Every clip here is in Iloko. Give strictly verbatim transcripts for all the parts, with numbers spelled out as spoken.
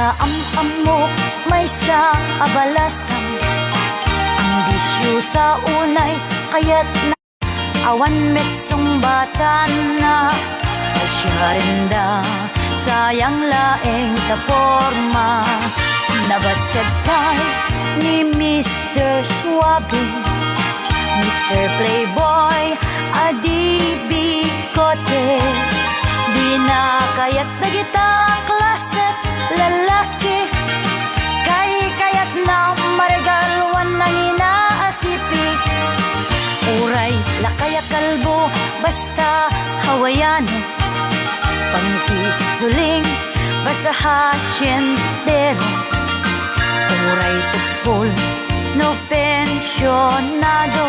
Am-ammok maysa a balasang, ambisyosa unay kayatna, awan met sungbatanna. Siarenda, sayang laeng ta porma. Nabasted pay ni Mister Suave, Mister Playboy, a di bigote. Dina kayat dagita a klase lalaki. Kaykayatna maregaluan nangina a sipi. Uray lakay a kalbo, basta Hawaiano. Pangkis duling, basta hasyendero. Uray tukol no pensionado.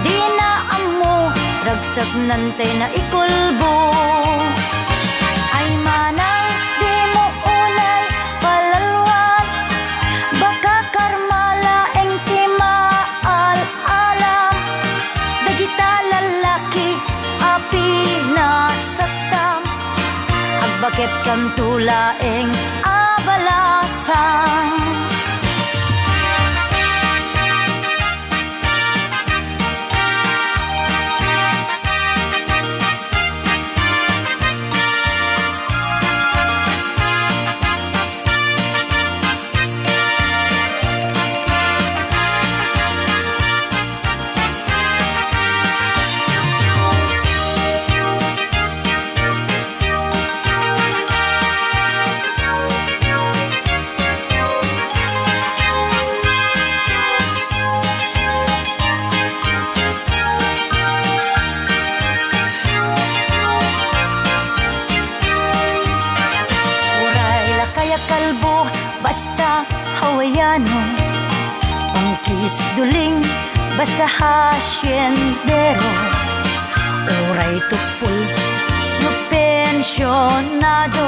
Dina ammo, ragsaknan tay naikulbo. Ay manang dimo unay palalwan, baka karma laeng ti maal-alam. Dagita lalaki a pinasaktam, agbaketkanto laeng a balasang. Uray lakay a kalbo, basta Hawaiano. Pangkis duling, basta hasyendero. Uray tukol no pensionado.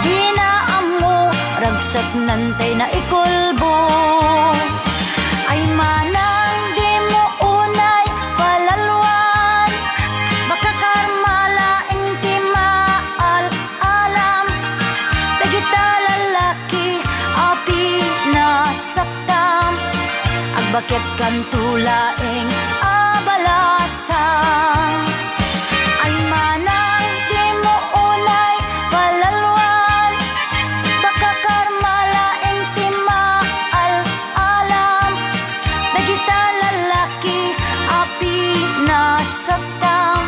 Dina ammo, ragsaknan tay naikulbo. Ay manang dimo unay palalwan, baka karma laeng ti maal-alam. Dagita lalaki a pinasaktam, agbaketkanto laeng a balasang. Ay manang dimo unay palalwan, baka karma laeng ti maal-alam. Dagita lalaki a pinasaktam,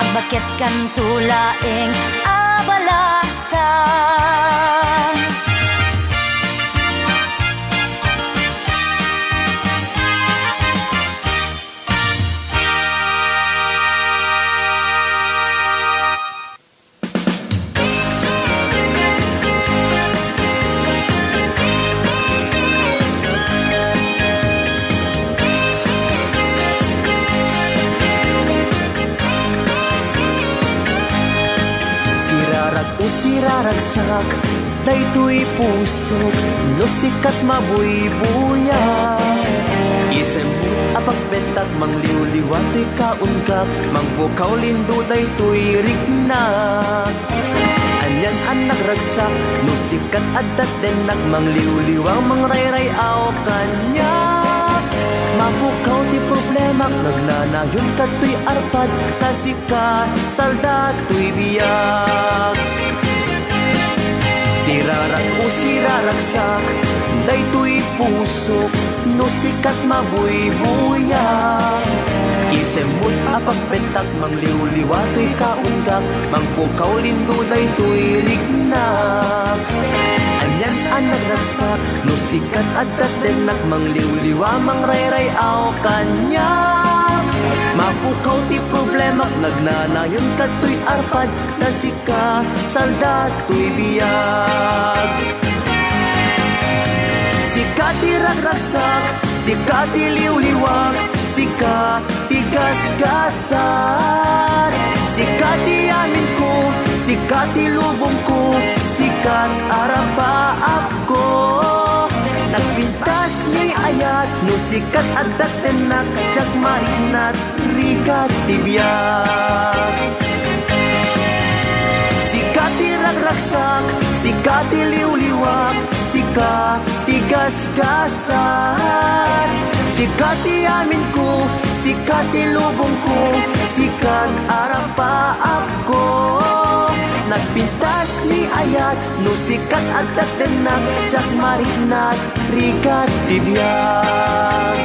agbaketkanto laeng a balasang. Sirarak o siraragsak, daytoy pusok no sikat mabuybuya. Isem a pagbentak, mangliwliwa toy kaungak, mangpukaw lindo daytoy riknak. Anian a nagragsak, no sikat adda tennak, mangliwliwa mangrayray-aw kaniak. Mapukaw ti problemak, nagnanayon kadtoy arpad, ta sika salda toy biag. Sirarak o siraragsak, daytoy pusok no sikat mabuybuya. Isemmod a pagbentak, mangliwliwa toy kaungak, mangpukaw lindo daytoy riknak. Anian a nagragsak, no sikat adda tennak, mangliwliwa mangrayray-aw kaniak. Mapukaw ti problemak, nagnanayon kadtoy arpad, ta sika salda toy biag. Sika ti ragragsak, sika ti liwliwak, sika ti gasgasat. Sika ti aminko, sika ti lubongko, sika ti arapaapko. Nagpintas ni ayat, no sika adda tennak, diak mariknat, rigat ti biag. Sika ti ragragsak, Sika ti liwliwak, sika ti gasgasat. Sika ti aminko, sika ti lubongko, sikat arapaapko. Nagpintas ni ayat, no sikat adda ti dennak, diak mariknat, rigat ti biag.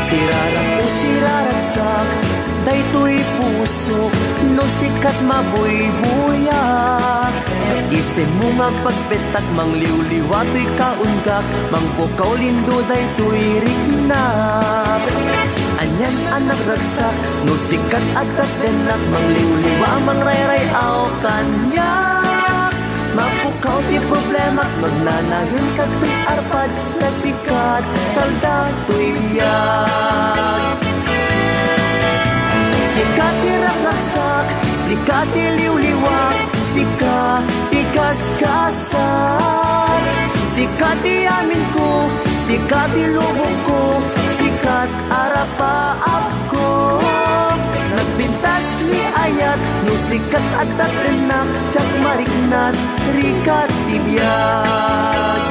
Sirarak o siraragsak, daytoy pusok, no sikat mabuybuya. Isemmo nga agpagpettak, mangliwliwa toy kaungak, mangpukaw lindo daytoy riknak. Anian a nagragsak, no sikat adda ti dennak, mangliwliwa, mangrayray-aw kaniak. Mapukaw ti problemak, magnanayon kadtoy arpad, nga sikat salda toy biag. Sika ti ragragsak, sika ti liwliwak, sika ti gasgasat. Sika ti aminko, sika ti lubongko, sikat arapaapko. Nagpintas ni ayat, no sikat adda ti dennak, diak mariknat, rigat ti biag.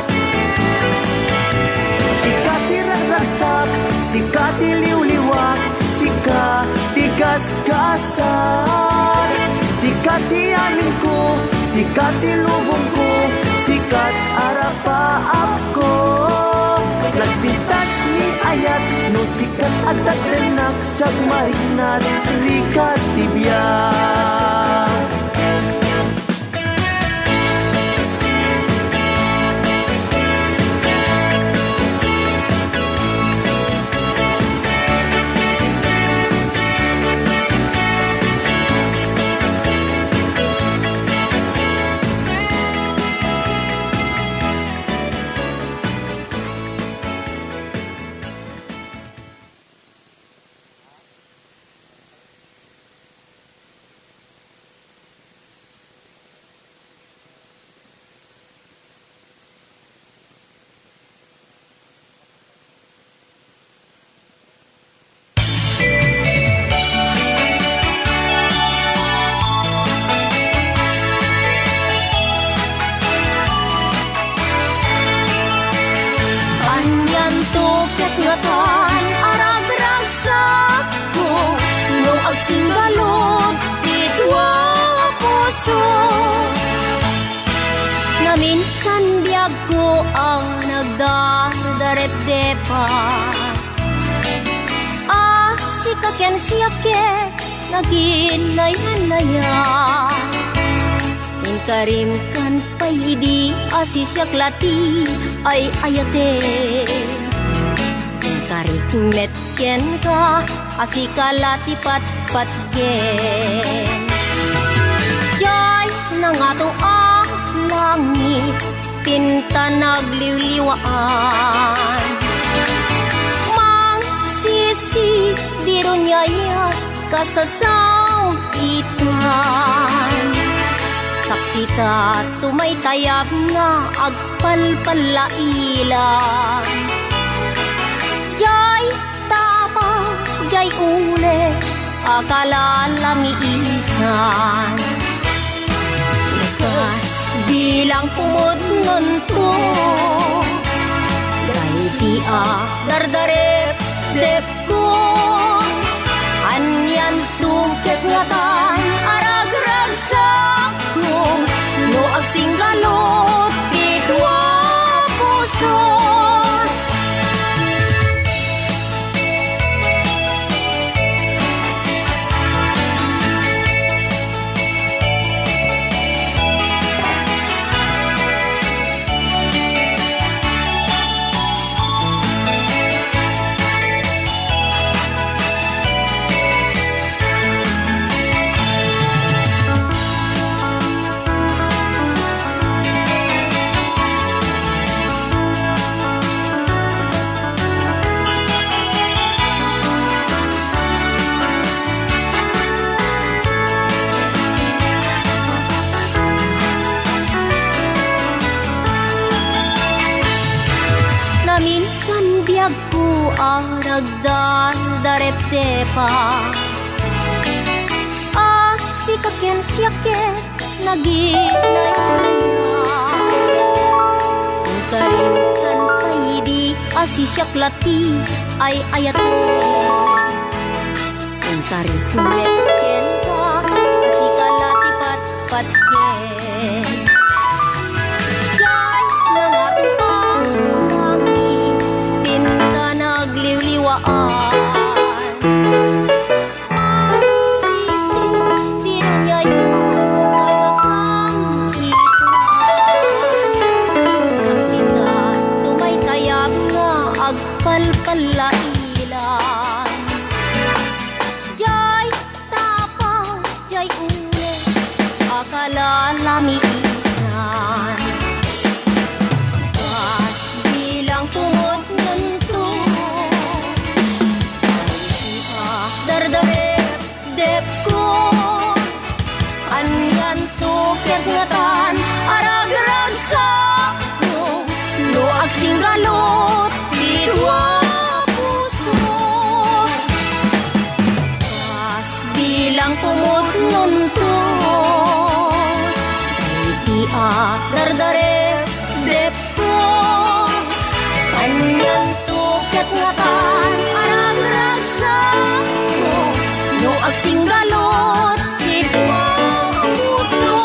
Sika ti ragragsak, sika ti liwliwak, sika ti gasgasat. Sika ti aminko, sika ti lubongko, sikat arapaapko. Nagpintas ni ayat, no sikat adda ti dennak, diak mariknat, rigat ti biag. Anianto ket ngatan a ragragsakko no agsinggalod ti dua a puso? Naminsan biagko a nagdardarepdepa, a sika ken siak ket naginayanaya. Inkarimkan pay idi a sisiak la ti ay-ayaten. Inkarik met kenka a sika la ti patpatgen. Diay nangato a langit, pinta nagliwliwaan. Mangsisibiron yaya, kasasawitan. Saksita tumaytayab nga agpalpallailan. Diay tapa, diay uli a kalalamiisan. Kas bilang pumudnonto, daydi a dardarepdepko. Anianto ket ngatan a ragragsakko no agsinggalod ti dua a puso? Minsan biagko a nagdardarepdepa, a sika ken siak ket naginayayan. Ungkarin kanta idi a sisiak la ti ay-ayaten. Ungkarin met kenka a sika la ti patpatgen. Diay nangato a langit, tinta nagliwliwaan. Sisi, tinayay, kasasangkitan. Saksitan, tumaytayab nga agpalpalailan. Diay tapaw, diay ulo, a kalalamisan. Kas bilang pumudnonto, dardarepdepko. Anianto ket ngatan a ragragsakko, no agsinggalot ti dua a puso. Kas bilang pumudnonto, daydi a dardarepdep ko. Anianto ket ngatan a ragragsakko, no agsinggalot ti dua a puso.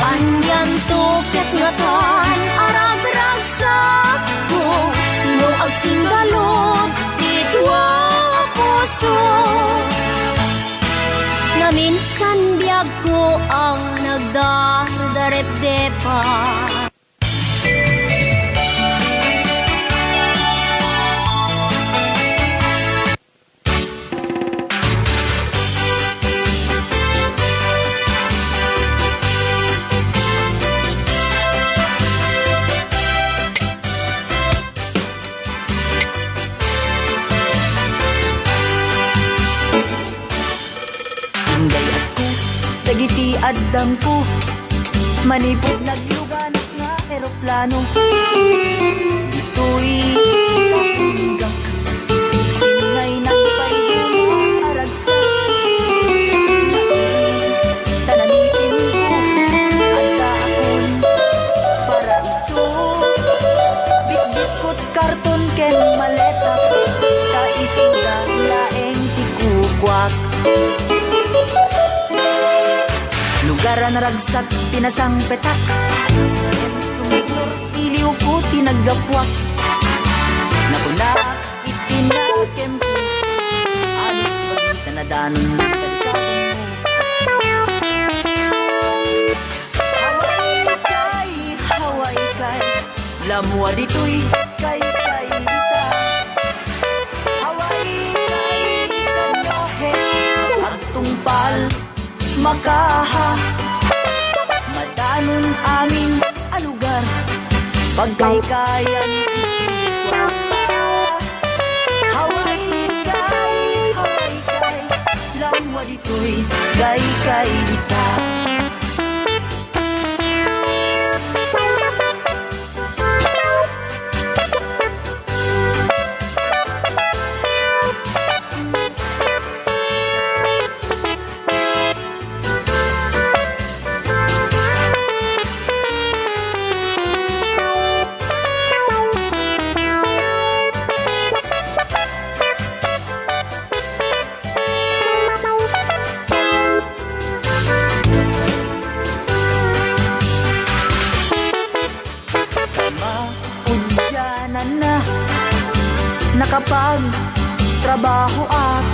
Anianto ket ngatan a ragragsakko, no agsinggalot ti dua a puso. Naminsan biagko a nagdardarepdepa. Inggay-atko dagiti addangko, manipud nagluganak nga eroplano. Ditoy katunggak, singaynak pay a ragsak. Tanamitinko, addaakon paraiso. Bitbitkot karton ken maleta, ta isuda laeng ti kukuak. Lugar a naragsak ti nasangpetak, ken sumudor iliwko ti naggapuak. Nakunak iti nakemko, alis bagita nadanon kadikadenmo. Hawaii kay, Hawaii kay, lamua ditoy kay kay dita. Hawaii kay, Kanohe, agtungpal, Makaha, madanon amin a lugar, pagkaykayan iti kwarta. Hawaii kay, Hawaii kay, lamua ditoy kay kay dita. Maudiananna, nakapagtrabahoak,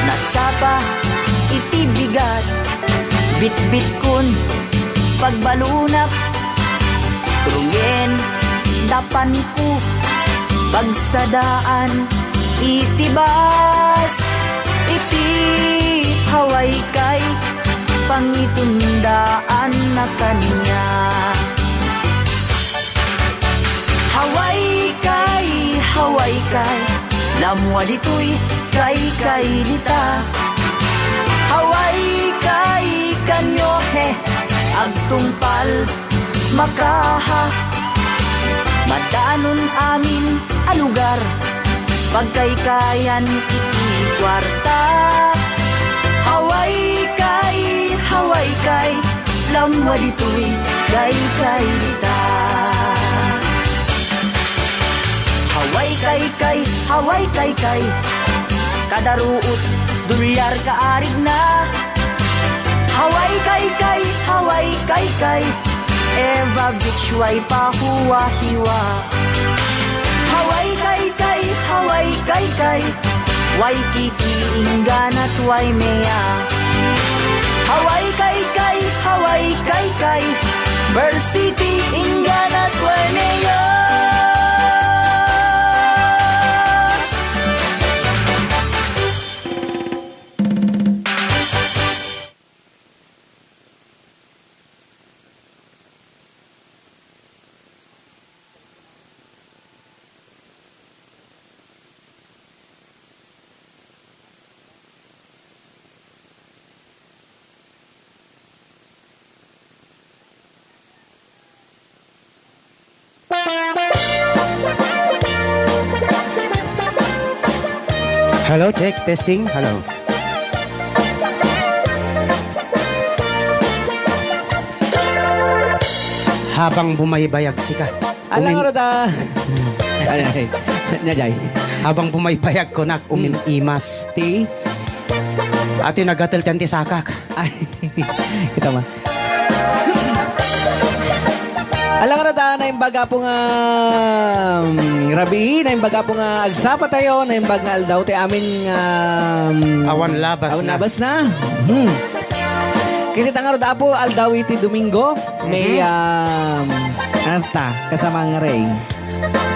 nasapa iti bigat, bitbitkon pagbalonak, rungen napanko, pagsadaan iti bus, iti Hawaii kay, Pangitundaan na kaniak. Haway kay, haway kay, lamwa ditoy, kay kay dita. Haway kay kanyo, he, agtungpal, makaha. Madanon amin a lugar, pagkaykayan iti kuarta. Haway kay, haway kay, lamwa ditoy, kay kay dita. Haway kay kay, haway kay kay, kada ruot, dolyar kaarigna. Haway kay kay, haway kay kay, Eva Beach way pahuwahiwa. Haway kay kay, haway kay kay, Waikiki inggana Waimea. Haway kay kay, haway kay kay, Bird City inggana Waimea. Hello, check, testing. Hello. Habang bumaybayag sika. Alang umin- arada. Ay, ay. Nya, jay. Habang bumaybayag ko, nak, umim-imas. Ti? Ati nagatel ti sakak. Ay, kita ma. Alang arada, naimbag Apo nga, um, rabii, naimbag Apo nga agsapa tayo, naimbag nga aldaw ti amin nga, um, awan labas awan na. Labas na. Hmm. Kasi tangarod Apo, aldaw iti Domingo, may, mhm, um, ano ta, kasama nga rey.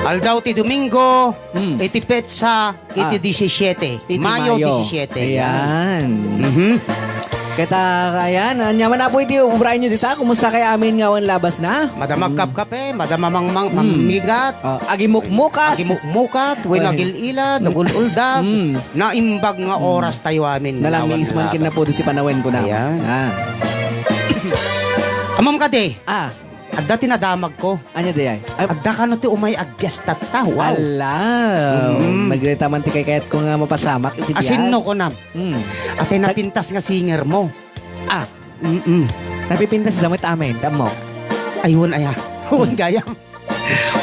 Aldaw ti Domingo, hmm, iti petsa, iti, ah, disisiete. Iti Mayo, Mayo disisiete. Ayan. Mhm. Keta, ayan, anya man Apo iti obraenyo dita, kumusta kay amin nga awan labas na? Madama, mm, agkapkape, madama mangmang, mm, mammigat. Oh, agimukmukat. Agimukmukat, wenno, ay, agil-ila, dagul-uldag. Mm. Naimbag nga, mm, oras tayo amin. Nalamiis man ken Apo diti panawen ko na. Ayan. Ah. Ammom kadi? Ah. Adda ti nadamagko. Ania dayay? Ay, adda kano ti umay agbias tatta. Wow. Ala. Mm. Nagreta man ti kaykayatko nga mapasamak iti bias. Asinno kunam? Mm. Atay napintas nga singer mo. Ah. Mm-mm. Napipintas da met amin, dammo. Ay, wen aya. Wen gayam.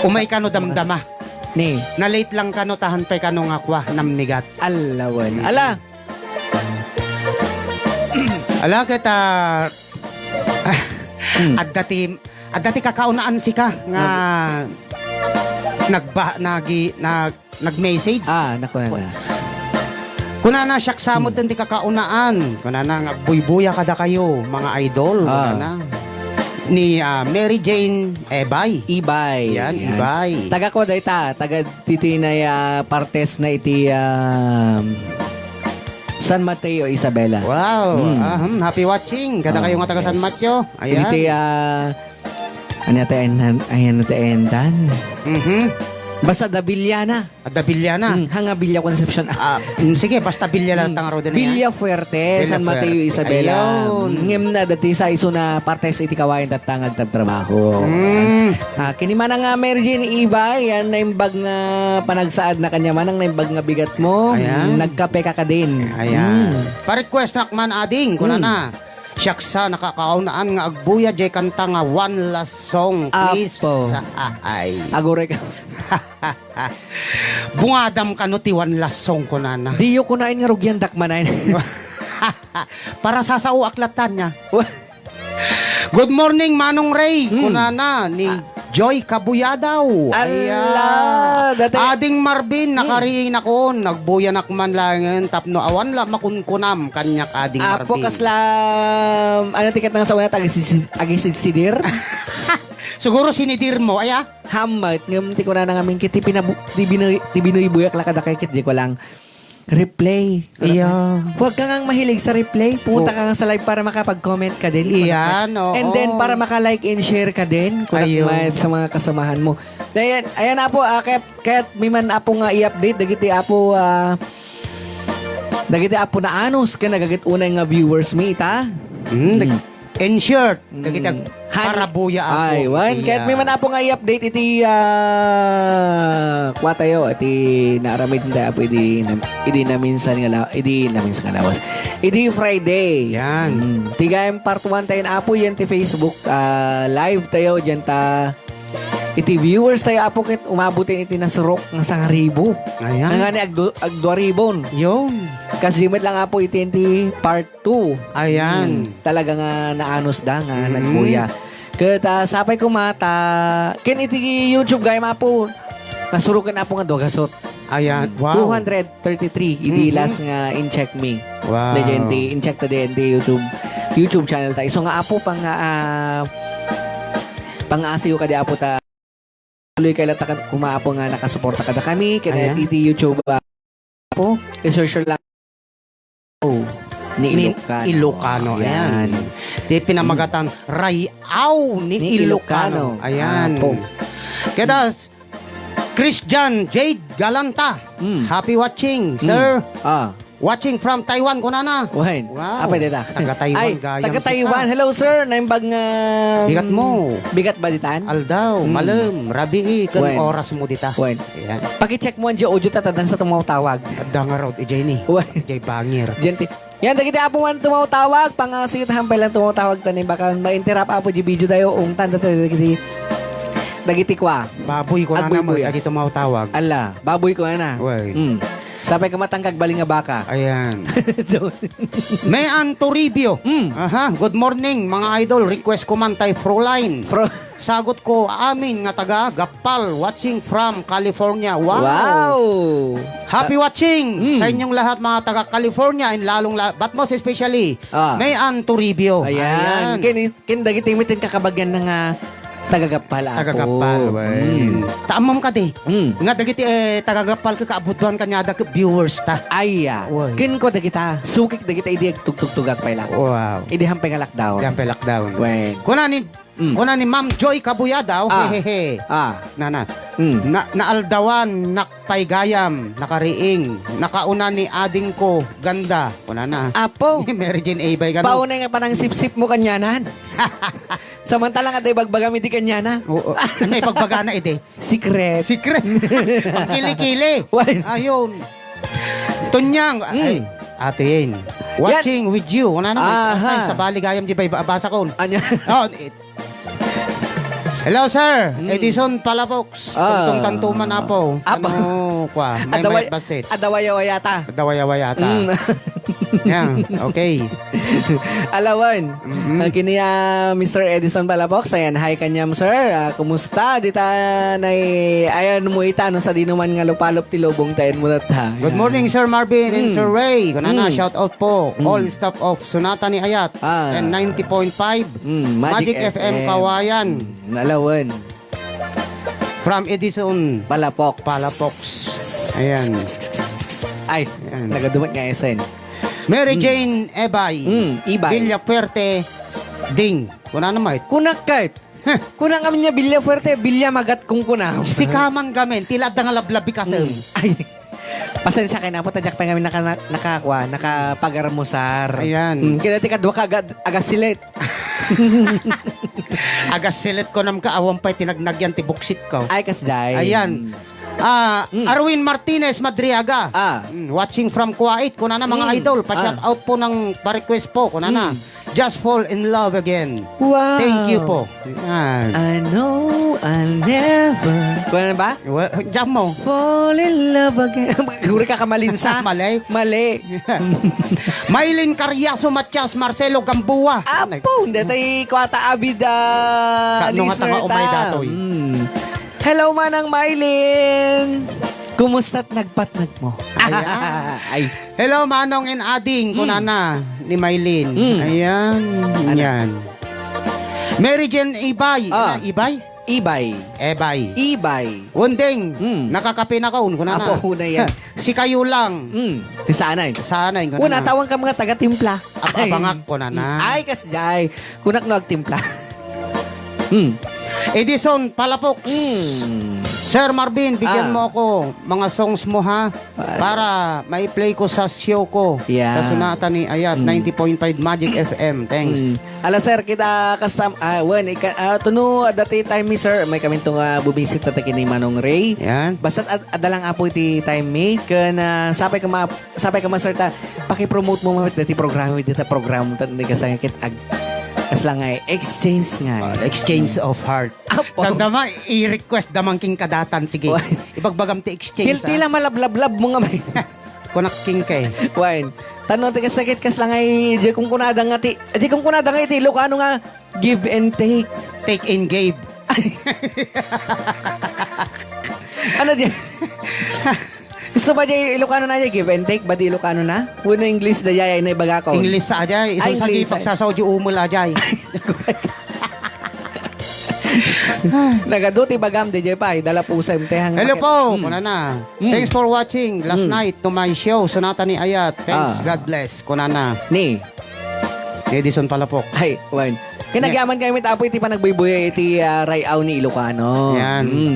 Umay kano damdama. Ni? Na-late lang kano, tahan pay kano nga kua, nammigat. Ala, wen. Mm. Ala. Ala, ket, ah, hmm, adda ti, adda ti kakaunaan sika nga nag- nagba-, nagi-, nag-, nag-message. Ah, naku, nana. Kunana, siak sa met, hmm, ti kakaunaan. Kunana nga agbuybuya kadakayo, mga idol. Ah. Kunana. Ni, ah, Mary Jane Ebay. Ibay. Yan, yan. Ibay. Taga ko dayta, taga ditoy na, ah, partes na iti, ah, San Mateo, Isabela. Wow. Hmm. Ah, hmm, happy watching. Kadakayo nga taga San Mateo. Ayan. Iti, ah, Ania ti ayan-, ayan ti ayandan? Mhm. Basta adda Villana. Adda Villana? Mm, hanga Villa Concepcion. Ah, mm, sige, basta Villa lang, mm, tangaro din, Villa Fuerte, Villa San Mateo, Fuerte. Isabela. Ayun. Ngem na dati sa iso na partes iti kawayan tatta nga agtabtrabaho. Mm. Ah, kini manang nga Mary Jane Ibay, yan naimbag nga panagsaad na kanya manang naimbag nga bigat mo. Ayan. Mm, nagkape ka kadin. Ayan. Mm. Pa-request nak man, ading, kunana. Mm. Siak sa nakakaunaan nga agbuya jay kanta nga One Last Song, please. Apo. Ay. Aguray ka. Bungadam kano ti One Last Song, kunana. Diyo kunain nga rugiandak manen. Para sasaoak latta nia. Wa- Good morning, Manong Ray, hmm, kunana ni, ah, Joy Kabuyadaw. Ala, ayan. Dati. Ading Marvin, hmm, nakariinakon, nagbuyanak man laengen tapno awan la makunkunam kaniak, Ading Marvin. Apo, kasla, ano ti ket nang sa una, agisi-, agisidsidir? Siguro sinidir mo, aya? Hammet, ngem ti kunana ngamin ket ti pinabu-, ti binuy-, ti binuybuyak la kadakay ket di ko lang. Replay. Iya. Huwag ka ngang mahilig sa replay. Pumunta ka nga sa live para makapag-comment ka din. Iyan, oo. And then, para maka-like and share ka din. Kunak Ayun. Mayad sa mga kasamahan mo. Ayan, ayan, Apo, ah, kaya, kaya may man, Apo, nga i-update. Dagiti, Apo, ah, dagiti, Apo, naanus ka nagagit unay nga viewers mi ita. Mm, nag- Mm. In short, dagiti Mm. ag-, Honey. Parabuya, Apo. Ay, wan. Iya. Ket may man, Apo, nga i-update iti, ah, kuwatayo, iti naaramid tayo, Apo, idi nam-, idi naminsan nga la-, idi naminsan nga lawas. Idi Friday. Yan. Mm. Ti gayam part one tayo, Apo, yan ti Facebook, ah, live tayo, diyan ta, iti viewers tayo, Apo, ket umabot iti nasurok nga sangaribo. Ayan. Nga ni agdu-, agduaribon. Yun. Kasi met lang, Apo, iti, iti part two. Ayan. Mm, talaga nga naanus da nga Mm. nagbuya. Ket, ah, sapay koma ta, ken iti YouTube gayam, Apo, nasurok ken, Apo, nga dua gasut. Ayan. Mm. Wow. Two hundred thirty-three, idi Mhm. last nga in-check mi. Wow. Daydi, in-check ta daydi YouTube, YouTube channel ta. Isu nga, Apo, pang, ah, pang-asiw kadi, Apo, ta tuloy kay latta koma, Apo, nga nakasuporta kadakami, ken Ayan. iti YouTube, ah, Apo, i-search lang, oh, ni Ni Ilocano. Ilocano, ayan. Ayan. Ti pinamagatan, Rayaw ni Ni Ilocano. Ilocano. Ayan. Apo. Kedas, Christian Jade Galanta. Mm. Happy watching, Mm. sir. Ah. Watching from Taiwan, kunana. Wen. Wow. Apay dita? Taga Taiwan Ay, gayam taga Taiwan. Sika. Hello, sir. Naimbag nga, Bigat mo. mm, bigat ba ditan? Aldaw, Mm. malem, rabii, ken Wen. oras mo dita. Wen. Ayan. Paki-check mo ang audio ta, tadan sa tumawtawag. Adda nga road, ijay ni. Wen. Ijay bangir. Diyan ti-, yan, dagiti apuan tumawtawag, pangasiw ta hampay lang tumawtawag ta ni baka ma-interrupt, Apo, di video tayo, ungtan ta dagiti, dagiti kwa. Baboy ko na Agboy naman, buya. Adi tumawtawag. Ala, baboy ko na. Wen. Mm. Sapay ka matangkag bali nga baka. Ayan. Mean Toribio. Mm. Aha, good morning, mga idol. Request ko man tay Froline. Fro- Sagot ko, amin nga taga Gappal, watching from California. Wow! Wow! Happy Sa- watching Mm. sa inyong lahat, mga taga California, and lalong la-, but most especially, Ah. Mean Toribio. Ayan. Ayan. Ken, ken dagiti mitin kakabagyan na nga taga Gappal, Apo. Taga Gappal, wen. Mm. Taamom kadi. Mm. Nga dagiti, eh, taga Gappal, kakaabuduan kaniada, ka viewers ta. Ay, ah. Wen. Ken ko dagita, sukik dagita idi agtugtugtugak pay la. Wow. Idi hampay nga lockdown. Idi hampay lockdown. Wen. Kuna ni, Mm. kuna ni Ma'am Joy Kabuyadaw, Ah. hehehe. Ah. Nana. Mm. Na, naaldawan, nak-, pay gayam, nakariing, nakauna ni ading ko, ganda. Kunana. Apo. Ni Mary Jane Abay, gano? Paunay nga panang sipsip mo kanyanan. Samantala nga tayo bagbaga mi di kanyana. Oo. Ano ipagbagana ide? Secret. Secret. Pagkili-kili. Why? Ayun. Tunyang. Mm. Ay, Ate Yen. Yan. Watching with you. Kunana, Aha. ay, sabali gayam di ba, ibabasa ko. Anya? Oh, it-, Hello, sir. Mm. Edison Palafox. Ah. Tungtong tantuman, Apo. Apo. Ano, kwa? May Adaway-, mayat basit. Adawayawayata. Adawayawayata. Mm. Yan. Okay. Alawan. Mm-hmm. Ah, kini, ah, Mister Edison Palafox. Ayan, hi kanyam, sir. Ah, kumusta? Dita nay-, ayan mo ita, no, sa dinuman nga lupalop ti lubong tayo mo ta. Good Ayan. morning, Sir Marvin and Mm. Sir Ray. Kunana, Mm. shout out po. Mm. All staff of Sonata ni Ayat. Ah. And ninety point five Mm, Magic Magic F M. F M Kawayan. Mm, nalawan. From Edison Palapox. Palapox. Ayan. Ay, Ayan. nagadumat nga esen. Mary Mm. Jane Ebay. Mm, Ibay. Villafuerte Ding. Kuna na, mait. Kunak, kait. Kuna kami niya, Villa Fuerte, Villa Magat kung kuna. Si Kamang gamin, tila adda nga lablabi kasem. Mm. Ay. Pasensya kayo na po, tadyak pa kami naka-, nakakuha, nakapagarmusar. Ayan. Mm, kaya ti kadwa ka aga-, agasilit. Agasilit ko nam ka, awan pa'y tinagnagyan ti buksit ko. Ay, kasday. Ayan. Mm. Ah, Mm. Arwin Martinez Madriaga. Ah. Mm, watching from Kuwait, kunana, mga Mm. idol. Pa-shout Ah. out po ng pa-request po, kunana. Mm. Just fall in love again. Wow. Thank you po. Yan. I know I'll never Kuha na ba? Wa-, jam mo. fall in love again. Guri ka kamalinsa. Mali. Mali. Mylene Carriaso Matias, Marcelo Gamboa. Apo, hindi tayo kwata abida Kano nga listener tanga umay ta. datoy? Mm. Hello, Manang Mylene. Kumusta't nagpatnag mo? Ayan. Ay. Hello, Manong and Ading, Mm. kunana ni Mylene. Mm. Ayan. Ano? Yan. Mary Jane Ibay. Ah. Ano, Ibay? Ibay. Ebay. Ibay. Unding, Hmm. nakakape na kaon, kunana. Apo, una yan. Sikayo lang. Hmm. Ti sanay. Sanay, kunana. Una, tawag ka mga taga-timpla. Ab-, Ay. abangak, kunana. Hmm. Ay, kasjay. Kunak no agtimpla. Hmm. Edison Palafox. Hmm. Sir Marvin, bigyan Ah. mo ako mga songs mo, ha? Para mai-play ko sa show ko. Yeah. Sa Sonata ni Ayat, Mm. ninety point five Magic F M. Thanks. Mm. Ala, sir, kita kasam-, ah, wen, ika-, ah, tuno, adda ti time mi, sir. May kaminto nga bumisita ta kini Manong Ray. Yan. Basta ad-, adda lang, apo, iti time mi. Ken, ah, sapay ka ma-, sapay ka ma, sir, ta, pakipromote mo, ma, iti programa, iti programa, ta, iti kasangkit, ag-, kasla nga, exchange nga. Ah, exchange of heart. Apo. Tanda ma, i-request da man king kadatan. Sige. Oy. Ibagbagam ti exchange, Til-, ah. Tila malablablab mo nga may. Kunak king kay. Wine. Tano ti kasakit kas lang ay, di kong kunada nga ti, di kong kunada nga iti Ilocano nga give and take. Take and give. Ano di? Gusto ba di Ilocano na di? Give and take ba di Ilocano na? Wenno English da di ay naibaga ko? English sa ajay. Isu Ah, sa English, di ay. Pagsasaw di umul ajay. Nagadu ti bagam, D J Pay. Dala pusay, mtehang Hello makit- po, Hmm. kunana. Hmm. Thanks for watching last Hmm. night to my show, Sonata ni Ayat. Thanks, Ah. God bless, kunana. Ni? Edison Palapok. Ay, wan. Kinagiaman kami tapo iti panagbuybuya iti, ah, Rayaw ni Ilocano. Yan. Hmm.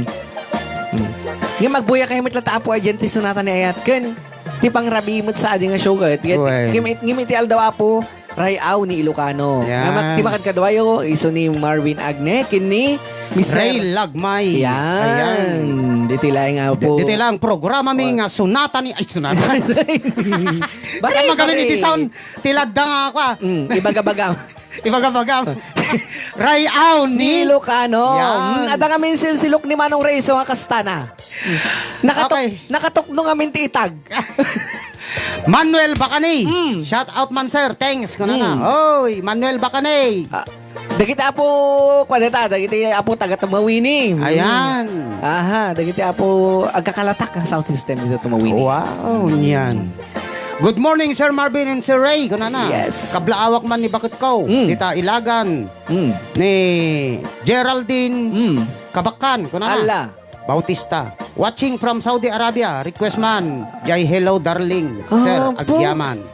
Hmm. Nga magbuya kayo met la tapo, agent ti Sonata ni Ayat. Ken, ti pangrabi met sa adi nga show ket. Ket, Wen. ngem it-, ngem iti aldaw, Apo, Rayaw ni Ilocano. Yan. Nga mat-, ti makadkaduayo, isu ni Marvin Agne, ken ni Mister Ray Lagmay. Yan. Ayan. Ditoy laeng, Apo. Di-, ditoy lang programa mi Wen. nga Sonata ni, ay, Sonata. Bakit Kaya magamin pare? Iti sound, ti ladda nga ako, ah. Mm, ibaga-baga. Ibaga-baga. Rayaw ni Ni Ilocano. Yan. Mm, adda ngamin silsilok ni Manong Ray, isu nga kasta na. Nakatok-, Okay. nakatukno ngamin ti itag. Manuel Bacani. Mm. Shout out man, sir. Thanks, kunana. Mm. Oy, Manuel Bacani. Ah, dagiti apo, kuan dita, dagiti apo taga Tumawini. Mm. Ayan. Aha, dagiti apo agkakalatak nga sound system dita Tumawini. Wow, yan. Good morning, Sir Marvin and Sir Ray, kunana. Yes. Kablaawak man ni baketko, Mm. dita Ilagan, Mm. ni Geraldine Mm. Kabakan, kunana. Ala. Bautista. Watching from Saudi Arabia. Request man, jay hello, darling. Sir, Ah, po. Agyaman.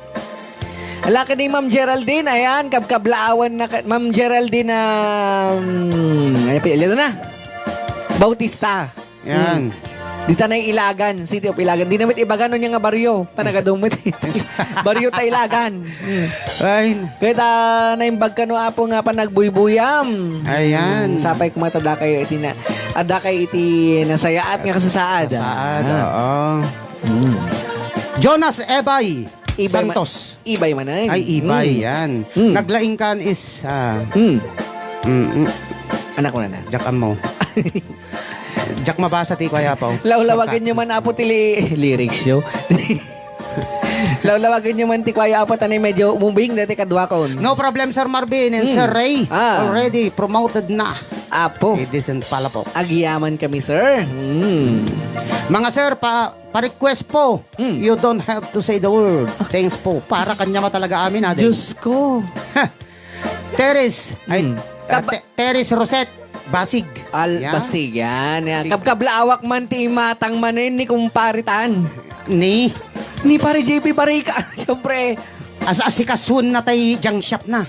Ala, kini Ma'am Geraldine, ayan, kabkablaawan na ka-, Ma'am Geraldine, um, ay, pili na. Bautista. Yan. Hmm. Dita na Ilagan, City of Ilagan. Di na met ibaga no niya nga baryo. Tanaga dumit. Baryo ta Ilagan. Hmm. Ay. Kaya ta naimbag kano, Apo, nga panagbuybuyam. Ayan. Hmm, sapay kumatada kayo iti na, ada kayo iti nasayaat nga kasasaad. Kasasaad, Ah. oo. Hmm. Jonas Ebay Ibay ma-, Santos. Ibay man ay. Ay, Ibay, Hmm. yan. Hmm. Naglaing kan is, ah, Hmm. mm, mm. Anak ko na na. Jack Amo. Jack mabasa ti kuya po. Lawlawagan nyo man, Apo, ti li-, lyrics nyo. Lawlawagan nyo man ti kuya, Apo, tanay medyo moving dati kaduakon. No problem, Sir Marvin and Hmm. Sir Ray. Ah. Already promoted na. Apo. It isn't Palapok. Agiyaman kami, sir. Hmm. Mga sir, pa, pa-request po. Hmm. You don't have to say the word. Thanks po. Para kanya ma talaga amin, ha, Dave? Diyos ko. Teres, ay, Hmm. ah, Kab- Te-, Teres Rosette Basig. Al-, Yan. Basig, yan, yan. Basig. Kabkablaawak man ti imatang manen ni kumpare tan. Ni? Ni pare J P Barica, siyempre. As-, asikasuon na tay junk shop na.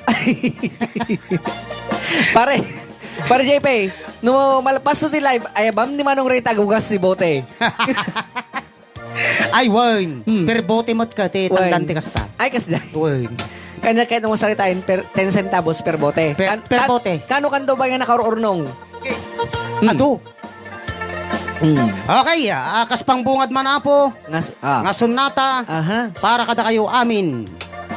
Pare, pare J P, no malpaso ti live, ayabam ni Manong Rita agugas ti bote. Ay, wine. Hmm. Per bote met ka, ti Wine. Tangdan ti kasta. Ay, kasdiay. Wine. Kanya kahit mo saritain, per, ten centavos per bote. Per, Kan-, per kan-, bote. Kano kan daw ba nga nakaururnong? Okay. Hmm. Adu. Hmm. Okay, ah, kas pangbungad man, Apo. Ngas-, ah. Nga sunata. Aha. Para kada kayo amin.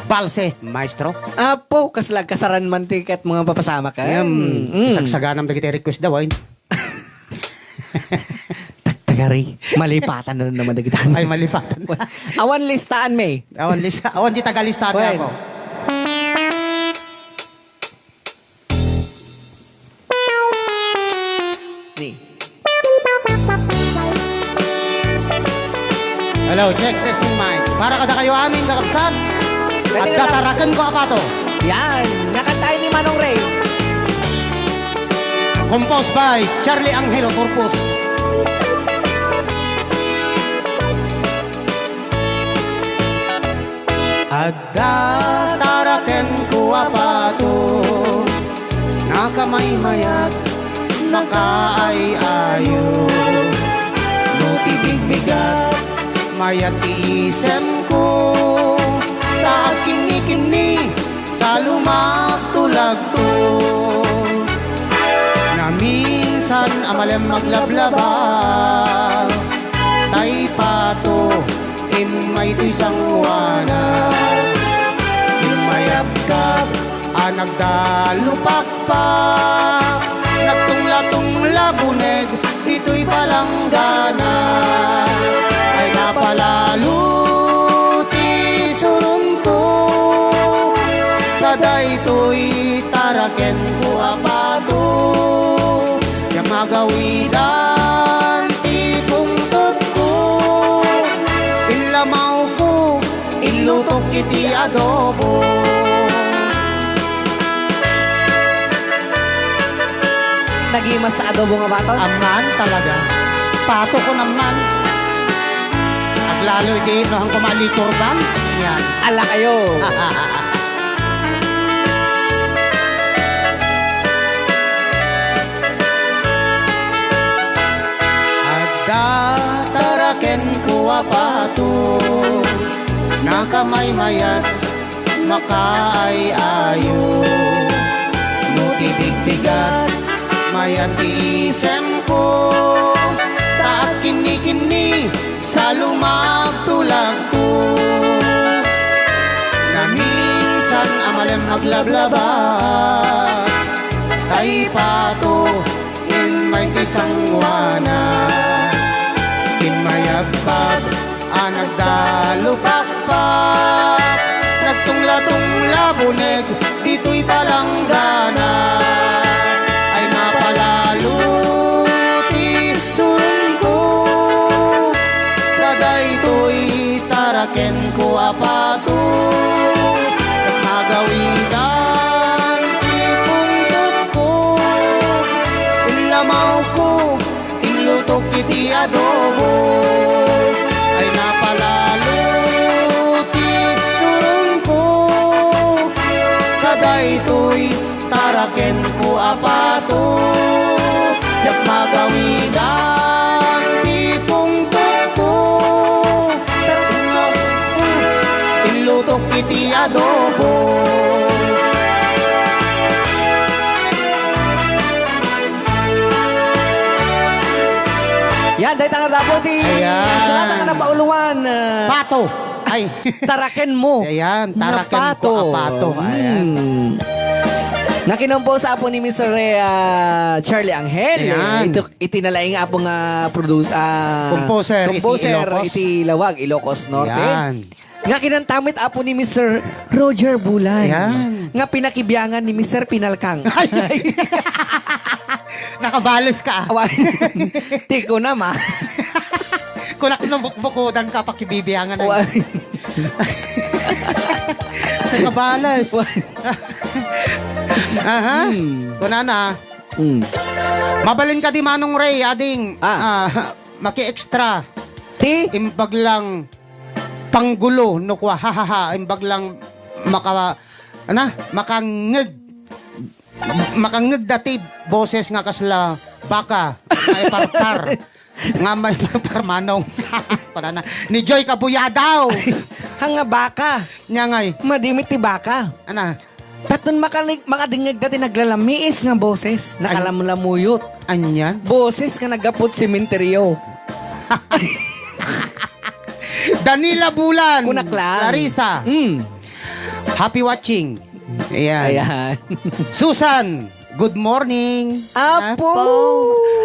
Balse, maestro. Apo, kaslag kasaran man ti ket mga papasamak, eh. Ngem, Mm. isagsaganam dagiti request da, wine. Tagtagari. Malipatan na naman dagita. Ay, malipatan. Awan listaan, may. Awan lista. Awan di taga listaan Well. Ako. Ni. Hello, check, testing mic. Para kada kayo amin, kakabsat. Pwede At na lang. Katarakan ko apato. Yan. Nakantaay ni Manong Ray. Composed by Charlie Angel Corpus. Adda tarakenko a pato, nakamaymayat, nakaay-ayo. No ti bigbigat, mayat ti isemko, ta agkinnikinni, salumakto lagto. Naminsan a malem aglablaba, tay pato, immay toy sangoana. Immayabkab a nagdalupakpak, nagtunglatungla buneg ditoy palanggana. Ay napalalo ti surungko, kadaytoy tarakenko a pato, ya magawidan ti pungtotko. Inlamawko, inlutok iti adobo. Nagimas sa adobo nga bato? Amman talaga. Pato ko naman. Aglalo iti no han kumalikurban. Yan. Ala kayo. Adda tarakenko a pato, nakamaymayat, makaay-ayo. No ti bigbigat, mayat ti isemko, ta agkinnikinni, salumakto lagto. Naminsan a malem aglablaba, tay pato, immay ti sangoana. Immayabkab a nagdalupakpak, nagtunglatungla buneg ditoy palanggana. Ay napalalo ti surungko, kadaytoy tarakenko a pato. Magawidan ti pungtotko, inlamawko, inlutok iti adobo. Ay napalalo ti surungko, kadaytoy tarakenko a pato. Diak magawidan ti pungtotko, inlutok iti adobo. Yan, dahil tanga dapo ti Ayan. Sarata nga napauluan. Pato. Ay. Taraken mo. Ayan, nga taraken ko a pato. Ayan. Hmm. Nga kinompose apo ni Mister Re-, ah, Charlie Angel. Ayan. Ito, iti nalaing apo nga produce, ah, Composer, iti composer Ilocos. Iti Lawag, Ilocos Norte. Ayan. Nga kinanta met apo ni Mister Roger Bulan. Ayan. Nga pinakibiangan ni Mister Pinalkang. Ay. Nakabales ka, ah. Wa-, ti ko na, ma. Kunak no bukbukudan ka, pakibibiangan, ay. Wa-, Nakabales. Wa-, Aha. Hmm. Kunana. Hmm. Mabalin ka di Manong Ray, ading, Ah. ah, maki-extra. Ti? Imbag lang panggulo, no kwa, ha, ha, ha, imbag lang maka-, ana, makangeg. Makangeg dati boses nga kasla baka, nga iparpar. Nga may parmanong. Para na. Ni Joy Kabuyadaw. Hanga baka. Nya ngay. Madi met ti baka. Ana? Taton makali-, makadingeg dati naglalamiis nga boses. An-, nakalamlamuyot. Anyan? Boses nga nagapot sementeryo. Danila Bulan. Kunak lang. Clarissa. Mm. Happy watching. Ayan. Ayan. Susan, good morning. Apo. Apo.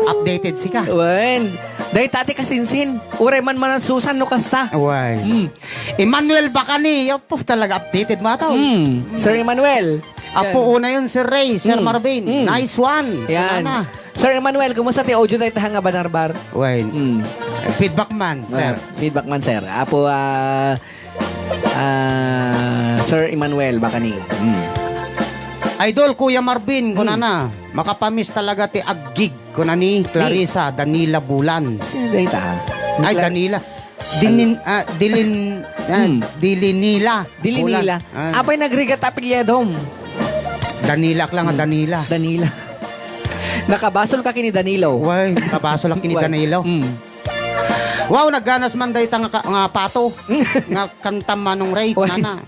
Updated sika. Wen. Dahil tati kasinsin. Uray man man ang Susan no kasta. Wen. Mm. Emmanuel Bacani. Apo, talaga updated mo ataw. Mm. Sir Emmanuel. Apo, yan. Una yun, Sir Ray, Sir Mm. Marvin. Mm. Nice one. Yan. Sana. Sir Emmanuel, kumusta ti audio dahil tahan nga banarbar? Wen. Mm. Feedback man, sir. Ah, feedback man, sir. Apo, ah, Ah, Sir Emmanuel Bacani. Hmm. Idol Kuya Marvin, kunana, "Makapamiss talaga ti aggig," kuna ni Clarissa Danila Bulan. Sino dayta? Ay, Cla- Danila. Dinin, ah, Dilin, ah, Hmm. Dilinila. Dilinila. Bulan. Ah. Apay nagrigat apelyido? Danila ka lang, ah, Danila. Danila. Nakabasol ka kini Danilo. Way, nakabasol ka kini Way. Danilo. Hmm. Wow, nagganas man dayta nga ka-, nga pato. Nga kanta Manong Ray, Way. Nana.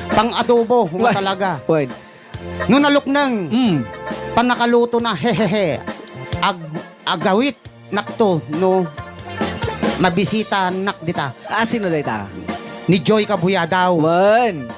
Pang-adobo, nga Way. Talaga. Way. No nalukneng, Mm. panakaluto na, hehehe. Ag-, agawit nakto, no mabisita nak dita. Ah, sino dayta? Ni Joy Kabuyadaw. Wen.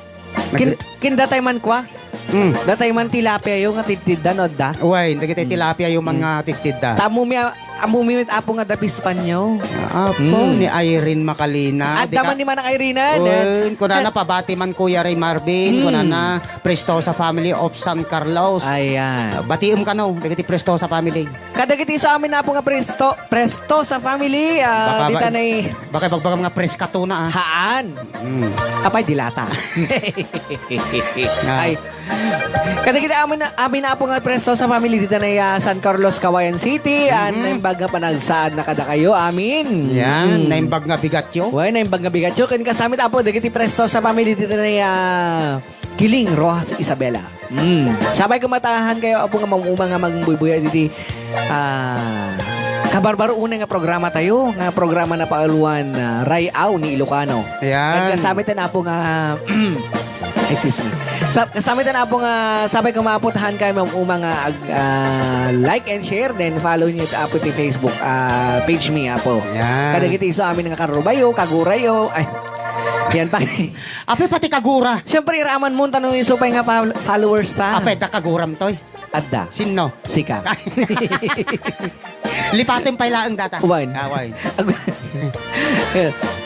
Nag- Kin-, kindatay man kwa? Mm. Datay man tilapia yo nga tidtidda, no, da? Uway, dagiti Mm. tilapia yo man Mm. nga tidtidda. Tamo mi a-, Ammom met, Apo, nga da Bispanyo. Apo, Mm. ni Irene Makalina. Adda Di ka man ni Manang Irene, eh. Uy, kunana, Ka- pabati man, Kuya Ray Marvin, Mm. kunana, Prestosa family of San Carlos. Ayan. Ah, batiim kano, dagiti Prestosa family. Kadagiti isu amin, Apo, nga Presto-, Prestosa family, ah, Baka ba-, dita na i- baka ibagbagam nga Preskatuna, ah. Haan. Mm. Apay, dilata. Ah. Ay, Kadagiti amin, amin, Apo, nga Prestosa family dita na, ah, San Carlos, Cauayan City, ah, Mhm. naimbag nga panagsaad na kadakayo, amin. Yan, Mm. naimbag nga bigatyo. Wen, naimbag nga bigatyo. Ken kasami met, Apo, dagiti Prestosa family dita na, ah, Kiling, Roxas, Isabela. Mm. Sapay ko matahan kayo, Apo, nga mamuma nga magbuybuya diti, ah, kabarbaro unay nga programa tayo, nga programa na pauluan, ah, Ray-aw ni Ilocano. Yan. Ken kasami met, Apo, nga Excuse me. Sa, kasami tan, Apo, nga sapay ko maputahan kayo, ma'am, uma nga ag-, ah, like and share, then follow niyo it, Apo, ti Facebook, ah, page mi, Apo. Yan. Kadagiti isu amin nga karubayo, kagurayo, ay, yan pa. Apay pati kagura. Siyempre, iraman mo, tanong isu pay nga fol-, followers ta. Apay, da kaguram, toy. Adda. Sinno? Sika. Lipaten pay laeng data. Wen. Ah, wen. Ag-,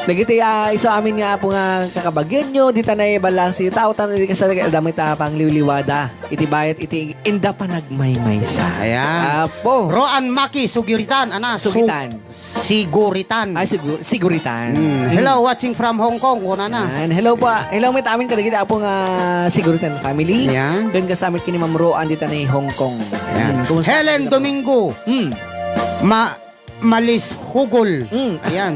dagiti, ah, isu amin nga, Apo, nga kakabagianyo, dita na ibalasi, tao, tan, di kasala, adda met, ah, pangliwliwada. Iti bayat, iti inda panagmaymaysa. Ayan. Apo. Roan Maki Sugiritan, ana, su- Sugitan. Siguritan. Ay, sigu-, Siguritan. Mm. Mm. Hello, watching from Hong Kong, kunana. Yan. Hello po. Hello met amin kadagiti, Apo, nga Siguritan family. Yan. Ken kasami met kini Ma'am Roan dita na Hong Kong. Yan. Mm. Kumusta Helen ka, Domingo. Mm. Ma-, Malis Hugol. Mm. Ayan.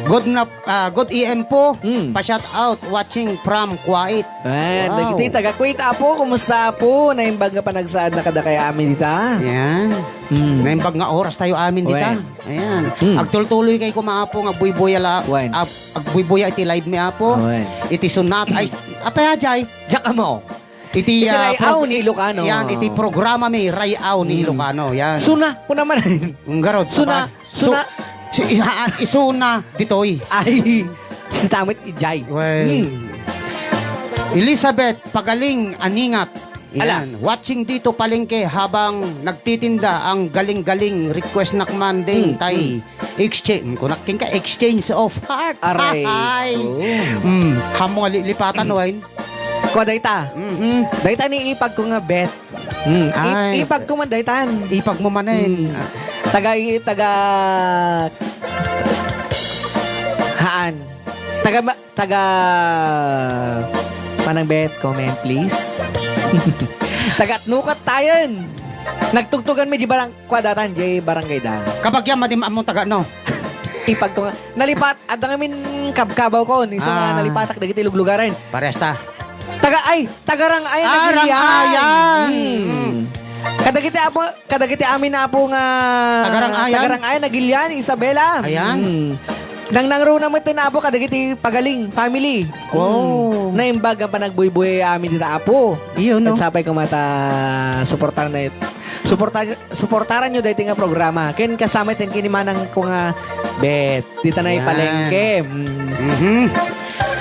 Good na, ah, good A M po. Mm. Pa-shout out, watching from Kuwait. Ayan, Wow. dagiti taga Kuwait, Apo. Kumusta, Apo? Naimbag nga panagsaad na kadakayo amin dita. Yan. Mm. Naimbag nga oras tayo amin dita. Wen. Ayan. Mm. Agtultuloy kay kuma, Apo, nga agbuybuya la-, Wen. ag-, agbuybuya iti live mi, Apo. Wen. Iti sunat, ay, apay, ajay? Diak ammo. Iti, Iti ah, Ray-aw pro-, ni Ilocano. Yan, iti programa mi, Ray-aw ni Mm. Ilocano. Yan. Suna, kuna man. Ang garod, Suna, saba-, suna. Su-, si, iha-, isuna, ditoy. Ay, si Tamit Ijay. Well, Mm. Elizabeth Pagaling Aningat. Ala. Yan. Watching dito palengke habang nagtitinda ang galing-galing. Request nak man ding Mm, tay. mm. Exchange. Kunak king ka, exchange of heart. Aray. Ay. Oh. Mm. Hamo nga lilipatan, wine. Kwa dayta. Mhm. Dayta ni ipag ko nga bet. Mm. Ip-, Ay. ipag ko man daytan. Ipag mo manen. Mm. Ah. Taga, taga, haan. Taga ma-, taga, panang bet, comment, please. Taga Tnukat tayon. Nagtugtugan mi di barang-, kwa datan, di barangay da. Kabagyam, madi ammo taga, no? Ipag ko nga. Nalipat, adda ngamin kabkabaw ko, ni sa mga Ah. nalipatak dagiti luglugaren. Paresta. Taga, ay, taga Rangayan, Ah, Nagilian. Rangayan. Hmm. Kadagiti apo, kadagiti amin na apo nga Taga Rangayan? Taga Rangayan, Nagilian, Isabela. Ayan. Hmm. Nang nangruna met ti na apo, kadagiti Pagaling family. Wow. Hmm. Naimbag ang panagbuybuy amin dita apo. Iyo, no? Ket sapay ko mata suportar na it-, suportar Suportaran nyo daytoy nga programa. Ken kasama ten kini manang ko nga bet. Dita na Yan. Ipalengke. Mm. Mhm.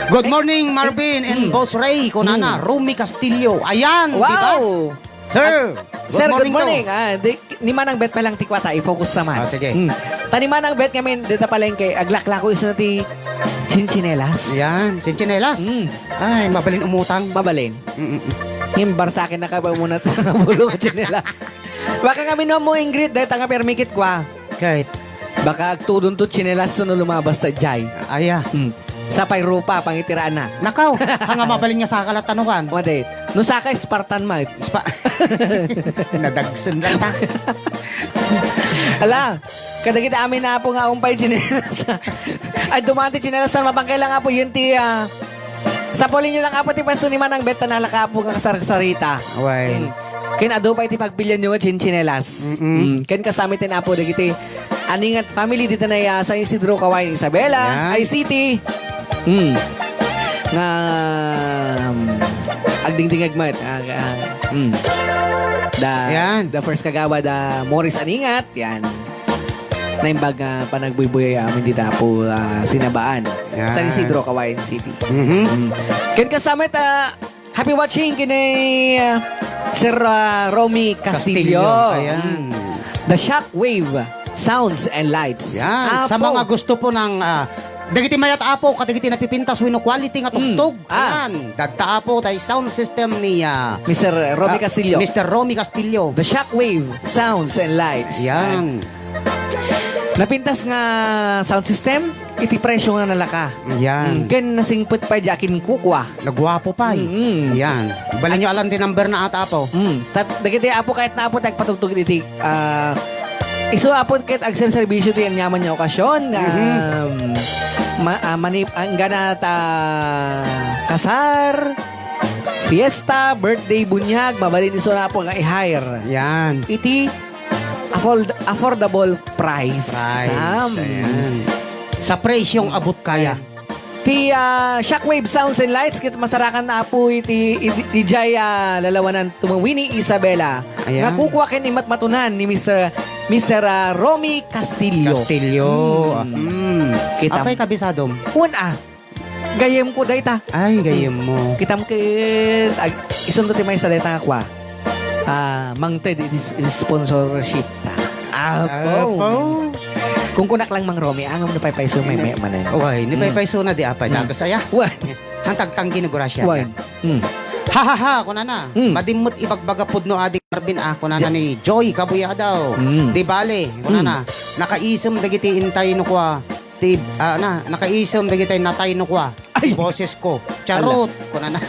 Good morning, Marvin and Mm. Boss Ray. Kunana, Mm. Romy Castillo. Ayan, di ba? Wow! Sir, Ah, good sir, morning good to. morning. Ah, di, ni Manang Bet pa lang ti kwata, i-focus naman. Ah, sige. Mm. Ta ni Manang Bet ngamin, dita palengke, aglaklako isu na ti chinchinelas. Yan, chinchinelas. Mm. Ay, mabalin umutang. Mabalin. Mm, mm, mm. Ngem, barsaken na ka ba muna sa bulong a tsinelas? Baka ngamin no mo, Ingrid, dahil tanga permikit kwa. Kahit. Baka agtudon to tsinelas to no lumabas ta jay. Aya. Hmm. Sapay rupa, pangitiraanna. Nakaw, haan nga mabalin nga saka latta no kan. Madi. No saka, Spartan man. Spa-, nadagsen latta. Ala, kadagiti amin, Apo, nga umpay tsinelas. Ay, dumati tsinelas, mapangkay lang, Apo, yun ti, ah, sapulin nyo lang, Apo, ti pwesto ni Manang Bet, ta nalaka, Apo, nga kasarsarita. Wen. Hmm. Ken adu pay ti pagpilian nyo nga tsintsinelas. Mm-mm. Mm. Ken kasama ti Apo dagiti Aningat family dita na, ah, San Isidro, Cauayan, Isabela, Yan. I C T. Mm. Nga, um, agdingdingag met. Ah, ah, mm. Da, Yan. Da first kagawad, da Morris Aningat. Yan. Naimbag nga panagbuybuyay amin dita Apo, ah, Sinabaan. Yan. San Isidro, Cauayan City. Mhm. Mm. Ken kasama ta, Happy watching kini, uh, Sir, uh, Romy Castillo. Castillo, ayan. Mm. The Shockwave Sounds and Lights. Yan. Sa Apo. Mga gusto po ng, ah, dagiti mayat, Apo, kadagiti napipintas wenno quality nga Mm. tugtog. Ah. Ayan. Dadta, Apo, tay sound system ni, ah, Mister Romy ah, Castillo. Mister Romy Castillo. The Shockwave Sounds and Lights. Yan. Napintas nga sound system, iti presyo nga nalaka. Yan. Mm, ken nasingpet pay diay kinkukua. Naguapo pay. Mm-mm. Yan. Bali nyo alan ti number na ata, Apo. Mm. Tat-, dagiti Apo, ket na, Apo, ti agpatugtog iti, ah, isu, Apo, ket agserserbisyo ti aniaman nga okasyon. Mhm. Um, ma-, ah, mani-, anggana ta kasar, fiesta, birthday, bunyag, mabalin isu, Apo, nga i-hire. Yan. Iti afford-, affordable price. Price, Sam. Ayan. Sa presyong abot kaya. Ayan. Ti, ah, Shockwave Sounds and Lights, ket masarakan na, Apo, iti, iti, ijay, ah, lalawanan tumawini Isabela. Ayan. Nga kukua ken imatmatunan ni Mister, Mister, ah, Romy Castillo. Castillo. Hmm. Hmm. Kita Apay mo. Kabisadom? Wen, ah. Gayyemko dayta. Ay, gayyemmo. Kitam ket, ag-, isunto ti maysa dayta nga kua. Ah, mangted iti s-, sponsorship ta. Apo. Apo. Kung kunak lang, Mang Romy, angam no paypayso may, may manen. Way, ni Mm. paypayso na di apay, Mm. dagas aya. Way. Hantag tanggi ni Gracia. Way. Mm. Ha, ha, ha, kunana. Mm. Madimmot ibagbaga pudno adik Marvin, ah, kunana Ja- ni Joy Kabuyadaw. Mm. Di bale, kunana. Mm. Nakaisem dagiti intay no kua. Ti, ah, na, nakaisem dagiti natay no kua. Ay! Boses ko. Charot! Ala. Kunana.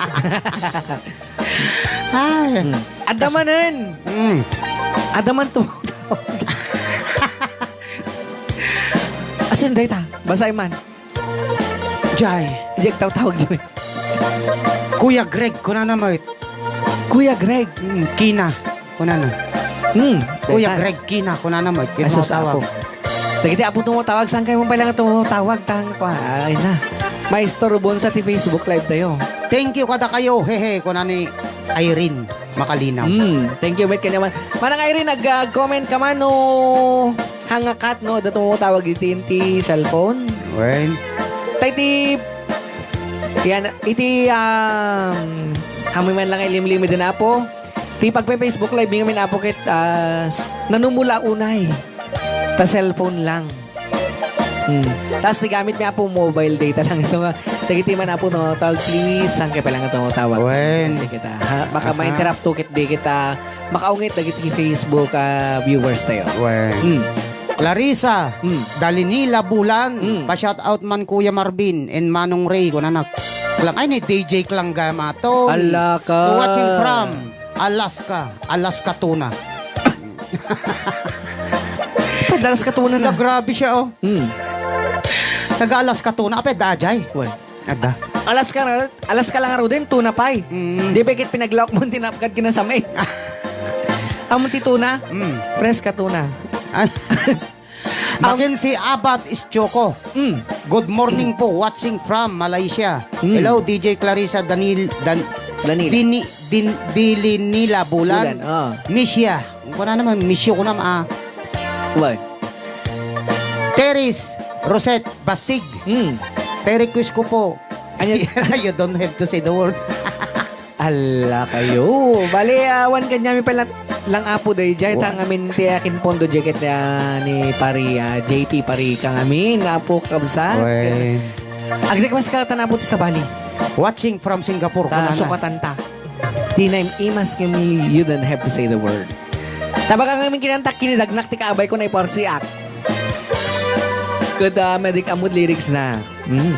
Ay. Mm. Adda manen. Mm. Adda man to. Asin dayta. Basay man. Jay. Jay, tawtawag jay. Kuya Greg, kunana met. Kuya Greg. Mm, Kina. Kunana. Hmm, Kuya daytan. Greg Kina, kunana mo, Ay, sus, tumawag. Apo. Dagiti Apo tumawag, saan kayo mong pala nga tumawag? Tang, pa, ay na. Maestro Bonsa ti Facebook Live tayo. Thank you kada kayo, hehe, kunana ni Irene Makalinaw. Hmm, thank you, met, kanyaman. Manang Irene, nag, ah, comment ka man, no? Hangakat, no? Da tumawag iti, iti cellphone. Well. Tay ti, yan, iti, um, amoy man lang ilimlimid na po. Ti pagpe-Facebook Live mi ngamin, Apo, ket, ah, s-, nanumula unay. Ta cellphone lang. Hmm. Tas gamit mi, Apo, mobile data lang. So, nga, dagiti man, Apo, no, tawag, please, saan kayo palang ito tawag? Wen. Kasi kita, ha? Baka Aha. ma-interrupt to, ket di kita makaungit dagiti Facebook, ah, viewers tayo. Wen. Hmm. Clarissa, Hmm. Dalinila Bulan, Hmm. pa-shout out man Kuya Marvin and Manong Ray, kunanak. Klang, ay, ni D J Klang Gamato. Ala ka. Watching from Alaska, Alaska Tuna. Pwede Alaska Tuna na. Ala, grabe siya, oh. Hmm. Taga Alaska Tuna. Apay, dajay? Wen. Adda. Alaska na, Alaska lang aro din, tuna pie. Mm. Di ba kit pinaglaok mo, tinapkad kinasamay? Amo ti tuna? Mm. Fresh ka tuna. Ay. Ang Mackenzie Abad Ischoko. Mm. Good morning po, watching from Malaysia. Mm. Hello, D J Clarissa Danil-, Dan-, Danil. Dini-, Din-, Dilinila Bulan. Bulan, ah. Misya. Kung kuna naman, misyo ko naman, ah. Why? Teres Rosette Basig. Mm. Pe-request ko po. Anya? You don't have to say the word. Ala kayo. Bale, awan kanya mi pala lang apo day. Jay, Wa- ta ngamin ti akin pondo jacket niya ni pari, ah, J P pari ka ngamin. Apo kabsa. Uy. Ag-request ka ta na po sa Bali. Watching from Singapore, Ta kunana. Sukatan ta. Ti naimas ngem ni You Don't Have to Say the Word. Tabaga ngamin kinanta, kinidagnak ti kaabay ko na iparsiak. Ket, ah, medik amud lyrics na. Mm.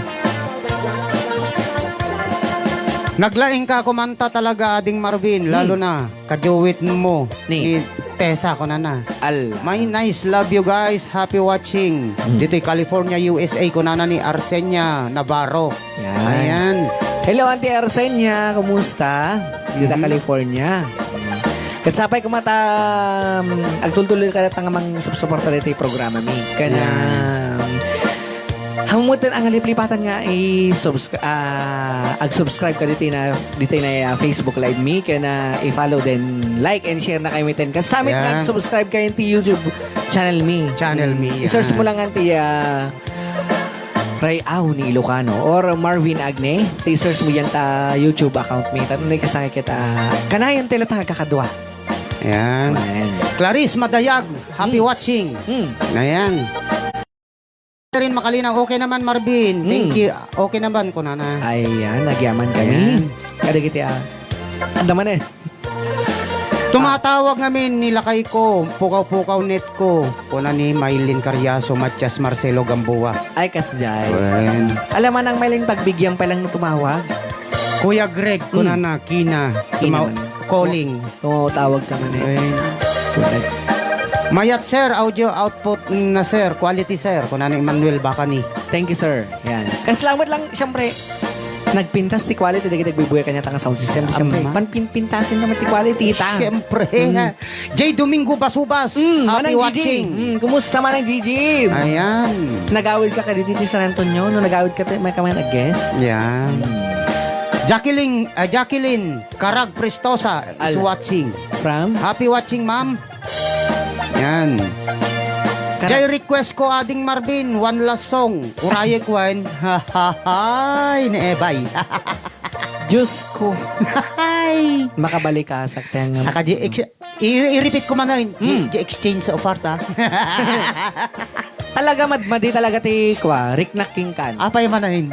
Naglaing ka kumanta talaga, Ading Marvin, Hmm. lalo na kajuwit mo Ni? ni Tessa, kunana. Al. My nice, love you guys. Happy watching. Hmm. Dito'y California, U S A, kunana ni Arsenia Navarro. Yan. Ayan. Hello, Auntie Arsenia. Kumusta? Dita Mhm. California. Ket sapay kumata, um, agtultuloy ka ta nga mangsupsuporta dito'y programa mi. Kana, Yan. um, Hamutan ang liplipatan nga i-subscri-, ah, ag-subscribe ka dito'y na, dito'y na, ah, Facebook Live mi, ken, ah, i-follow den, like and share na kayo miten. Ken sa met nga Yan. Ag-subscribe kayo ti YouTube channel mi. Channel mi, I-search yan. mo lang nga ti, ah, Ray Aw ni Ilocano or Marvin Agne. I-search mo yan ta YouTube account mi. Tan, kasakit kita. Kanayon ti latang agkakadua. Yan. Ayan. Clarice Madayag, happy Hmm. watching. Hmm. Ayan. Rin Makalinaw, "Okay naman, Marvin. Thank Hmm. you. Okay naman," kunana. Ayan, nagyaman kami. Ayan. Kadagiti, ah, anda man eh. Tumatawag ngamin ni lakay ko, pukaw-pukaw net ko, kuna ni Mylene Carriaso, Matias Marcelo Gamboa. Ay, kasjay. Wen. Alam mo nang Mylene, pagbigyan pa lang na tumawag. Kuya Greg, Hmm. kunana, Kina, Kina tuma-, man. calling. Oo, tawag ka man eh. Ay. Mayat, sir, audio output na, sir. Quality, sir. Kunana ni Emmanuel Bacani. Thank you, sir. Yan. Kasalamat lang, siyempre, nagpintas ti quality, dagiti agbubuya kaniata nga sound system. Siyempre, Amma. panpinpintasin naman ti quality, ta. Siyempre. Mm. J Domingo Basubas, Mm, happy Manang Gigi. watching. Mm, kumusta, Manang Gigi? Ayan. Nagawid ka kadidi ti San Antonio? No, nagawid ka ti, may ka man a guest? Yan. Mm. Jacqueline, ah, Jacqueline Carag Prestosa is Al- watching. From? Happy watching, ma'am. Yan. Kara- Jay, request ko, Ading Marvin, one last song. Urayek wen. Hahahay, ni Ebay. Diyos ko. Hay. Makabalik ka, sakte nga. Saka di ex-, i-, i-repeat ko man ngayon. Di, Hmm. di exchange sa oferta. Talaga, mad-, madi talaga ti, kwa, riknakking kan. Apay man ngayon?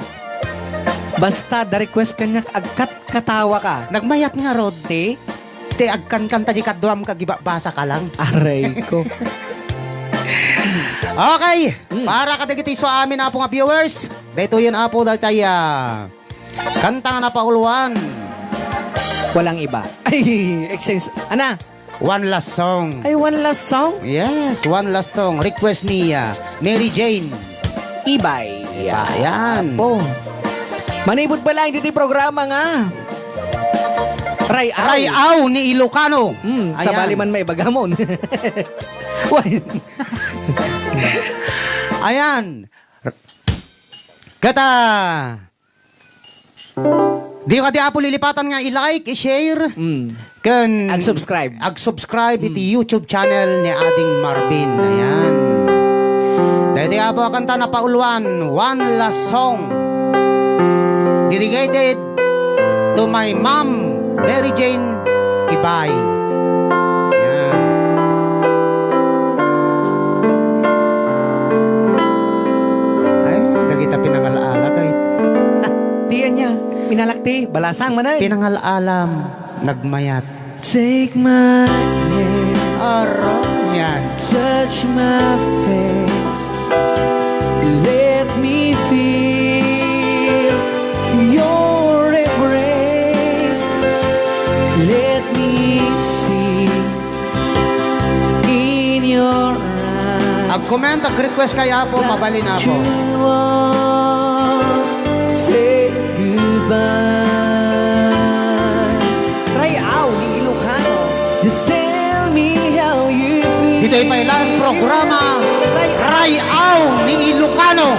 Basta, da request kaniak, agkat katawa ka. Nagmayat nga, Rod. Ti? Ti agkankanta di kaduam ka, gibabasa ka lang. Aray ko. Okay, Hmm. para kadagiti isu amin, Apo, nga viewers, daytoyen, Apo, daytay, ah, kanta nga napauluan. Walang iba. Ay, exchange. Ana? One last song. Ay, one last song? Yes, one last song. Request ni, ah, Mary Jane. Ibay. Ibay, yan. Apo. Manipud pa lang diti programa nga Ray-aw. Ray-aw ni Ilocano. Hmm, Ayan. Sabali man maibagamon. Why? Ayan. Kata, di ka di, Apo, lilipatan nga i-like, i-share, Mm. ken Ag-subscribe. ag-subscribe iti Mm. YouTube channel ni Ading Marvin. Ayan. Daytoy, Apo, a kanta napauluan, One Last Song. Dedicated to my mom, Mary Jane Ibay. Yan. Ay, dagita pinangal-ala kay. Ti ania, pinalak ti, balasang man ay. Pinangal-alam, nagmayat. Take my hand. Aron yan. Touch my face. Let me feel your embrace. Let me see in your eyes. Ag-comment, ag-request kay Apo, mabalin, Apo. That you won't say goodbye. Ray-aw ni Ilocano. Just tell me how you feel. Ditoy pay lang programa, Ray-aw. Ray-aw ni Ilocano.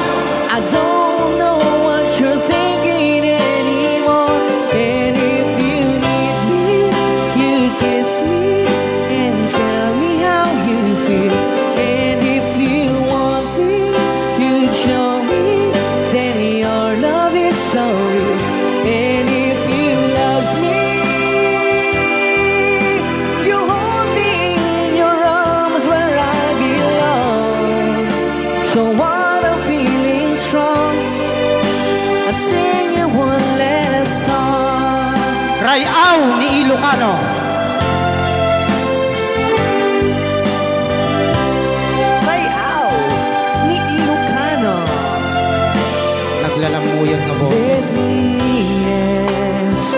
I don't know what you're thinking anymore. And if you need me, you kiss me and tell me how you feel. And if you want me, you show me. Then your love is so real. And if you love me, you hold me in your arms where I belong. So what I'm feeling strong. I sing you one last song. Ray-aw ni Ilocano. Ray-aw ni Ilocano. Naglalamuyod nga boses. Let me ask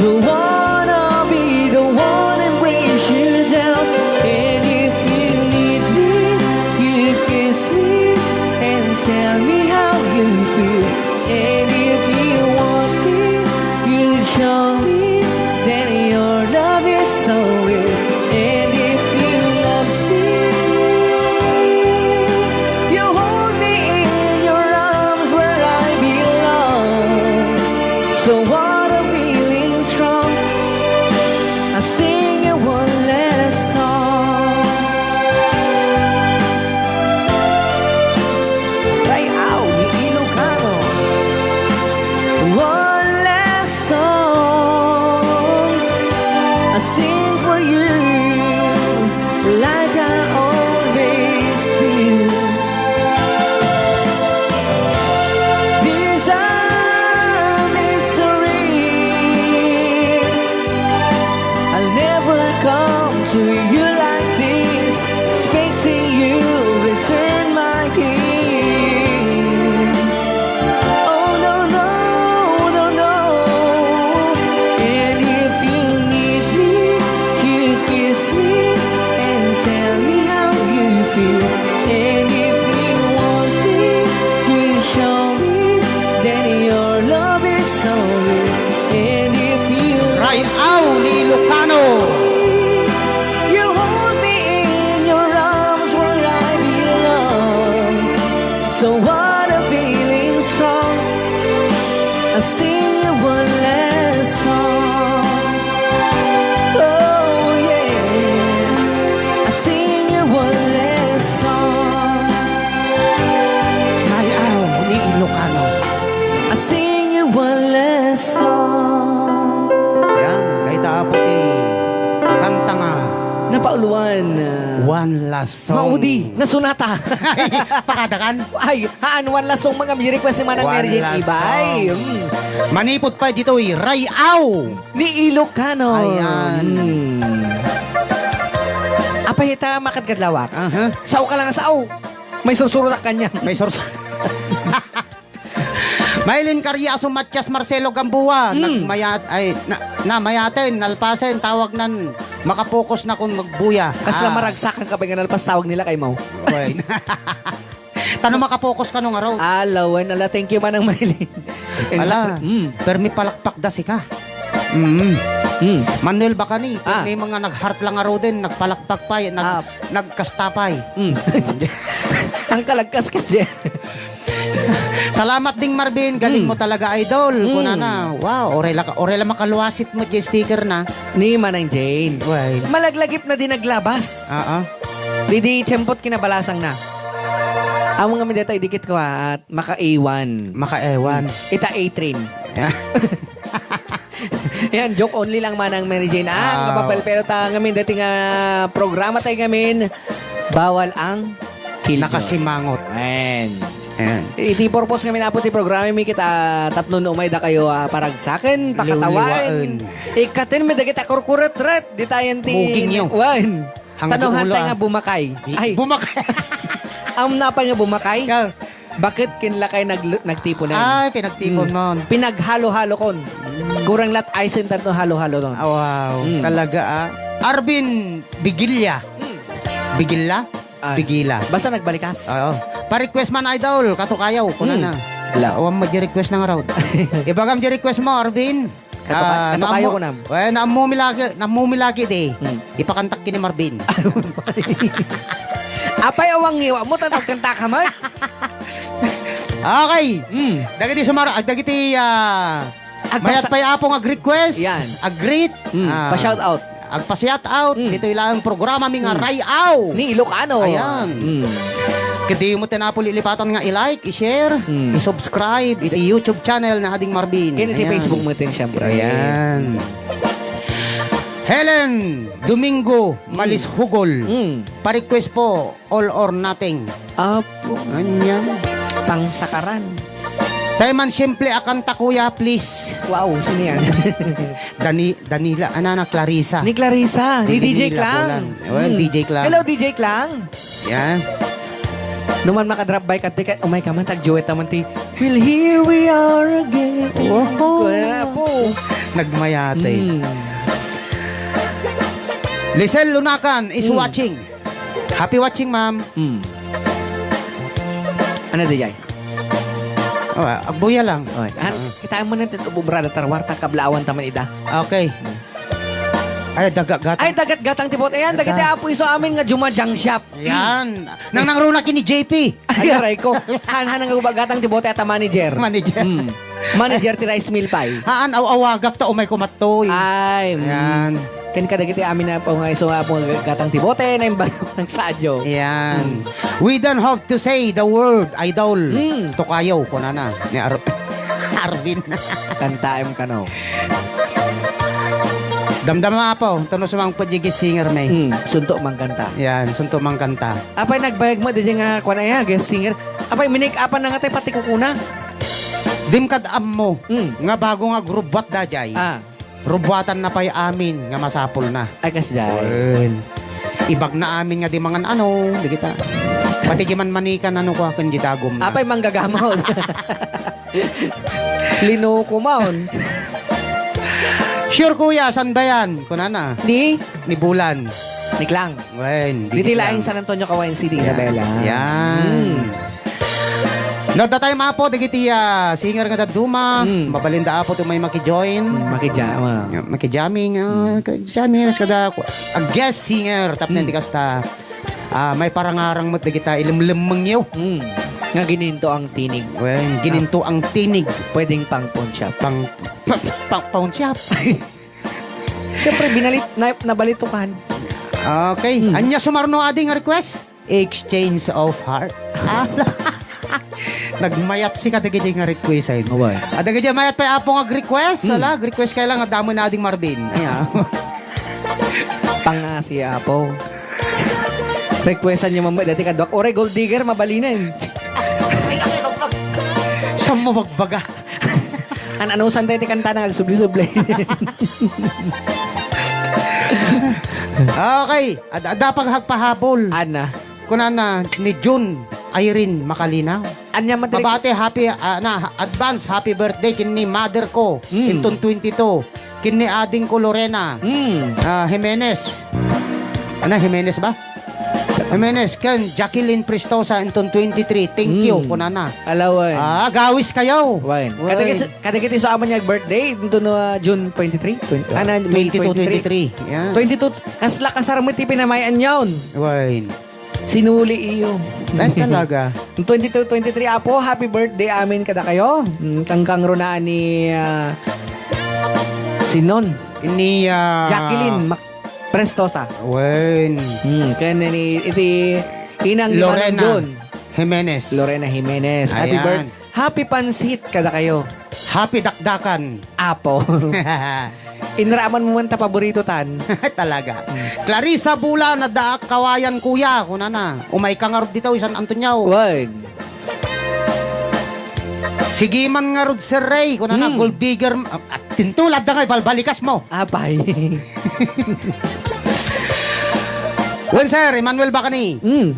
Don't wanna be the one and bring you down. And if you need me, you kiss me and tell me how you feel. And if you want me, you show me. Then your love is so real. And if you love me, you hold me in your arms where I belong. So what a feeling strong. I sing you one last song. Cry out, ni Ilocano. One last song. I sing for you like I always do. These are mysteries. I'll never come to you like this, expecting you return my kiss. Oh no, no, no, no. And if you need me, you kiss me and tell me how you feel. And if you want me, you show me. Then your love is so real. And if you Ray Au ni Ilocano. You hold me in your arms where I belong. So what a feeling strong. I sing you one last song. Oh yeah. I sing you one last song. Ray Au ni Ilocano. I sing you one last song. Yan, dayta apo ti kanta nga Napauluan. One last song. Maudi, nasunata. Ay, pakadakan. Ay, haan, one last song, mga request ni Manang One Mary Jane last Ibay. song. Mm. Manipud pay ditoy, Ray Au. Ni Ilocano. Ayan. Mm. Apay ta makadkadlawak. Aha. Sao ka lang, sao. May sursurutak kanya. May surs- Maylin Carriazo, Matias Marcelo Gamboa, Mm. nagmayat-, ay, na, na, mayaten, nalpasen, tawagnan, makapokus na kun magbuya. Kasla Ah. maragsakan ka ba nga nalpas tawag nila kay Mau? Oy. Tano makapokus ka nung araw. Ala, wen, ala, thank you, Manang Maylin. Ala, Exact-, mm. permi palakpak da sika. Mm. Mm. Manuel Bacani, Ah. may mga nag-heart lang araw din, nagpalakpak pa, nag-, Ah. nagkastapay. Mm. Ang kalagkas kasi. Salamat ding Marvin, galing Mm. mo talaga, idol. Mm. Kunana, wow, oray la, oray la makaluasit mo diay sticker na. Ni Manang Jane. Why? Malaglagip na di naglabas. Oo. Di, di, tiyempot kinabalasang na. Amo nga mi deta idikit ko, ha, at makaewan. Makaewan. Mm. Ita A train. Yan, joke only lang, Manang Mary Jane. Ah, Aw. kapapelpelo ta ngamin, dati nga programa tayo ngamin, bawal ang killjoy. Nakasimangot. Ayan. Ayan. Iti purpose ngamin, apo, ti programa mi, kita tapno no umay da kayo, ah, paragsaken, pakatawaen. Liwliwaen. Ikkaten mi dagiti kurkuretret, ditayen ti Muging yo. Wan. Hanggang Tano ulo, hantay ah. nga bumakay. I-, Ay. bumakay. Am napay nga bumakay? Ka- Bakit kinlakay nag-, nagtipunan? Ay, pinagtipon Mm. mon. Pinaghalo-halo kon. Kurang lat aysen tanto halo-halo ton. Ah, wow. Mm. Talaga, ah. Arvin Bigilla. Mm. Bigilla? Ay. Bigila. Basta nagbalikas. Oo. Pa-request man, idol. Kato kayaw. Kuna Mm. na. Wala. Awan mo di request ng road. Ibagam di request mo, Arvin. Kato ka-, Ah, kato kayo naammo-, ko nam. Eh, naammo mi lagi, naammo mi lagi di. Hmm. Ipakantak kini Marvin. Apay awang ngiwa mo, tan agkanta ka man. Okay. Hmm. Dagiti sumara-, ah, dagiti, ah, Agpasa- mayat pay apong ag-request, Yan. ag-greet, Hmm. ah, Pa-shout out. agpa-shout out, Hmm. ditoy lang programa mi nga Hmm. Rayaw. Ni Ilocano. Ayan. Hmm. Kadi mo tinapo lilipatan nga i-like, i-share, Hmm. i-subscribe iti YouTube channel na Ading Marvin. Ken iti Ayan. Facebook mo tin, siyempre. Ayan. Helen Domingo Hmm. Malishugol. Hmm. Pa-request po, All or Nothing. Apo. Anyan. Pangsakaran. Tayo man simple a kanta, kuya, please. Wow, sino yan? Dani-, Danila, anana, Clarissa. Ni Clarissa, ni Dili D J nila Clang. Kulang. Well, Hmm. D J Clang. Hello, D J Clang. Yan. No man maka-drop by ka, tika, umay ka man, tag-duet naman ti, "Well, here we are again." Oho. Apo. Nagmayatay. Mm. Lisel Lunakan is Mm. watching. Happy watching, ma'am. Mm. Ano di jay? Oh, agbuya lang. Oy. Ah, kita mo na ito, bubrada, tarwarta, kablaawan, taman ida. Okay. Ay, daga-, gatang. Ay, dagat-gatang ti bote. Ayan, dagiti Apo iso amin nga Juma Junk Shop. Yan. Nang nangruna kini J P. Ay, aray ko. Han, han, nga guba-, gatang ti bote at manager. Manager. Mm. Manager ti rice mill pay. Haan, aw-awagak ta umay kumattoy. Ay, mm. Yan. Ken kadagiti amin na po nga iso nga po nga gatang ti bote, na yung bago ng sadyo. Yan. Mm. We don't have to say the word, idol. Mm. Tokayo, kunana. Ni Ar-, Arvin. Kantaem kano. Damdama, Apo, tuno sumang pajigi singer, may. Mm. Sunto mang kanta. Yan, sunto mang kanta. Apay, nagbayag mo, di nga, kwan aya, guest singer. Apay, minik-apan na nga tayo, pati kukuna. Dim kad ammo, Mm. nga bago nga grubwat dajay. Ah. Rubwatan na pay amin nga masapul na. Ay, kasdiay. Wen. Ibag na amin nga di mangan ano, di kita. Pati di man manikan ano ko, akin di dagom na. Apay, manggagamaw. Linuko maon. Sure, kuya, san ba yan? Kunana. Ni? Ni Bulan. Ni Klang. Wen, di Diti kita. Laing San Antonio, Cauayan City, Yan. Isabela. Yan. Mm. No, datay, Apo, dagiti, ah, singer nga dadduma. Mm. Mabalinda, Apo, ti may makijoin. Mm, makija-, ah. Makijamming, ah, Mm. ka-, jamming, kada ku-, a guest singer, tapno Mm. di kasta, ah, may parangarang met dagita, ilemlemmengyo. Mm. Nga gininto ang tinig. Wen, gininto Ah. ang tinig. Pwedeng pang pawn shop. Pang, pang, pang pawn shop. Siyempre, binalit, na, nabalitukan. Okay. Hmm. Anya sumarno adi nga request? Exchange of heart. Nagmayat si kadagiti nga request ay. Away. Adagiti mayat pay Apo nga request. Hmm. Ala, request kay lang adamon na ading Marvin. Ay, ah. Pangasi, Apo. Requestan niyo mamay dati kadwak. Oray gold digger, mabalinen. Saan mo magbaga? An-anusan tayo ti kanta na agsubli-subli. Okay. Ad-, adda pagpagpahabol. Ana. Kunana ni June Irene Makalinaw. Anya man ti Mabati, happy, ah, na, advance happy birthday ken ni mother ko, Mm. inton twenty-two. Ken ni ading ko Lorena, Mm. ah, Jimenez. Ana, Jimenez ba? Jimenez, ken Jacqueline Prestosa, inton twenty-three. Thank you, Mm. kunana. Alaway. Ah, gawis kayo. Wine. Wine. Kadagit, kadagit iso aman niya birthday, inton, ah, June twenty-three? Twenty, Ah, ana, May twenty-two, twenty-three. twenty-three. Yan. Twenty-two, kasla kasar mo ti pinamayan yon. Wine. Sinuli iyo. Ay, talaga. Twenty-two, twenty-three, Apo, happy birthday amin kada kayo. Mm, kangkang runa ni, ah, sinon? Ni, ah, Jacqueline Mac-, Prestosa. Wen. Hmm, kaya ni, iti, inang ni Manong Lorena John. Jimenez. Lorena Jimenez. Happy Ayan. birth-, happy pansit kada kayo. Happy dakdakan. Apo. Inraman mo man ta paborito tan. Talaga. Clarissa Bulan, adda ak Cauayan, kuya, kunana. Umay ka ngarud ditaw, San Antonio. Wen. Sige man ngarud, Sir Ray, kunana, Hmm. gold digger, ah, ah, tintulad da nga, ibalbalikas mo. Apay. Wen, Sir, Emmanuel Bacani. Hmm.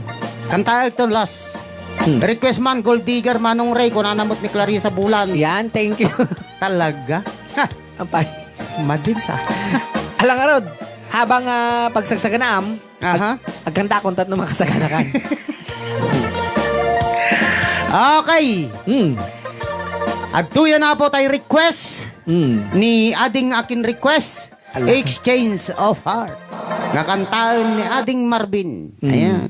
Kanta ito, last. Hmm. Request man, gold digger, Manong Ray, kunana mo't ni Clarissa Bulan. Yan, thank you. Talaga? Ha! Apay. Madin sa. Alang arod, habang, ah, pagsagsaganam, ag-, Aha. agkanta akon tapno makasaganakan. Okay. Hmm. Adtoy na po tay request Hmm. ni ading akin request. Ala. Exchange of heart. Nga kantaen ni Ading Marvin. Hmm. Ayan.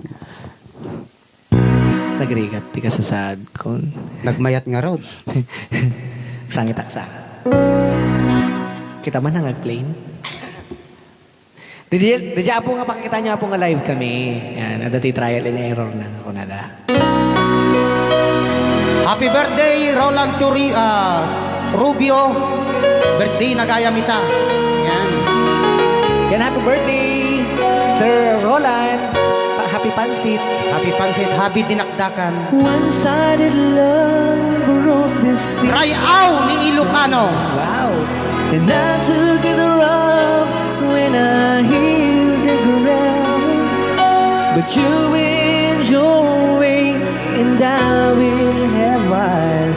Nagrigat ti kasasaad kon. Nagmayat ngarud. Sangit ak sa. Kita man ang plane. Di, di, di, Apo, nga pakita niyo, Apo, nga live kami. Yan, adda ti trial and error na, kunada. Happy birthday, Roland Turi-, ah, Rubio. Birthday na gayam ita. Yan. Yan, happy birthday, Sir Roland. Pa-, happy pansit. Happy pansit, happy dinakdakan. One-sided love broke the system. Rayaw ni Ilocano. Wow. And I took it rough when I hear the ground. But you went your way. I will have while.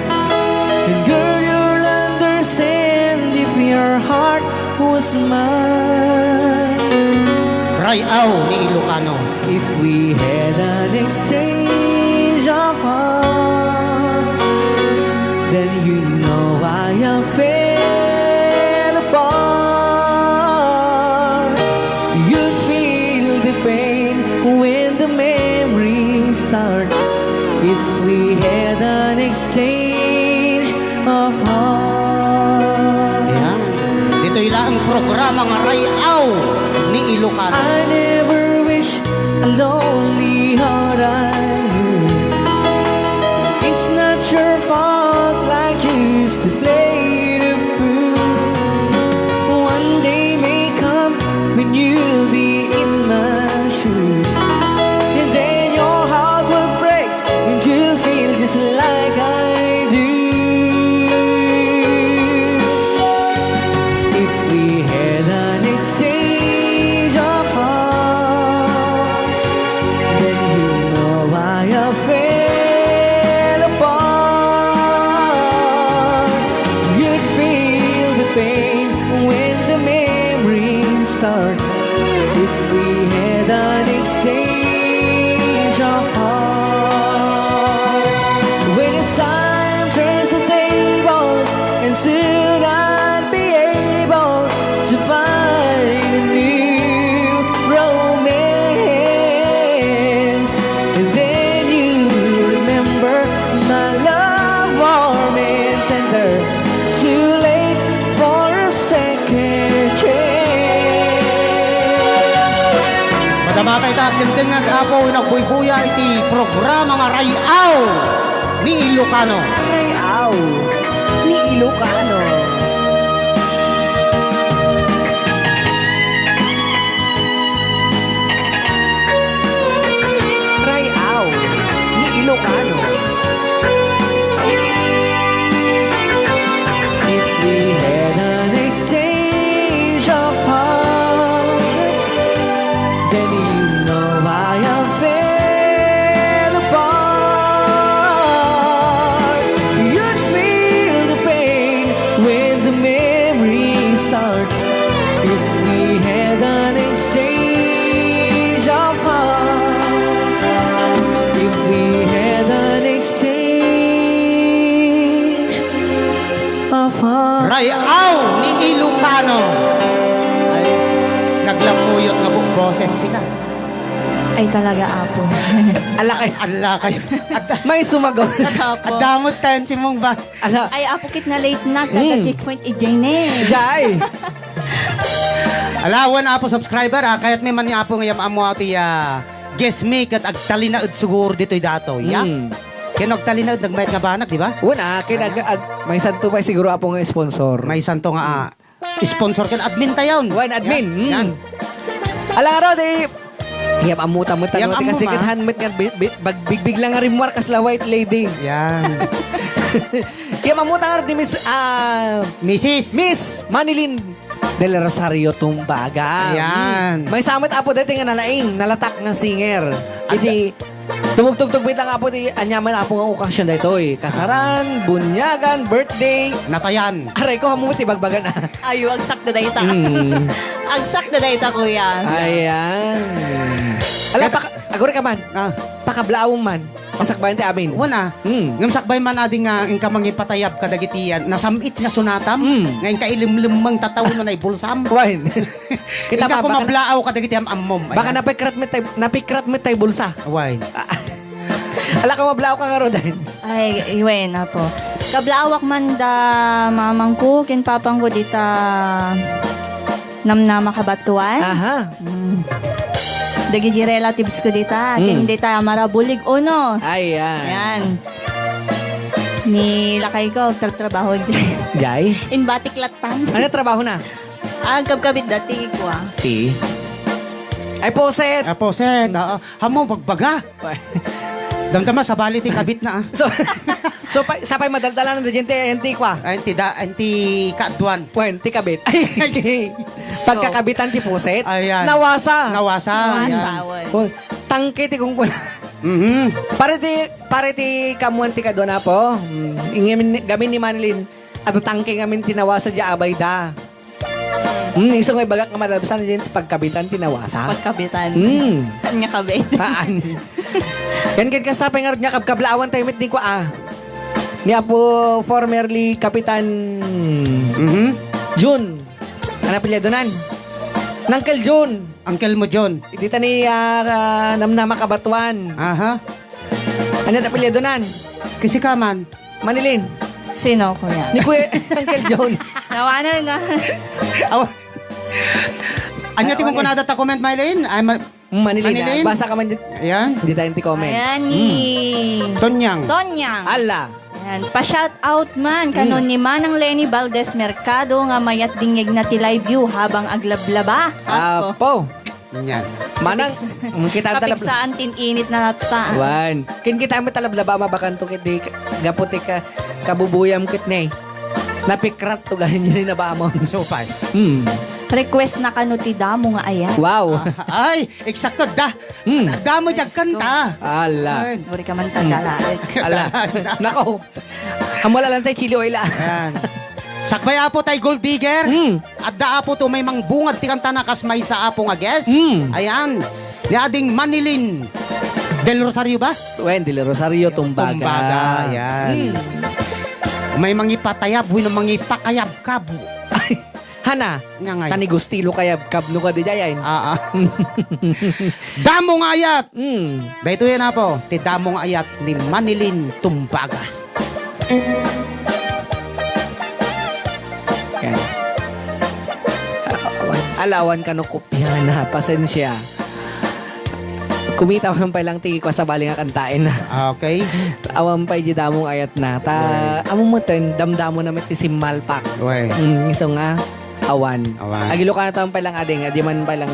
And girl, you'll understand if your heart was mine. Ray-aw ni Ilocano. If we had an exchange of hearts, then you know I have fell apart. You'd feel the pain when the memory starts. If we had an exchange of hearts. Ayan. Ditoy la ang programa nga Ray-aw ni Ilocano. I never wish a lonely heart I knew. It's not your fault, like you used to play the fool. One day may come when you'll be in my shoes. And then your heart will break and you'll feel just like I do. If we had an exchange of hearts, then you know I have fell apart. You'd feel the pain when the memory starts. If we had an exchange of hearts, when it's time turns the tables, and soon I'd be able to find a new romance. And then you remember my love warm and tender. Too late for a second chance. Madama tayo ta, tinding nga apo, nagbuybuya iti programa nga Ray-aw ni Ilocano. Ray-aw ni Ilocano. Ray-aw ni Ilocano. If we had an exchange of hearts, then you know I have fell apart. You'd feel the pain when the memory starts. If we had an exchange of hearts, if we had an exchange of hearts. Ray-aw ni Ilocano. Ay, naglammuyot nga bu-, boses sika. Ay, talaga, Apo. Ala kay, ala kay. May sumagot. Apo. Adamot tension mong ba? Ala. Ay, Apo, ket na-late na. Mm. Kada checkpoint, ijay ne. Jay. Ala, wen, Apo, subscriber, ah, kayat mi man ni Apo nga yam-ammo ti, ah, guest mi ket agtalinaed siguro ditoy datoy, ya? Mm. Ken agtalinaed, nagmayat nga banag, di ba? Wen, ah, ken ag-, ag-, maysanto pay siguro, Apo, nga sponsor. Maysanto nga, ah, sponsor ken admin tayon. Wen, admin. Yan, mm. Yan. Ala, aro, di, yam-ammo ta met, ano, ti kasikit man. Yam-ammo man. Met nga bi-, bi-, bag-, bigbigla nga rimmuar kasla white lady. Yan. Yam-ammo ta nga di Miss, ah, Missus Miss Manilyn Del Rosario Tumbaga. Ayan. Mm. Maysa met, Apo, daytoy nga nalaing, nalatak nga singer. Iti tumugtugtog met lang, Apo, ti aniaman, Apo, nga okasyon daytoy. Kasaran, bunyagan, birthday. Natayan. Aray ko, ammo ti bagbaga na. Ayo, agsak da dayta. Mm. Agsak da dayta, kuya. Ayan. Ala, Kaya paka-, aguray ka man. Ah. Pakablaaw man. Masakbayan ti amin. Wen, ah. Hmm. Ngem sakbay man adi nga inka mangipatayab kadagiti, ah, nasam-it nga sunatam, Hmm. nga inka ilimlemmeng tattao no naibulsam. Wen. Kita Inka pa, baka kumablaaw kadagiti am-ammom. Baka Ayan. napikrat met tay, napikrat met tay bulsa. Wen. Ala, kumablaaw ka ngaruden. Ay, wen, Apo. Kablaawak man da mamangko ken papangko dita Namnama, Cabanatuan. Aha. Mm. Dagiti relatives ko dita, Mm. ken dita Marabulig uno. Ay, yan. Yan. Ni lakay ko, agtratrabaho diay. Diay? In Batiklattan. Ano trabaho na? Ah, agkabkabit dati, kua. Ti? Ay, puset. Ah, puset, oo. Amo, bagbaga. Damdama, sabali ti kabit na, ah. So, so, pa, sapay madaldalan na diyan ti, ti kua. Ay, ti da, ti kaaduan. Wen, ti kabit. So, pagkakabitan ti puset, ayan. Nawasa. Nawasa, Nawasa, ayan. Wen. Oh, tangke ti kungkuna. Mhm. Pare ti, Para iti kaammuan ti kadua, Apo. Mm, ngamin, gamin ni Manilyn, adda tangke ngamin ti nawasa diay abayda. Mm, isu nga ibagak nga madalabsan diay ti pagkabitan ti nawasa. Pagkabitan. Mm. Ania kabit? Haan. Yan, ket kasta pay ngarud nga kabkablaawan tayo met ni kua, ah. Ni Apo formerly Kapitan Mhm. Jun. Ano apelyidonan? Uncle Jun. Uncle mo, Jun. Dita ni, ah, ah, Namnama Cabatuan. Aha. Ano apelyidonan? Kasi ka man. Manilyn. Sino, kuya? Ni Kuya Uncle Jun. Nawanan na. Aw. Anya ti kunkunada ta comment, Maylin? Ay, ma- Manilyn, Manilyn? Ah, basa ka man dit-, Ayan. Dita ti comment. Ayan, ni Mm. Tonyang. Tonyang. Ala. Ayan, pa-shout out man kano Mm. ni Manang Lenny Valdez Mercado nga mayat dingngegna ti live view habang aglablaba. Apo. Apo. Yan. Manang, mm, kita ta lab- Kapigsaan tin init na ta. Wan. Ken kita met ta lablaba, mabakanto ket di ka-, gapu ti ka-, kabubuyam ket ne. Napikrat to ganin yun na ba amon? Supay. Hmm. Request na kano ti damo nga ayat. Wow. Ay, eksakto da. Hmm. Damo diay kanta. Ala. Ay. Buri ka man tagala. Hmm. Ala. Nako. Ammo la lang tayo chili oil, ah. Ayan. Sakbay, Apo, tay Gold Digger. Mm. Adda, Apo, ti umay mangbungad ti kantana kas maysa, Apo, nga guest. Mm. Ayan. Ni ading Manilyn Del Rosario ba? Wen, Del Rosario, Tumbaga. Tumbaga, ayan. Mm. Umay mangipatayab, wenno mangipakayabkab. Hana, Nga ngay. Tani gustilo kayabkab no kadi jayain. Ah, ah. Damo nga ayat. Mm. Daytoy, Apo, ti damo nga ayat ni Manilyn Tumbaga. Yan. Ala, awan kano kopia na. Pasensya. Kumita man pay lang ti kua sabali nga kantaen. Okay. Awan pay di damo nga ayat na. Ta, Right. Amo mo ten, damdamo na met ti simmalpak. Right. Mm, isu nga, awan. Awan. Agilokano ta man pay lang ading, adi man pay lang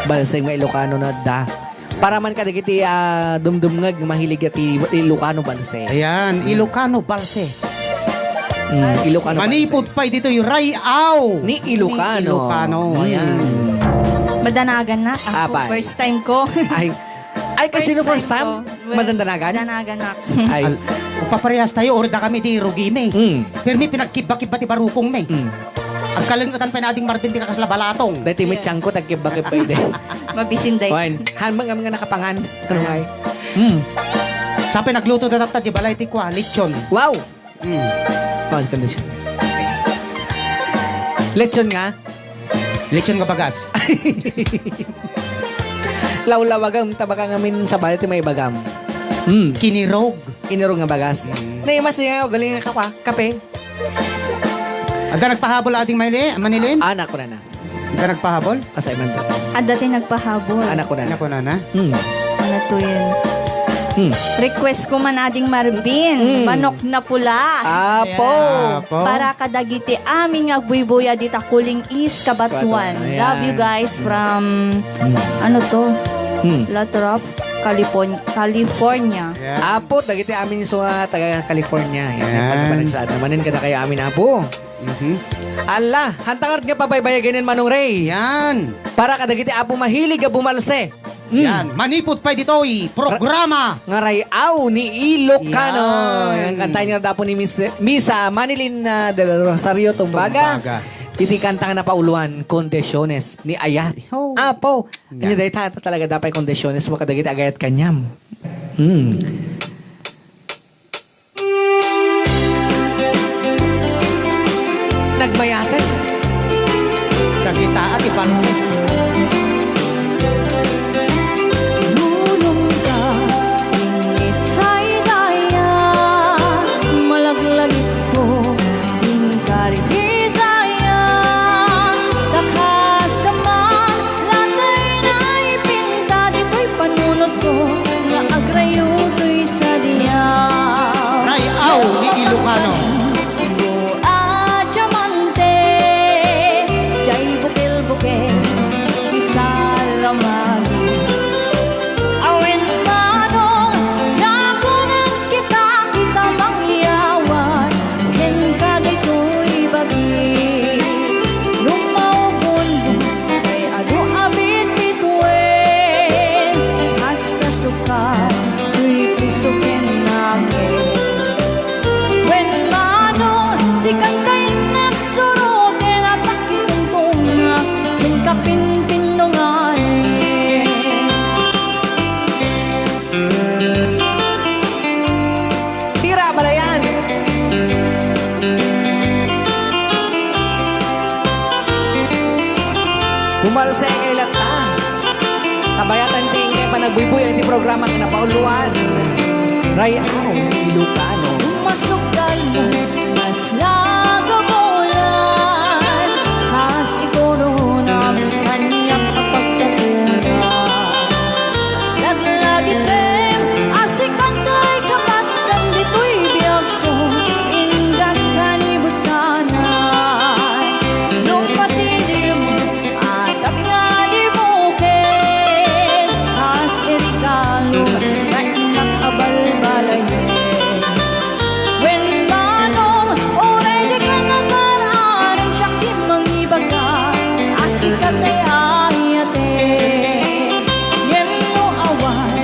balseng nga Ilokano na da. Para man kadagiti, ah, dumdumngeg nga mahilig ti Ilokano balse. Ayan, Ilokano balse. Mm, Ilokano balse. Manipud pay ditoy Ray-aw. Ni Ilokano. Ni Ilokano, ayan. Mm. Madanagan na. Ako, Apay. First time ko. Ay, ay, kasi First no first time time? ko. Well, Madandanagan? Madanagan na. Ay. Al-, paparehas tayo, or da kami ti rugi mi. Mm. Pero mi pinagkibba-kibba ti barukong mi. Mm. Agkalengketan pay ni ading Marvin ti kakas la balatong. Dati may Yeah. tiyangko, tagkibba-kibba ide. Mabisin day. Wan, han man kami nga nakapangan. Ano nga eh? Mm. Sa pinagluto na tatta di balay ti kua, lechon. Wow! Mm. Oh, condition. Lechon nga? Lechon nga bagas. Lawlawagam, tabaka ngamin sabali ti maibagam. Mm. Kinirog. Kinirog nga bagas. Mm. Naimas niya, galing nga kapa-, kape. Adda nagpahabol ading Maili-, Manilin? Anak ko na na. Adda nagpahabol? Asay man to. Adda ti nagpahabol. Anak ko na na. Anak ko na na? Hmm. Ano to yun? Hmm. Request ko man ading Marvin, Hmm. Manok na Pula. Apo. Apo. Para kadagiti amin nga agbuybuya dita Kuling East, Cabatuan. Cabatuan, ayan. Love you guys Hmm. from, Hmm. ano to? Hmm. Lathrop, Californ-, California. Yeah. Apo, dagiti amin isu nga taga California. Yan. Yan. Pagpanagsaad naman din kada kayo amin, Apo. Mhm. Ala, hantangar nga pabaybayagenen Manong Ray. Yan. Para kadagiti apo mahilig a bumalse. Mm. Yan. Manipud pay ditoy programa. Nga Ray-aw ni Ilocano. Yan. Yan, kantaen nga dapo ni Miss, Miss, ah, Manilin, ah, Del Rosario Tumbaga. Tumbaga. Iti kanta nga napauluan, Kondisyones ni Ayat. Oh. Apo. Yan. Anya dayta talaga dapay kondisyones mo kadagiti agayat kaniam. Hmm. Nagmayaten. Kakitaa ti pansit. Nunong ka, init sa idaya, malaglagipko, din ka iti daya, takas ka man, latay na ipinta, ditoy panunotko, nga agrayo toy sadiaw. Ray-aw ni Ilocano. Go a diamante, jay bukel-bukel, Umalsay kay latta. Kabayatan ti inkay panagbuybuyan iti programa nga napauluan. Ray-aw ni Ilocano. Masukal mo, mas nagabulan, kas iturunam, kaniak a pagkaturan. Laglag item, asikan toy kapatkan ditoy biagko, inggak kanibusanan. Nung matidim, atak nga di bukid, kas irigalo, nga innak a balbalayen. Wen manong, uray di ka nagar-aram, siak ti mangibaga, a sika tay ayate. Ngem no awan,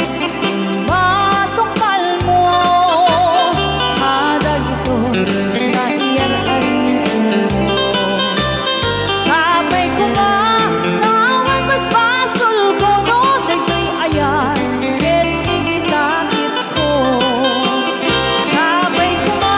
matungpal mo, kadagito nga iyar-arinmo. Sapay koma, nga awan basbasol ko no dagitoy ayat, ket ikitakit ko. Sapay koma,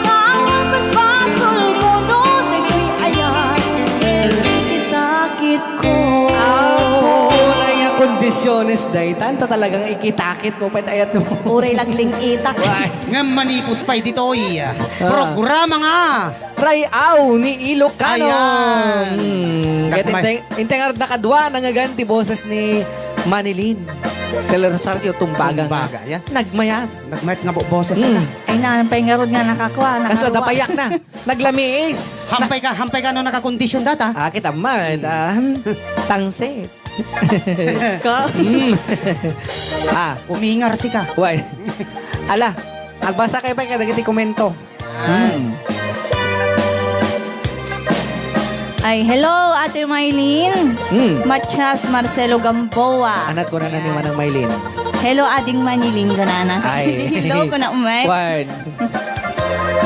nga awan basbasol ko no dagitoy ayat, ket ikitakit ko. Apo, nay nga kondisyones daytan, ta talagang ikitakit mo pay ayat mo. Uray lagling itak. Why? Ngem manipud pay ditoy, ah, programa nga Ray-aw ni Ilocano. Ayan. Hmm, ket inteng, inteng arda kadua, nangngegan ti boses ni Manilyn Del Rosario, Tumbaga. Tumbaga, ya. Nagmayat. Nagmayat nga bo-, boses na. Ay, naan pay ngarud nga nakakua, kasta da payak na. Naglamiis. Hampay ka, hampay ka no nakakondisyon data. Ah, kita man, ah, tangsit. Iska. Mm. Ah. Umingar sika. Wen. Ala, agbasa kayo pay kadagiti komento. Hmm. Ay, hello, Ate Mylene. Hmm. Matias Marcelo Gamboa. Anat ko na ni Manang Mylene. Hello, Ading Manilyn, kunana. Ay. Hello, kuna umay. Wen.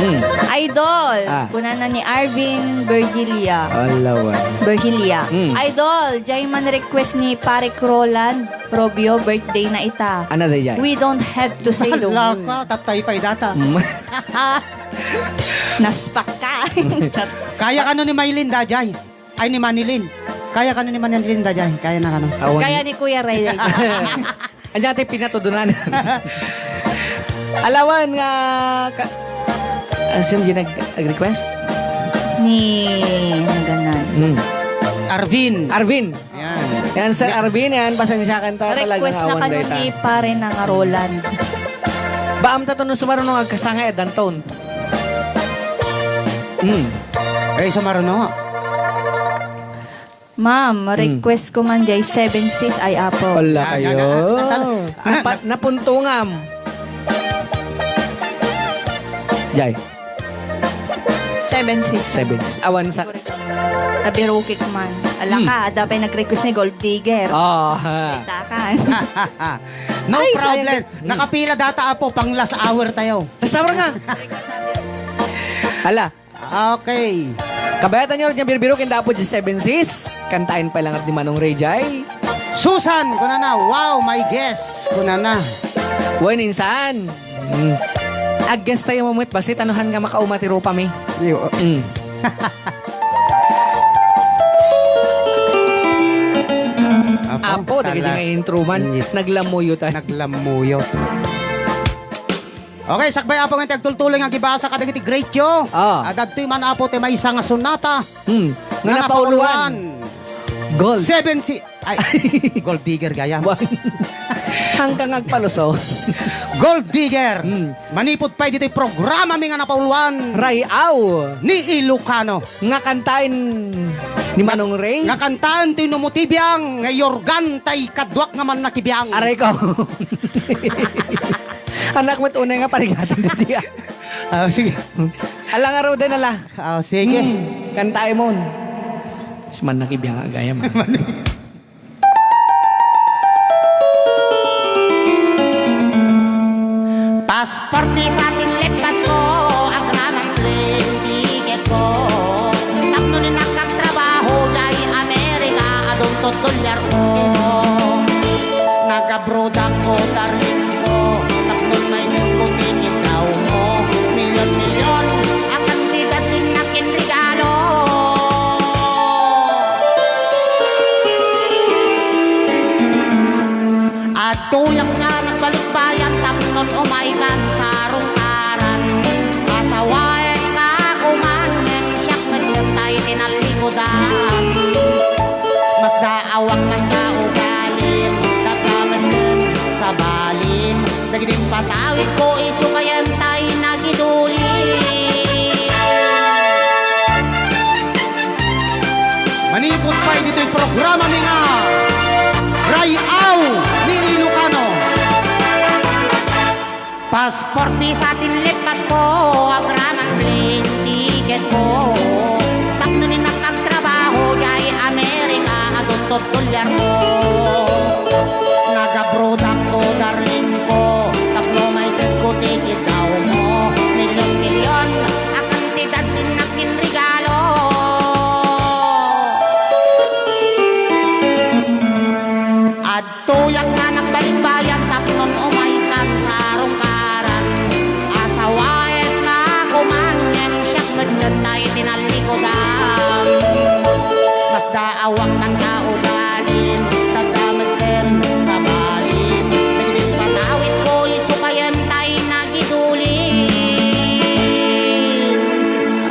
Hmm. Idol, ah, kunana ni Arvin Virgilia. Ala, wen. Virgilia. Hmm. Idol, jay man request ni Parek Roland Robio, birthday na ita. Ano na yan? We don't have to say the word. Hala ka, tatay pay data. Mm. Naspak ka. Kaya kano ni Mylene dayjay? Ay, ni Manilyn. Kaya kano ni Manilyn dayjay? Kaya na kano? Awan. Kaya ni Kuya Ray. Anya ti pinatudunan. Alawan nga ka-, ah, sino yung nag-request? Ni, ano ganan? Hmm. Arvin. Arvin. Yan. Yan, Sir Arvin, yan, pasensya ka ta, talagang request na awan kano dayta ni Pare na nga Roland. Baam ta to no sumaruno nga agkasangay a Danton. Hmm. Eh, sumaruno. Ma'am, hmm, request ko man jay Seven Seas ay Apo. Wala kayo. Napa-, napuntungam. Jay. Seven Seas. Seven Seas. Awan sa Tabirukik man. Ala ka, hmm, ada pay nag-request ni Gold Digger. Ah, ha. Takan. No problem. Ay, sayang. Nakapila data, Apo, pang last hour tayo. Last hour nga. Ala. Okay. Kabayatan nyo rin yung birbiro, kinda Apo di Seven Seas. Kantain pa lang at ni Manong Ray Jay. Susan, kunana, "Wow, my guest," kunana. Wen, insan. Mm. Ag-guest tayo mamit, basta tanuhan nga makauma ti rupa mi. Iyo. Mm. Apo, Apo, dagiti tala-, nga intro man, mm, naglamuyo tayo. Naglamuyo. Okay, sakbay, Apo, nga ti agtultuloy nga agibasa kadagiti great you. Ah. Adda ditoy man, Apo, ti maysa nga sonata. Hmm. Nga nga napauluan. Gold. Seven si-, ay, Gold Digger gayam. Hanggang agpalusot. Gold Digger. Hmm. Manipud pay ditoy programa mi nga napauluan. Ray-aw. Ni Ilocano. Nga kantaen ni Manong Ray. Nga kantaen ti numutibiang, nga yorgan tay kaduak nga mannakibiang. Aray ko. Anak met unay nga parigaten diti, ah. Ah, sige. Ala nga ruden, ala. Ah, sige. Hmm, kantaen mo. Mannakibiang agayam, ah. Pasporte sa atin lepas ko, agraman plane ticket ko. Tapno ni nakagtrabaho, jay Amerika, adun to dolyar ko. Nagabroad ako, darling ko, tapno may kumikitaw mo. Milyon-milyon, a kantidad ti nakin regalo. Awak man kaugalim, tatamen sa balim. Dagiti patawidko, isu kayantay nagiduli. Manipud pay ditoy programa mi nga Ray-aw ni Ilocano. Passport, visa, tinlipatko, agraman plane ticketko. Tapno ni nakagtrabaho jay Amerika, adunto dolyarko. Nagabrodakko, darlingko, tapno maitedko ti kidawmo. Milyon-milyon a kantidad ti nakinregalo. Ad Tuyak nga nagbalikbayan tapnon umaykan sa rungkaran. Asawaek nga kuman ngem siak met ken tay tinallikudam. Masdaawak man ta ugalim, taddamek ken sa balim. Dagiti patawidko, isu kayen tay nagidulin.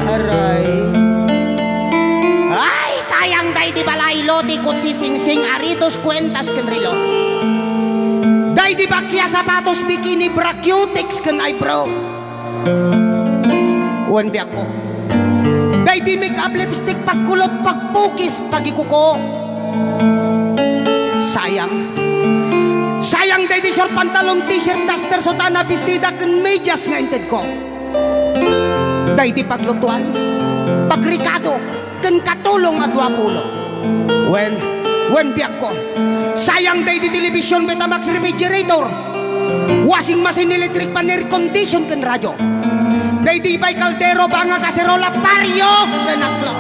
Aray. Ay, sayang daydi balay, loti, kutsi, singsing, aritos, kuentas, ken relo. Daydi bakia, sapatos, bikini, bra, cutex, ken eyebrow. Wen biagko. Daydi make-up, lipstick, pagkulot, pagpukis, pagikuko. Sayang. Sayang daydi short pantalon, t-shirt, duster, sutana, bestida, ken medias nga intedko. Daydi paglutuan, pagrikado, ken katulong a dua pulo. Wen, wen biagko. Sayang daydi television, Betamax, refrigerator, washing machine, electric fan, air condition, ken radio. Daydi pay kaldero, banga, kaserola, pario, ken aklo.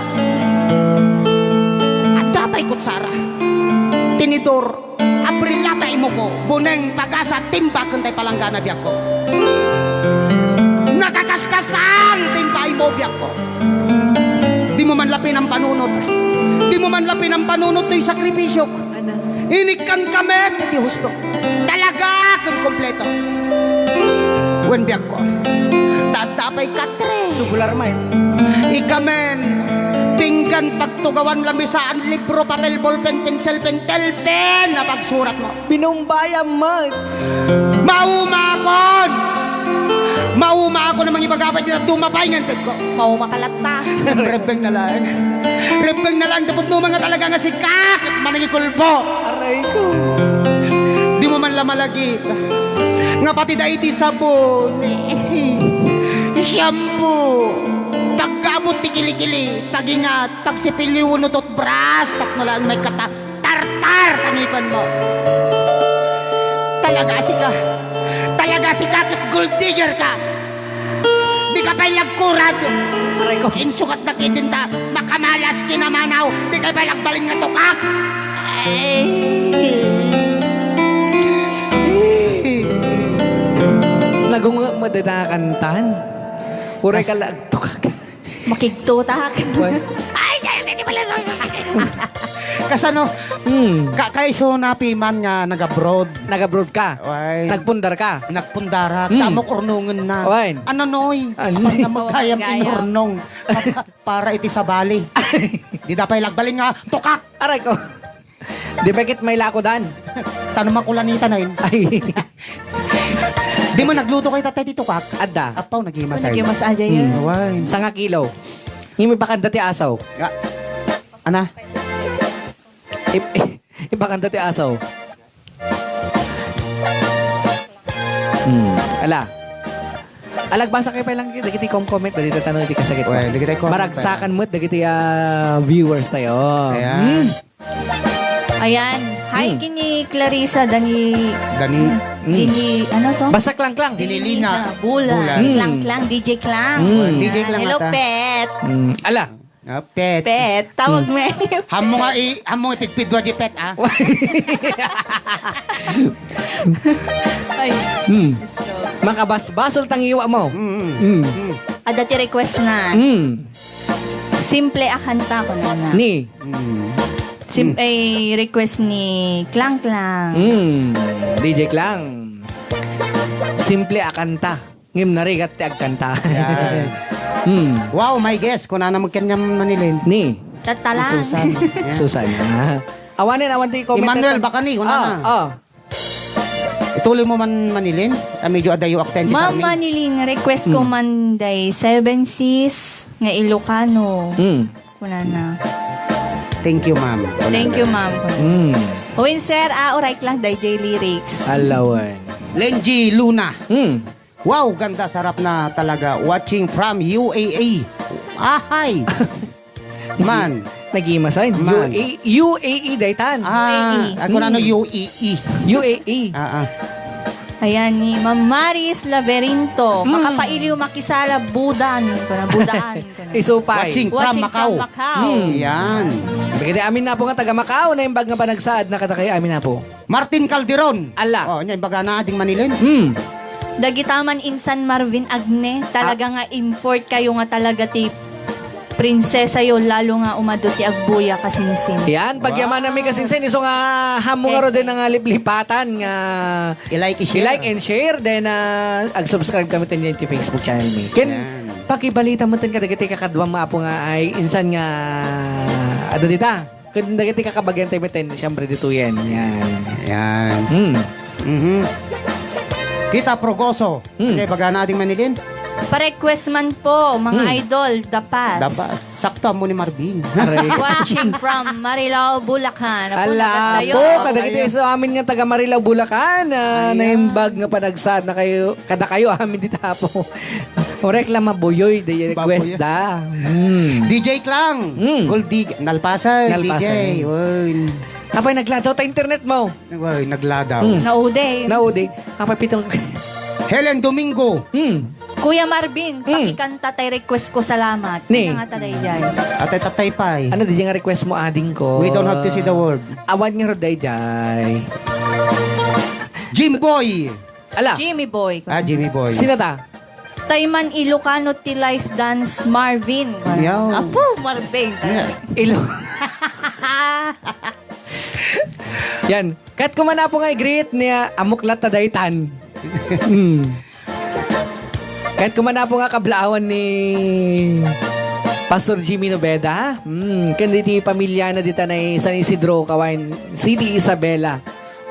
Adda pay kutsara, tinidor, Abril ta imuko, buneng, pagasa, timba, ken tay palanggana biagko. Nakakaskasang timba imo biagko. Dimo man la pinampanunot. Dimo man la pinampanunot toy sakripisiok. Inikkanka met iti husto. Talaga ken kompleto. Wen biagko. Tatta pay katre. Sugular met. Ikamen, pinggan, pagtugawan, lamisaan, libro, papel, bolpen, pinsel, pentel, pen a pagsuratmo. Pinumbayam met. Maumakon! Maumakon a mangibaga pay ti dadduma pay nga intedko. Maumaka latta. Rebbeng na laeng. Rebbeng na laeng, tapno man nga talaga nga sika ket manangikulbo. Aray ko. Dimo man la malagip nga pati daydi sabon, shampoo, paggaabut ti kilikili, pagingat, pagsipilyo wenno toothbrush, tapno laeng maikkat a tartar ta ngipenmo. Talaga sika. Talaga sika ket gold digger ka. Dika pay lagkurad. Aray ko. Insukat na kidin ta makamalas kinamanaw. Dika pay lagbalin nga tukak. Ay. Nagungo mo dita nga kantan. Uray ka lagtukak. Makigtutak. Wen. Ay, siya, hindi pala. Kasano? Hmm. Ka-, kaiso napiman nga nag-abroad. Nag-abroad ka? Wen. Nagpundar ka? Nagpundarak. Hmm. Tamok urnongen na. Wen. Ano, noy? Ano? Pag na magkayam. Magkayam. Inurnong. Para iti sabali. Di da pay lagbalin nga, tukak! Aray ko. Di ba ket may lakodan? Tanong makulanita na yun. Ay. Di mo nagluto kay tatay dito, kak? Adda. Apaw, naghimasay. Naghimasay yun. Hmm. Awan. Sanga kilo. Ngem ipakanda ti asaw. Ah. Ana? Ip-, ipakanda ti asaw. Hmm. Ala. Alagbasa kayo pa lang dagiti kom-comment, dagiti tanong, iti kasakit ko. Well, dagiti kom-comment. Maragsakan met dagiti, ah, viewers tayo. Ayan. Hmm. Ayan. Hi, hmm, kini Clarissa, Dani, Dani. Hmm. Dini, ano to? Basta Klangklang. Dini Lina. Dinilina. Bulan. Bulan. Hmm. Klangklang, D J Klang. Hmm. Ayan. D J Klang. Hello, ata. Pet. Hmm. Ah, pet. Pet. Tawag, hmm, mo. Hammo nga i-, hammo nga ipigpidwa di pet, ah. Ay. Hmm. Gusto. Makabasbasol tangiwa mo. Hmm. Hmm. Hmm. Ada ti request na. Hmm. Simple a kanta, kunana. Ni? Hmm. Sim-, hmm, ay, request ni Klang Klang. Hmm. D J Klang. Simple a kanta. Ngem narigat ti agkanta. Yan. Hmm. Wow, my guest, kunana met kaniam, Manilin. Ni? Tattala. Susan. Yan. Susan. Ah. Awanen, awan ti comment Emmanuel letter. Bacani, una Ah, na. ah. Ituloy mo man, Manilin. Ah, medyo adayo ak ten Ma'am Manilin, request ko Hmm. man day Seven Seas nga Ilocano. Hmm. Kunana. Thank you, ma'am. Kunana. Thank you, ma'am. Hmm. Uwin, sir, ah, uray lang day J lyrics. Alawan. Lenji Luna. Hmm. Wow, ganda, sarap na talaga. Watching from U A E. Ahay! Man. Nag-iimasan. Man. U A E, U A E daytan. Ah, U A E. Ako na, no, Hmm. U A E. U A E. Ah, ah. Ayan, ni Ma'am Maris Laberinto. Hmm. Makapailiw, makisala, budan. Para budaan. Isupay. Watching from Watching Macau. from Macau. Hmm. Yan. Dagiti amin, Apo, nga taga Macau, naimbag nga panagsaad na kadakayo amin, Apo. Martin Calderon. Ala. Oh, nya, imbaga na, Ading Manilin. Hmm. Dagita man insan Marvin Agne, talaga Ah. nga import kayo nga talaga ti prinsesayo, lalo nga umadu ti agbuya, kasinsin. Yan, pagyamanami, Wow. kasinsin, isu nga hamu nga Eh, ro din eh. nga liplipatan nga I-like, i-share. I-like and share, then, ah, ag-subscribe kami ten ti Facebook channel mi. Ken, Yan. pakibalita mo ten kadagiti kakaduam nga apo nga ay insan nga, ano dita? Ken dagiti kakabagian tayo met, siyempre, ditoyen. Yan. Yan. Hmm. Mhm. Tita Progoso. Hmm. Kay bagana, Ading Manilin? Pa-request man po, mga Hmm. idol, The Pass. The Pass. Sakto mo ni Marvin. Aray. Watching from Marilao, Bulacan. Apo, Ala, nagadayo. po, kadagiti Ayan. isu amin nga taga Marilao, Bulacan, ah, Ayan. naimbag nga panagsaad na kayo, kada kayo amin dita, Apo. O reklama, buyoy, di request Babuyoy. da. Hmm. D J Klang. Hmm. Gold dig-, nalpasan, Nalpasan. D J. Uy. Apay, nagladaw ta internet mo. Uy, nagladaw. Hmm. Naude. Naude. Apay, pitong Helen Domingo. Hmm. Kuya Marvin, Hmm. pakikanta tay request ko, salamat. Ni? Nga ta dayjay. Atay tatay pay. Ano di nga request mo, ading ko? We don't have to see the world. Awan nga ro dayjay. Jimboy. Ala. Jimmy Boy. Ah, Jimmy Boy. Sino ta? Tay man Ilocano ti life dance, Marvin. Yaw. Apo, Marvin. Yeah. Ilo. Yan. Ket kuman, Apo, nga i-greet ni, ah, amuklat ta daytan. Hmm. Ket kuman, Apo, nga kablaawan ni Pastor Jimmy Nobeda. Hmm. Ken diti pamilya na dita na San Isidro, Cawayan City, Isabela.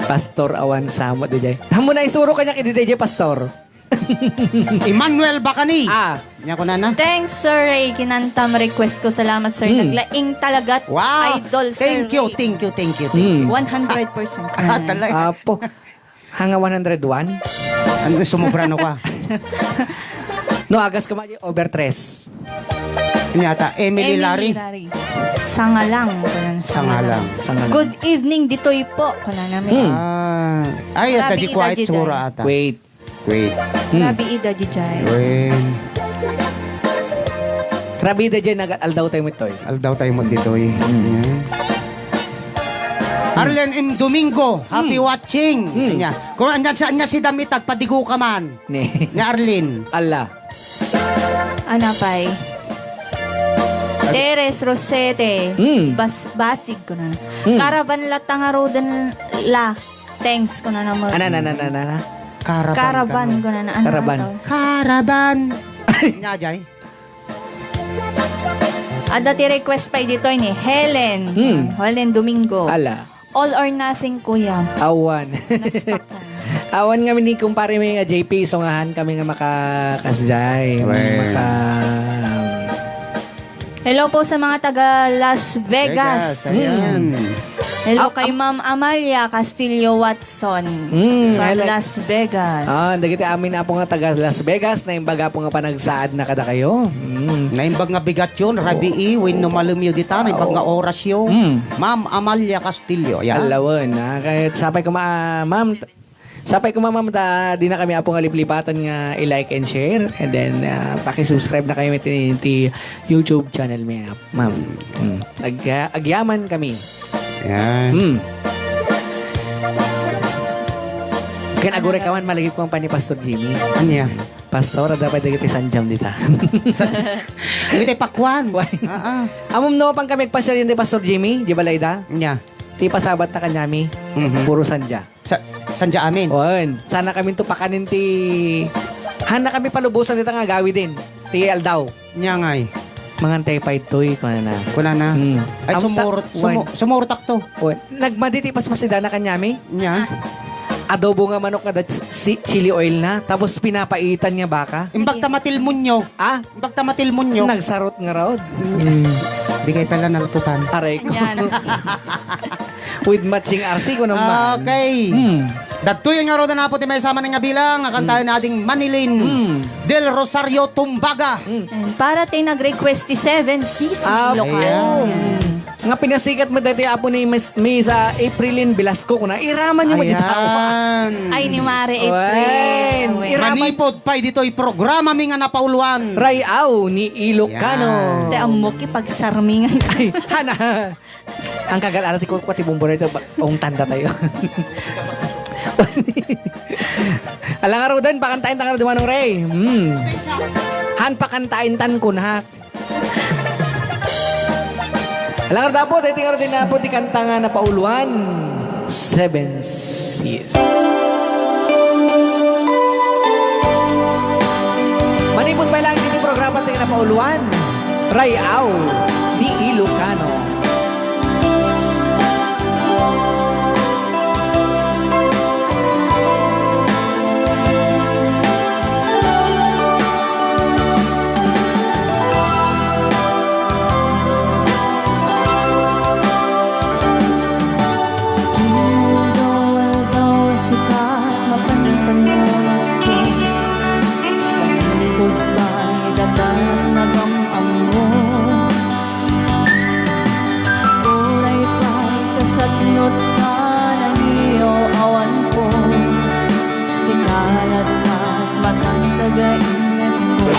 Pastor, awan samo dayjay. Hamu na isuro kaniak idi dayjay, Pastor. Emmanuel Bacani. Ah. Nya kunana? Thanks, Sir Ray. Kinantam request ko. Salamat, Sir. Hmm. Naglaing talaga, Wow. Idol, Sir Thank you, Ray. thank you, thank you, thank Hmm. you. One hundred percent. Ah, talaga. Apo. Hanga one hundred one? Ano, sumobra no ka? No, agas ka madi, over tres. Ano yata? Emily Emily Larry? Larry. Sangalang. Sangalang. Sangalang. Good evening, ditoy po. Kunana mi. Hmm. Ah, ay, Grabe ata di quiet ida di sura dyan. ata. Wait. Wait. Hmm. Grabe ida di dyan. Wait. Grabe ida dyan, nag-aldaw tayo mo itoy. Aldaw tayo mo ditoy. Hmm. Yan. Arlen M. Domingo, happy Hmm. watching. Hmm. Anya. Kung anya sa anya si Dami, tagpadigo ka man. Ni. Ni Arlene. Ala. Anapay. Teres Rosete. Mm. Bas-, basig ko na. Mm. Caravan la tangaruden la. Thanks ko na naman. Ana, na, na, na, na, na. Caravan Caravan ka, no? ko na na. Ano Caravan. ato? Caravan. Nya, Jay? Ada ti request pa ditoy ni Helen. Hmm. Helen Domingo. Ala. All or nothing, kuya. Awan. Naspak ko. Awan nga ni kumpare mi nga J P, sungahan kami nga makakasjay. Well. Maka- Hello po sa mga taga Las Vegas. Vegas, ayan. Hmm. Hello Ah, kay am- Ma'am Amalia Castillo Watson Hmm, from hello. Las Vegas. Ah, dagiti amin, Apo, nga taga Las Vegas, naimbag, Apo, nga panagsaad na kadakayo. Hmm. Naimbag nga bigat yun, rabii, wenno malem yo dita, naimbag nga oras yo. Hmm. Ma'am Amalia Castillo, yan. Alawen, ah, kahit sapay ko ma-, ma'am, t-, sapay ko ma-, ma'am, ta, di na kami, Apo, nga liplipatan nga i-like and share, and then, ah, paki-subscribe na kayo iti, iti YouTube channel mi, ah, ma'am. Hmm. Ag-, agyaman kami. Yan. Hmm. Ken aguray ka man, malagip ko ang pani Pastor Jimmy. Anya? Pastor, adda pay dagiti sanjam dita. Sa, dagiti pakwan. Why? Ah, ah. Amom no, pang kami agpasiar ni Pastor Jimmy, di ba, Laida? Nya. Ti pasabat na kanyami, Mhm. puro sanja. Sa, sanja amin. Wen, sana kami tupakanin ti, hana kami palubosan dita nga agawiden, ti aldaw. Nya ngay. Mangantay pay toy, kunana. Kunana. Hmm. Ay, Am-, sumurot, ta-, sumu-, wan. Sumurot ak to. O, nagmadi ti paspasidana kaniami? Nya? Adobo nga manok nga da si-, chili oil na, tapos pinapaitan nga baka. Imbag ta matilmunyo. Ah? Imbag ta matilmunyo. Nagsarot nga raod. Hmm. Di kay pala nalatutan. Aray ko. Anya na. With matching R C ko naman. Okay. Hmm. Dagtoy nga raod na po ti maysa man nga bilang, nga kantaen Hmm. ading Manilin Hmm. Del Rosario Tumbaga. Hmm. And para ti nag-request ti Seven Seas, Ah, Ilocano. Ayan. Nga pinasikat mo dati apo ni Miss, Miss, ah, Aprilin Velasco, kuna, iraman niyo mo Ayan. Ditawa. Ay, ni Mare April. Wen. Awen. Iraman. Manipod pay ditoy programa mi nga napauluan. Ray-aw ni Ilocano. Yan. Ti ammok, ipagsarmingan. Ay, hana. Ang kagal-ala ti kukwa ti bumbura ito, ba-, ong tanda tayo. Alangarudan, pakantain tangan di Manong Ray. Hmm. Han pakantain tan kunak. Alangar dapo, dahil tingaro din na po ti kanta nga napauluan. Seven Seas. Manipod pa lang dito programa tayo napauluan. Ray-aw ni Ilocano. Aldaw-aldaw sika mapanpanunotko. Manipod pay datan nagam-ammo. Uray pay kasatnot ka nangiyo-awanko. Sika latta matang taga-ingetko.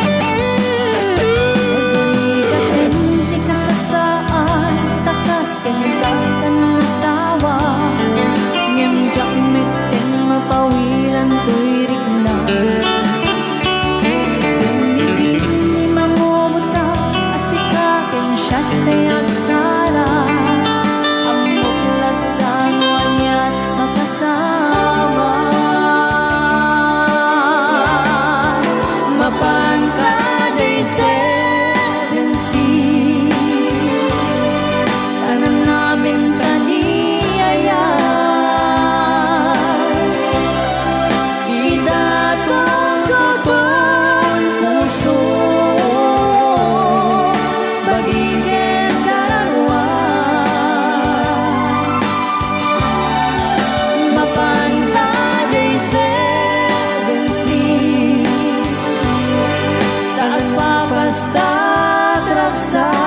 Nagrigaten ti kasasaan, ta kas kenka ti nasawa. Ngem diak met ken mapawilan toy rikna. Ken idi mangubota a sika ken siak ti agsara, ammok latta no aniat makasama. Mapan ka diay Seven Seas, anan amin ta ni ayat. Idatongko toy puso, bagi ken kararua. Mapan ta diay Seven Seas, ta agpapas Tatragsak.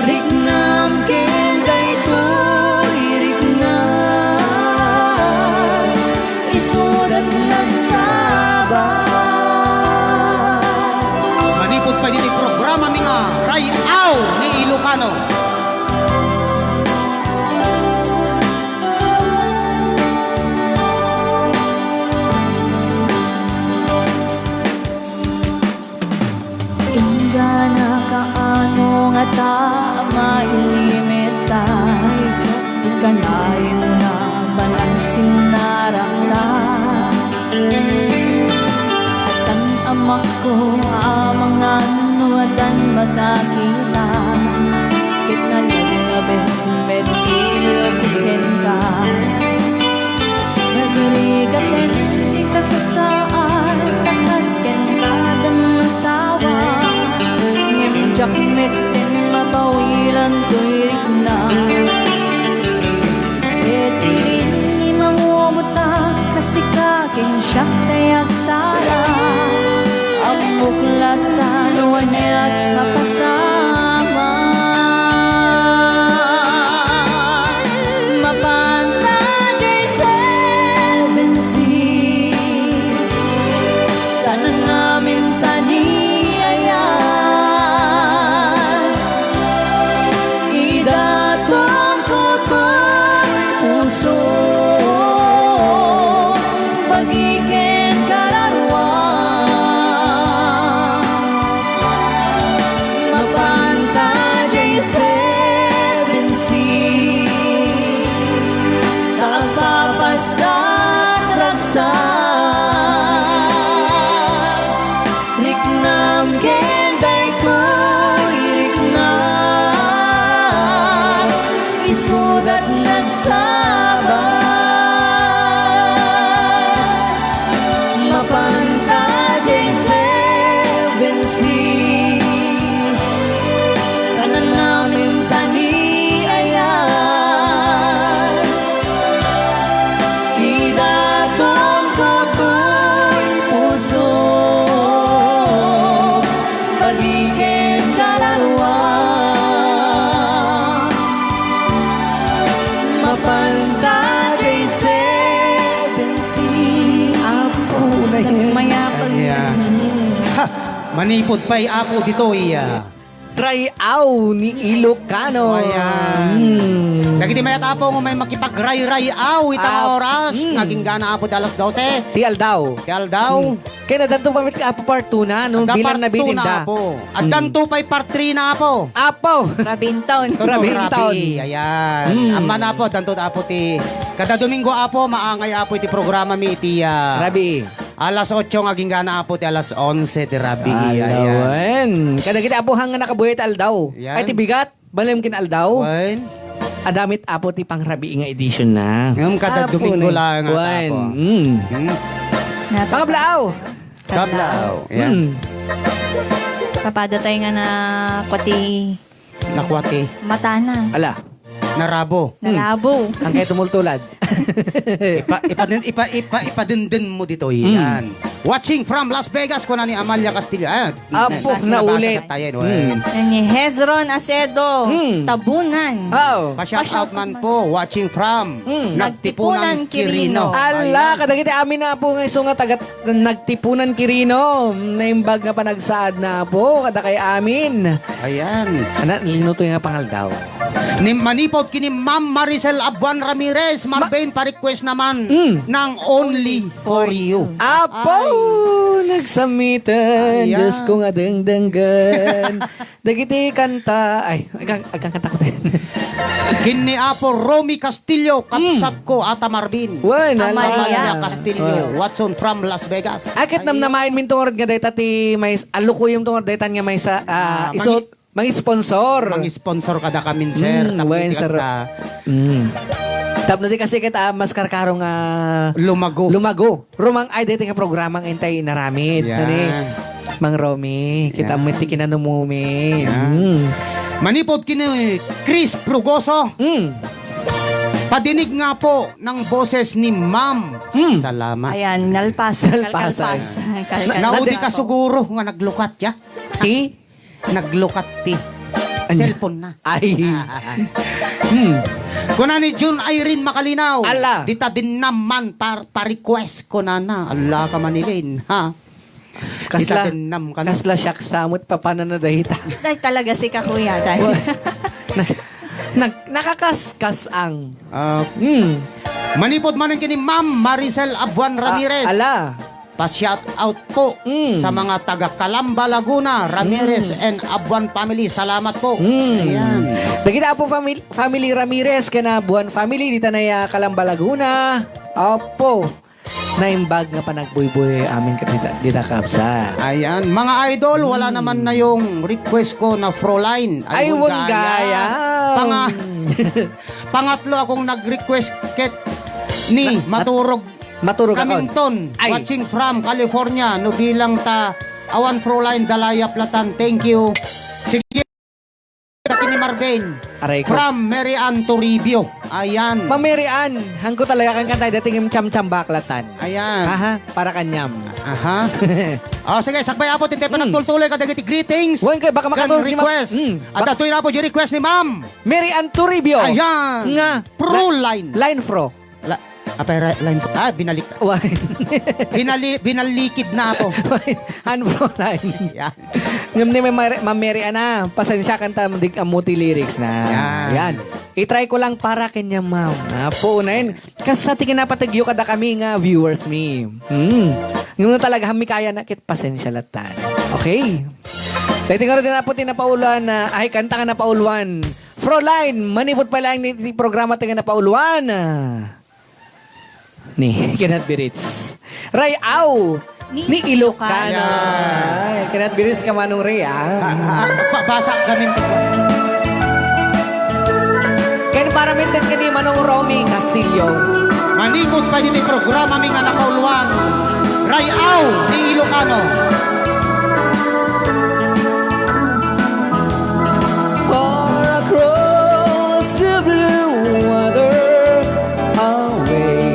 Riknam ken daytoy rikna. Isudat nagsaba. Manipud pay ditoy programa mi nga Ray-aw ni Ilocano. Inggana kaano ngata a mailimit ta, ti kanayon nga panagsinnarakta. Addan amakko a mangan no addan makakita, ket nalaglabes met idi kenka. Nagrigaten ti kasasaan, ta kas kenka addan nasawa. Ngem diak met ken mapawilan toy rikna. Ket idi mangubota a sika ken siak ti agsara, ammok latta no aniat makasama. Manipud pay, Apo, ditoy, ah, Ray-aw ni Ilocano. Ayan. Hmm. Dagiti mayat, Apo, nga umay makipagrayray-aw ita nga Ah, oras, hmm. Nagingga na, Apo, ti alas dose. Ti aldaw. Ti aldaw. Hmm. Kaya nadanto pa met, Apo, part two na, no? Adda bilang part na two bitin na, da. Apo. Hmm. Addanto pay part three na, Apo. Apo! Rabinton. Tulo, Rabinton. Rabi. Ayan. Hmm. Amman, Apo, addanto, Apo, ti kada Domingo, Apo, maangay, Apo, iti programa mi iti, ah, Rabi. Alas otso nga agingga na, Apo, ti alas onse ti rabii. Ayan. Alawen. Kadagiti apuhan nga nakabuhi ti aldaw. Yan. Ay, ti bigat. Balem kin aldaw. Wen. Adda met, Apo, ti pangrabii nga edition na. Ngem kada Apo Domingo na. Laeng nga, Wen. Apo. Mm. Hmm. Napaka- Pangablaaw. Kablaaw. Yan. Mm. Papadatay nga na pati Nakwati. Matana. Ala. Narabo. Narabo. Hmm. Ang kaya tumultulad. Ipa-, ipadin-, ipa-, ipa-, ipadindin mo dito, hmm, yan. Watching from Las Vegas, kuna ni Amalia Castillo. Ah, apo, nabasa nauli. Tayo, hmm. Ni Hezron Acedo, hmm, Tabunan. Oh. Pa-shout out man po, watching from, hmm, Nagtipunan, Nagtipunan Quirino. Quirino. Ala, ayan. Kadagiti amin na po nga isu nga taga Nagtipunan Quirino, naimbag nga panagsaad na po, kada kay amin. Ayan. Ana, linutoy nga pangaldaw. Ni, manipod kini Ma'am Maricel Abuan Ramirez, Ma- Marvin, pa-request naman, mm, ng Only For You. Apo! Ay. Nagsamitan, Ayan. Diyos ko nga dengdenggan. Dagiti kanta, ay, agkan-, agkankanta ko tayo. Ken ni Apo Romy Castillo, mm, kabsat ko, Ata Marvin. Wen, Amalia. Amalia Castillo, oh. Watson from Las Vegas. Ay, ket namnamaen min tungod nga dayta ti mais-, alukuyem tungod daytan nga maysa, ah, ah, isu-, mangi-, mangi-sponsor. Mangi-sponsor kada kamin, sir. Mm, tapno wen, ti sir. Kasta. Mm. Tapno ti kasi ket, ah, mas karkaro nga lumago. Lumago. Rumang-ay daytoy nga programa nga intay inaramid. Yan. Ano eh? Mang Romy, kita mo ti kinanumumi. Yan. Mm. Manipod kini Chris Prugoso. Mm. Padinig nga po ng boses ni Ma'am. Mm. Salamat. Ayan, nalpas. Nalpas, kalkalpas. Ay. Kalkalpas. Naudi ka siguro nga naglukat, ya? Ti? Naglukat ti cellphone na. Ay. Hmm. Kuna ni June Irene Makalinaw, ala. Dita dinnam man par-, pa-request, kunana. Ala ka manilin, ha? Kasla, dita dinnam ka na. Kasla siak sa amot papanana dahita. Dahil talaga si Kakuya, dahil. Wa-, nag-, nag-, nakakaskas ang. Ah, hmm. Manipod man ang kini Ma'am Maricel Abuan Ramirez. Ah, ala. Pa-shout out po, mm, sa mga taga Calamba, Laguna, Ramirez, mm, and Abuan family. Salamat po. Mm. Ayan. Dagita po family, family Ramirez ken Abuan family dita na ya Calamba, Laguna. Opo. Naimbag nga panagbuybuy amin ket dita, dita kabsat. Ayan, mga idol, wala, mm, naman na yung request ko na Froline. Ay, ay, wen gayam. Panga-, pangatlo akong nag-request ket ni na-, na-, Maturog. Maturog akon. Kamington, ay, watching from California, no bilang ta awan Froline Dalaya Platan. Thank you. Sige, kini Marvin. Aray ko. From Mary Ann Toribio. Ayan. Ma'am Mary Ann, hangko talaga kan kanta dati ng Cham Cham Baklatan. Ayan. Aha, para kanyam. Aha. Oh, sige, sakbay apo, tintay pa, hmm, nagtultuloy kadagiti greetings. Wen kay baka makatulog ni Ma'am. Request. Hmm. At atoy na po yung request ni Ma'am Mary Ann Toribio. Ayan. Nga. Pro la-, line. Line pro. La-, apay ra-, line pro. Ah, binalik. Why? Binali-, binalikid na ako. Why? Hand pro line. Yan. Ngem ni Ma'am Mary, Ma'am Mary Ann, pasensya kan ta, di ammo ti lyrics na. Yan. Yan. I-try ko lang para kanya, ma'am. Apo, unayen. Kasta ti kinapategyo kada kami nga viewers mi. Hmm. Ngem no talaga, mi kaya na ket pasensya latan. Okay. Dahil tingnan din po ti napauluan na, ay, kanta nga napauluan. Froline, manipod pa lang ni, ti programa ti nga napauluan. Ni, cannot be reached. Ray-aw ni, ni Ilocano. Ilocano. Ay, cannot be reached ka, Manong Ray, ah. Ah, ah, pa-, basa kami. Ken para minted ka ni Manong Romy Castillo. Manipod pa dito'y programa mi nga napauluan. Ray-aw ni Ilocano. Far across the blue water, away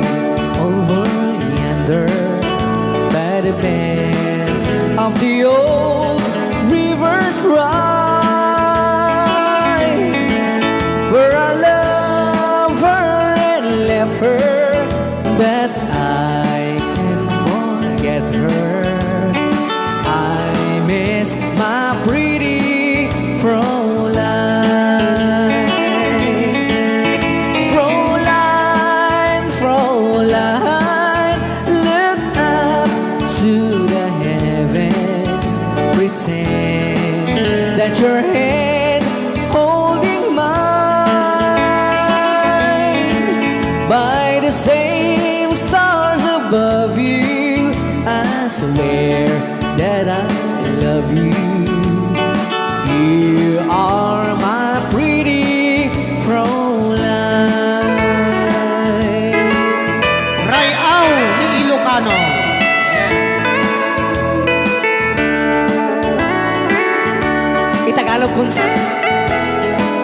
over yonder, by the bends of the old river's cry, where I love her and left her, but I can't forget her.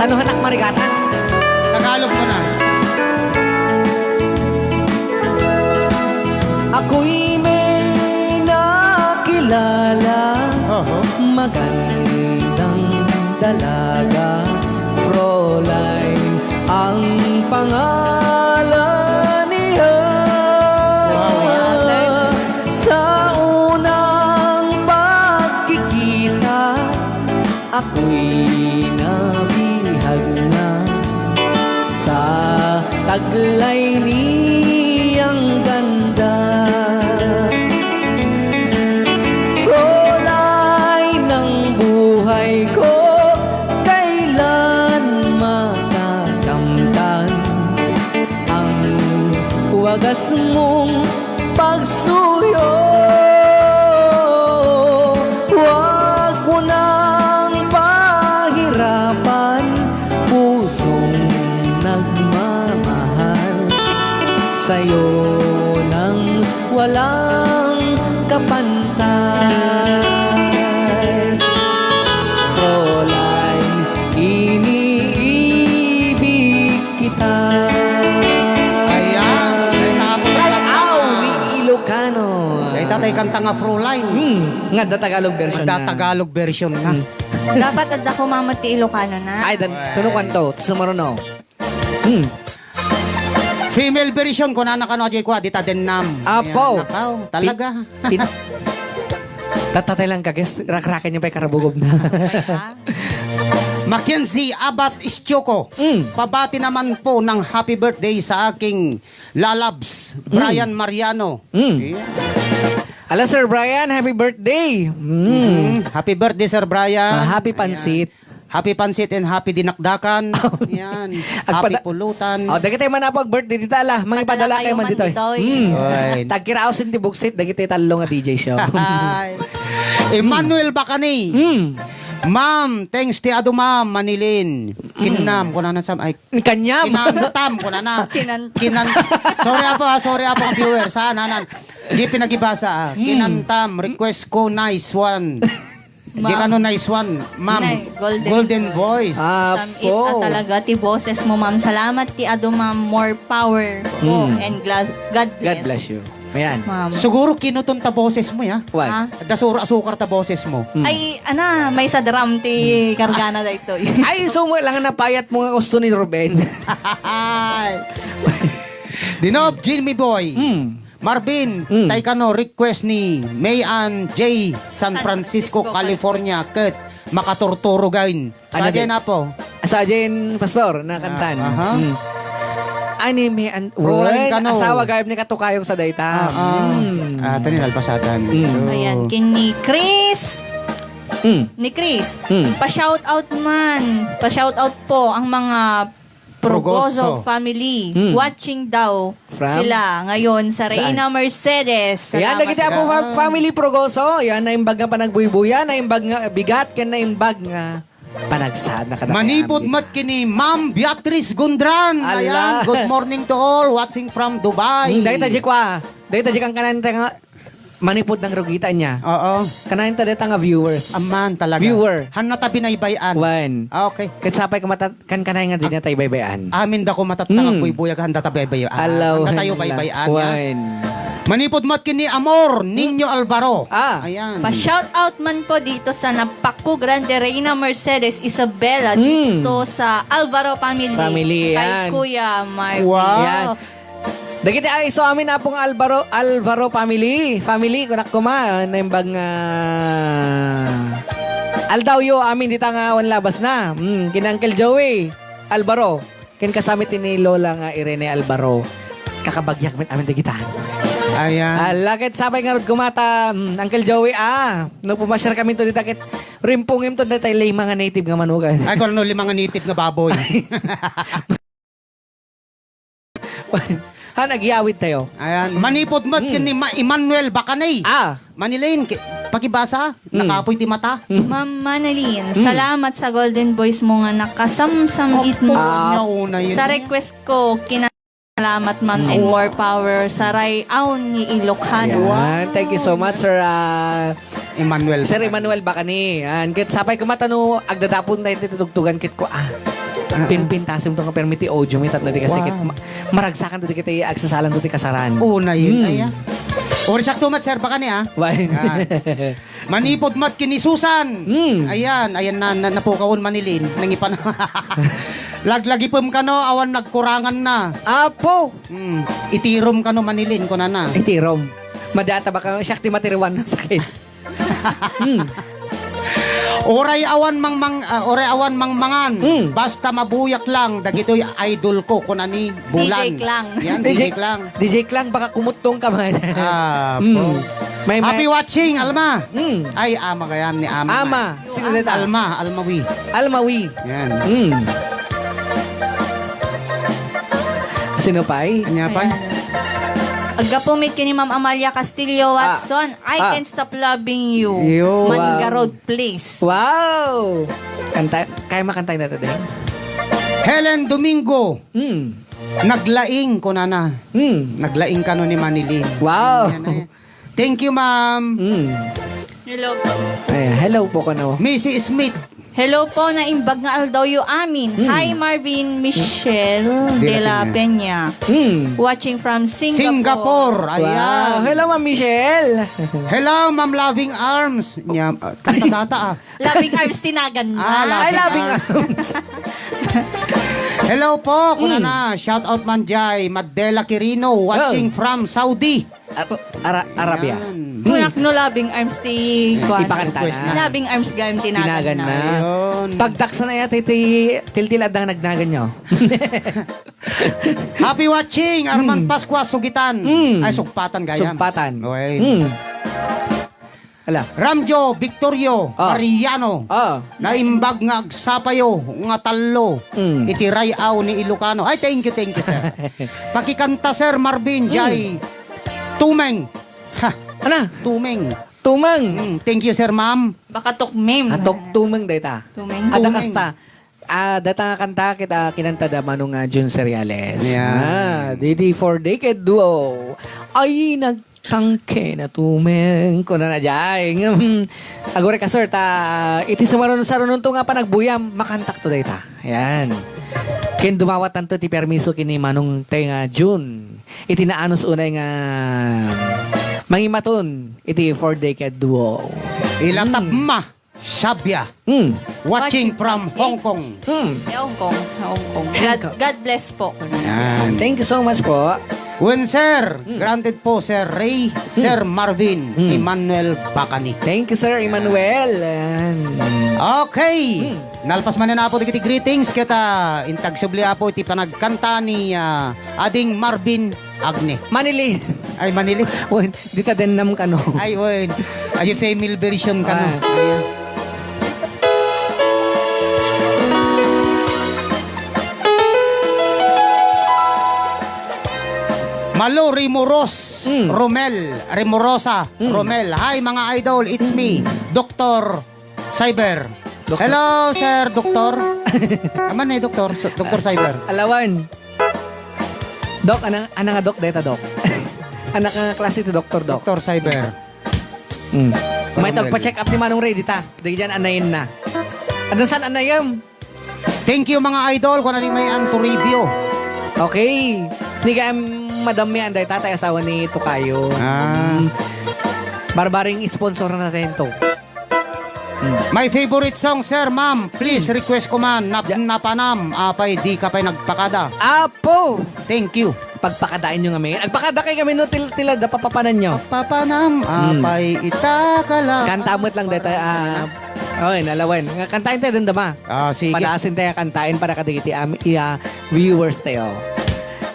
No, anak marigatan. Tagalog mo na. Ako'y may nakilala, Oho. magandang dalaga, Fräulein ang pangalan niya. Wow. Sa unang pagkikita, ako'y nabihag na sa taglay niyang ganda. Fräulein ng buhay ko, kailan matakamtan ang wagas mong pagsuyo? Huwag mo nang pahirapan, pusong nagmamahal, sa'yo nang walang kapantay. Fräulein, iniibig kita. Ayan. Ay, tapos Rayaw ni Ilocano. Ay, tatay kanta nga Fräulein. Hmm, nga da Tagalog version na. Da Tagalog version na. Hmm. Dapat adda ko mamet ti Ilocano na. Ay, dan, tunukan to. Sumaruno. Hmm. Female version, kunana kano, ajay kua, dita dennam. Apo. Ayan, nakaw, talaga. Pin-, pin-, tatatay lang ka, guys. Rakrakan niyo pa yung karabugog na. Mackenzie Abad Ischoko. Mm. Pabati naman po ng happy birthday sa aking lalabs, Brian Mariano. Mm. Ayan. Ala, Sir Brian, happy birthday. Mm. Mm. Happy birthday, Sir Brian. Ah, happy Ayan. pansit. Happy pansit and happy dinakdakan. Yan. Happy Agpada-, pulutan. Oh, dagiti man apo ag-birthday dita la. Mangipadala kayo man ditoy. Ditoy. Hmm. Oy. Tagkiraos ti buksit dagiti tallo nga D J show. Ay. Emmanuel Bacani. Hmm. Ma'am, thanks ti adu, ma'am, Manilin. Kinnam, kunana sam, ay, Kanyam. Kinantam, kunana. Kinantam. Kinan-, sorry apo, ah, sorry apo, viewers, ha, nanan. Di pinagibasa, ah. Hmm. Kinantam, request ko, nice one. Di Ma'am. Kano nice one, ma'am. Nay, golden Golden voice. voice. Apo. Samit a talaga ti boses mo, ma'am. Salamat ti adu, ma'am. More power po Mm. and gla-, God bless. God bless you. Ayan. Ma'am. Siguro kinuton ta boses mo, ya. Why? Ah? Da suro asukar ta boses mo. Mm. Ay, ana, may sa drum ti kargana daytoy. Ay, so mo lang napayat mo nga gusto ni Ruben. Ay. Dinob, Jimmy Boy. Mm. Marvin, Mm. tay kano, request ni May Ann J, San San Francisco, Francisco, California, ket makaturturogan. Ano Sa din? Apo. Sa din, Pastor, na kantan. Ah, aha. Mm. Ani, May Ann, Rolling Wen, kano. Asawa gayam ni Katukayong sa dayta. Ah, ah. Mm. Ah, tanin alpasatan. Mm. Ayan, kin ni Chris. Mm. Ni Chris. Mm. Pa-shout out man. Pa-shout out po ang mga Progoso Progoso. family. Mm. Watching daw From? sila ngayon sa Saan? Reyna Mercedes. Yan, Salamat. Dagiti apo Yan. fam-, family Progoso. Yan, naimbag nga panagbuybuya, naimbag nga bigat, ken naimbag nga panagsaad na kadakami. Manipud met kini Ma'am Beatrice Gundran. Ala. Ayan, good morning to all watching from Dubai. Hmm, dahil taji kwa. Dahil taji kang kanan nga manipud ng rugitan niya. Oo. Kanayon ta deta nga viewers. Aman talaga. Viewer. Han nata binaybay-an. Wan. Ah, okay. Ket sapay ko mata-, kan kanay nga di Ah. nata ibaybay-an. Amin da ko matattang Mm. agbuybuya han data baybay-an. Alaw, Han natayo han baybay-an, ya. Wan. Manipud met kini Amor, Niño Alvaro. Ah. Ayan. Pa-shout out man po dito sa Napaco Grande, Reyna Mercedes Isabela, Mm. dito sa Alvaro family. Family, Kay yan. Kuya Marvin. Wow. Yan. Dagiti ay so amin apong Alvaro, Alvaro family. Family, kunak kuma, naimbag nga aldaw yo amin dita nga awan labas na. Mm, kina Uncle Joey Alvaro. Ken kasamit ni Lola nga Irene Alvaro. Kakabagyak met amin digitan. Ayan. Ala, ket sapay ngarud kumata, mm, Uncle Joey, ah, no pumasyar kami to dita ket rimpungim to dita lima nga native nga manukan. Ay, kung ano, lima nga native nga baboy. Ha, nagyawid tayo. Ayan. Manipod met Hmm. ken ni Ma-, Emmanuel Bacanay. Ah. Manilin, ki-, pakibasa, Hmm. nakapoy ti mata. Hmm. Ma'am Manilin, Hmm. salamat sa Golden Voice mo nga nakasamsam Apo, itmo. Ah. Niya una yun. Sa request ko, kina-, salamat, ma'am, and Hmm. more power sa Rayaw ni Ilocano. Ayan. Thank you so much, Sir, ah, Emmanuel Sir Bacanay. Emmanuel Bacanay. Ayan. Ket sapay ko matano, agdadapon na iti tutugtugan kit ko, ah. Ah, ah. Pinpintasim to nga permi ti audio mi, tapno di kasi Wow. kit-, ma-, maragsakan to di kita agsasalan to ti kasaran. Una yun, Hmm. ay, ah. Uri sakto met, sir, baka ni, ah. Why? Yan. Manipod met ken ni Susan. Hmm. Ayan, ayan na, na, napukawan Manilin. Nangipan. Laglagipem kano, awan nagkurangan na. Apo. Hmm. Itirom kano Manilin, kunana. Itirom. Madata baka siak ti matiruan na sakit. Hmm. Oray awan mangmang-, ah, oray awan mangmangan. Hmm. Basta mabuyak lang, dagitoy idol ko, kunani Bulan. D J Klang. Yan, D J D J Klang. D J Klang, baka kumuttong ka man. Ah, Hmm. po. May, may Happy watching, Alma. Hmm. Ay, ama gayam ni Ama. Ama. Sino deta? Alma, Almawi. Almawi. Yan. Hmm. Sino pay? Anya pay? Ayan. Aggapu met ken ni Ma'am Amalia Castillo Ah. Watson. I Ah. Can't Stop Loving You. Yo. Mangga Wow. Road, please. Wow! Kanta, kaya makanta na to, Deng? Helen Domingo. Hmm. Naglaing, kunana. Hmm. Naglaing kano ni Manilin. Wow. Yan, ay. Thank you, ma'am. Hmm. Hello po. Ay, hello po kano. Missus Smith. Hello po, naimbag nga aldawyo amin. Hmm. Hi, Marvin Michelle Dela de la Peña. Peña. Hmm. Watching from Singapore. Singapore. Ayan. Wow. Hello, Ma'am Michelle. Hello, Ma'am Loving Arms. Nya, ah, kanta data, ah. Loving Arms ti naganna. Ah, Loving Ay, Loving Arms. Arms. Hello po, Hmm. kunana. Shout out man jay, Madela Quirino, watching Oh. from Saudi. Ar-, Ara-, Arabia. Ayan. Hmm. Kunak no Loving Arms ti kuan. Ipakanta Request na. na. Loving Arms gayam ti naganna. Ti naganna. Ayun. Pagdaksan aya ti, ti tiltil adda nga nagnagan nyo. Happy watching, Arman Hmm. Pascua Sugitan. Hmm. Ay, Sugpatan gayam. Sugpatan. Okay. Hmm. Ala. Ramjo Victorio Ah. Mariano. Ah. Naimbag nga agsapayo nga tallo Mm. iti ray-aw ni Ilocano. Ay, thank you, thank you, sir. Pakikanta, Sir Marvin, Mm. jay Tumeng. Ha, Ana? Tumeng. Tumeng. Mm, thank you, sir, ma'am. Baka tukmim. Ah, tuk-, tumeng dayta. Tumeng. Ada Tumeng. kasta. Ah, data nga kanta ket kinanta da Manong, ah, Jun Seriales. Yan. Ah, didi for Decade Duo. Ay, nag- Tangke na tumeng, kunana jay. Ngem, aguray ka, sir, ta iti sumaruno-sarunonto nga panagbuyam, makantakto dayta. Ayan. Ken dumawatanto ti permiso ken ni Manong Tenga Jun. Iti naanus unay nga mangimaton iti For Decade Duo. Ilatap Hmm. ma. Sabia. Hmm. Watching Watching from from Hong Kong. Hmm. Eh, Hong Kong. Hong Kong. Hong God, Kong. God bless po. Yan. Thank you so much po. Wen, sir. Hmm. Granted po, Sir Ray, Hmm. Sir Marvin, Hmm. Emmanuel Bacani. Thank you, Sir Emmanuel. And Okay. Hmm. Nalpas man na po dagiti greetings ket, ah, intagsubli, Apo, iti panagkanta ni, ah, Ading Marvin Agne. Manili. Ay, Manili. Wen, dita dennam kano. Ay, wen. Ay, family version kano. Ah. Ayan. Malo Rimoros, Hmm. Romel, Rimorosa, Hmm. Romel. Hi, mga idol, it's me, Hmm. Doktor Cyber. Doktor. Hello, Sir Doktor. Aman ni Doktor, Doktor Cyber. Alawan. Dok, anang, anang nga Dok, deta, Dok. Anak nga klase ti Doktor, Dok. Doktor Cyber. Mm. May Colonel. Tagpa-check up ni Manong Ray, dita. Dagiti anayen na. Adan san anayem? Thank you, mga idol, kung ano yung may Antoribio. Okay. Ni kaya madam mi anday tatay, asawa ni Tokayo. Ah. Mm. Barbaring sponsor na tayo to. Hmm. My favorite song, sir, ma'am. Please, Hmm. request ko man. Nap-, Ya- napanam, apay, di ka pa'y nagpakada. Apo! Thank you. Pagpakadain nyo ngamin. Agpakada kayo ngamin, no? Til-, tila, da papapanan nyo. Papanam, Hmm. apay, ita ka lang. Kanta mo't lang, deta, ah, oy, nalawen. Nga, kantain tayo, dun, dama. Ah, sige. Padaasin tayo, kantain para kadagiti, am-, iya, viewers tayo.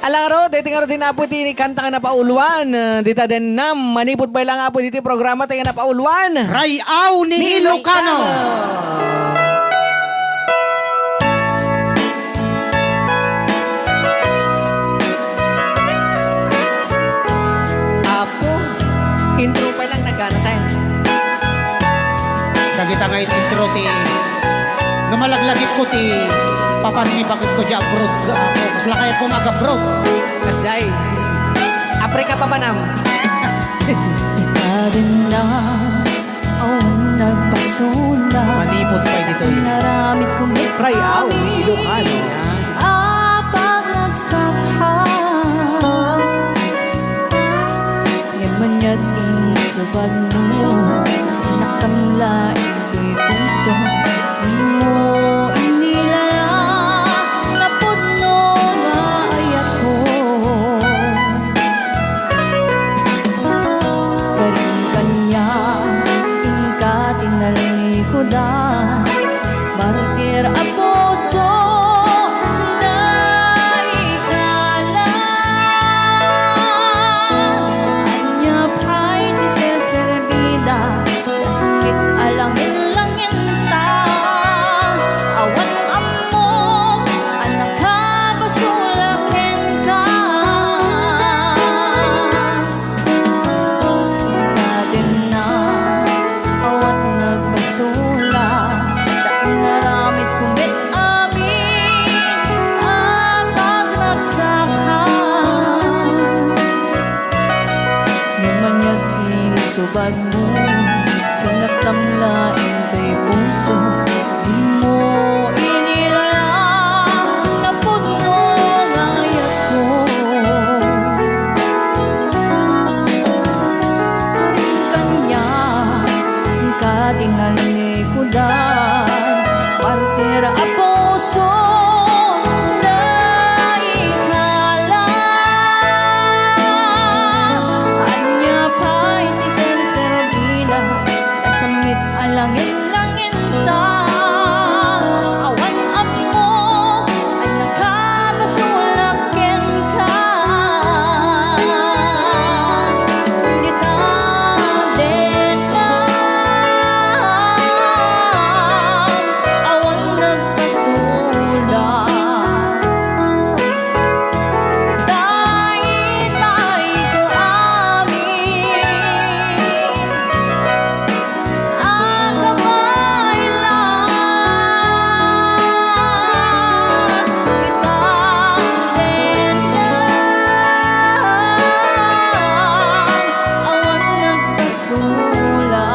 Alaro, deti nga din apo ti kanta nga napauluan. Eh, dita den nam, manipud pay lang apo diti programa tayo napauluan. Ray-aw ni Ni Ilocano. Ilocano. Apo, intro pay lang nagana, say. Dagita nga intro ti, no malaglagip ko ti papan ni bakit ko di abroad, apo. Mas lakay ko mag-abroad. Kasjay. Aprika pa manam. Adinna, awan Nagpasula. Manipod pay ditoy. Naramid ko met Ray-aw ni Ilocano. A pagragsakha. Ngem ania ti insubagmo, sinaktam laeng ti puso, dimo inilala, napudno nga ayatko. Karin kaniak, inka ti nalikudan, martir a puso, naikala. Ania pay ti serserbida, nasmit a langin-langin ta, awan ammok a nakabasol a kenka. Kadenna, awan nagpasula, ta inaramidko met amin a pagragsakhan. Ngem ania ti insubagmo, sinaktam laeng ti puso, dimo inilala, napudno nga ayatko. Kaniak, inka ti nalikudan, martir a puso, naikala. Ania pay ti serserbida, nasmit a langin-langin ta, awan ammok a nakabasol a kenka. Dita, dita, awan nagpasula. Daytayko amin. Agabay la, kitang denggan, awan nagpasula.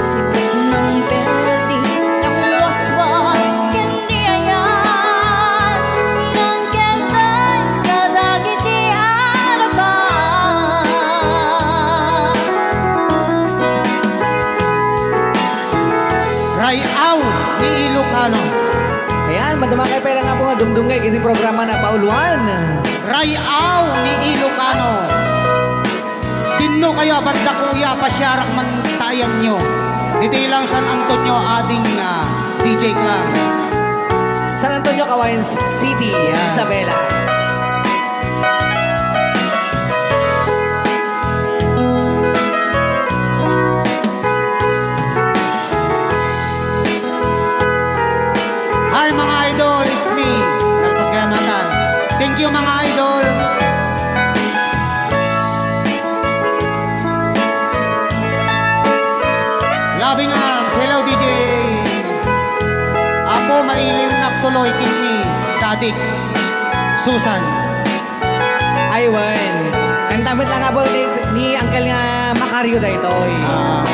Siket nang perdi, nang waswas, ken di ayan, nang kelted kadagiti arabat. Ray-aw ni Ilocano. Ayan, maduma kayo pay lang nga po nga dumdumngeg iti programa na Pauloan. Ray-aw ni Ilocano. Dinno kayo a baddakuya, pasiarak man ta ayanyo. Ditoy lang San Antonio, ading, ah, D J Clan. San Antonio, Cawayan City, ah, Isabela. Hi, mga idol, it's me, Carlos Gayamatan. Thank you, mga idol. Loving Arms, hello, D J. Apo, mailiwnak tuloy ken ni Dadik, Susan. Ay, wen. Kanta met lang nga po ni, ni Uncle nga Macario daytoy. Ah.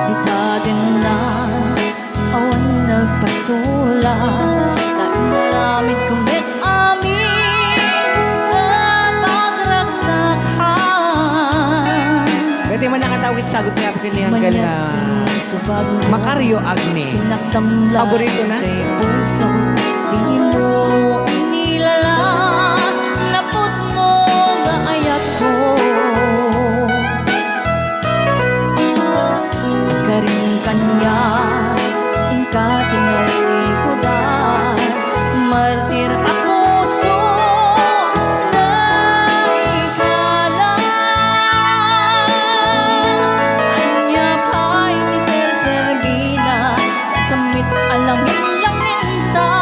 Dita dinna, awan nagpasula, ta inaramidko met amin a pagragsakhan. Pwede man nakatawid sagot niya, pwede ni Uncle nga Macario Agne. Paborito na. Dimo inilala, napudno nga ayatko. Karin kaniak, inka ti nalikudan, martir a puso, naikala. Ania pay ti serserbina, nasmit a langin-langin ta,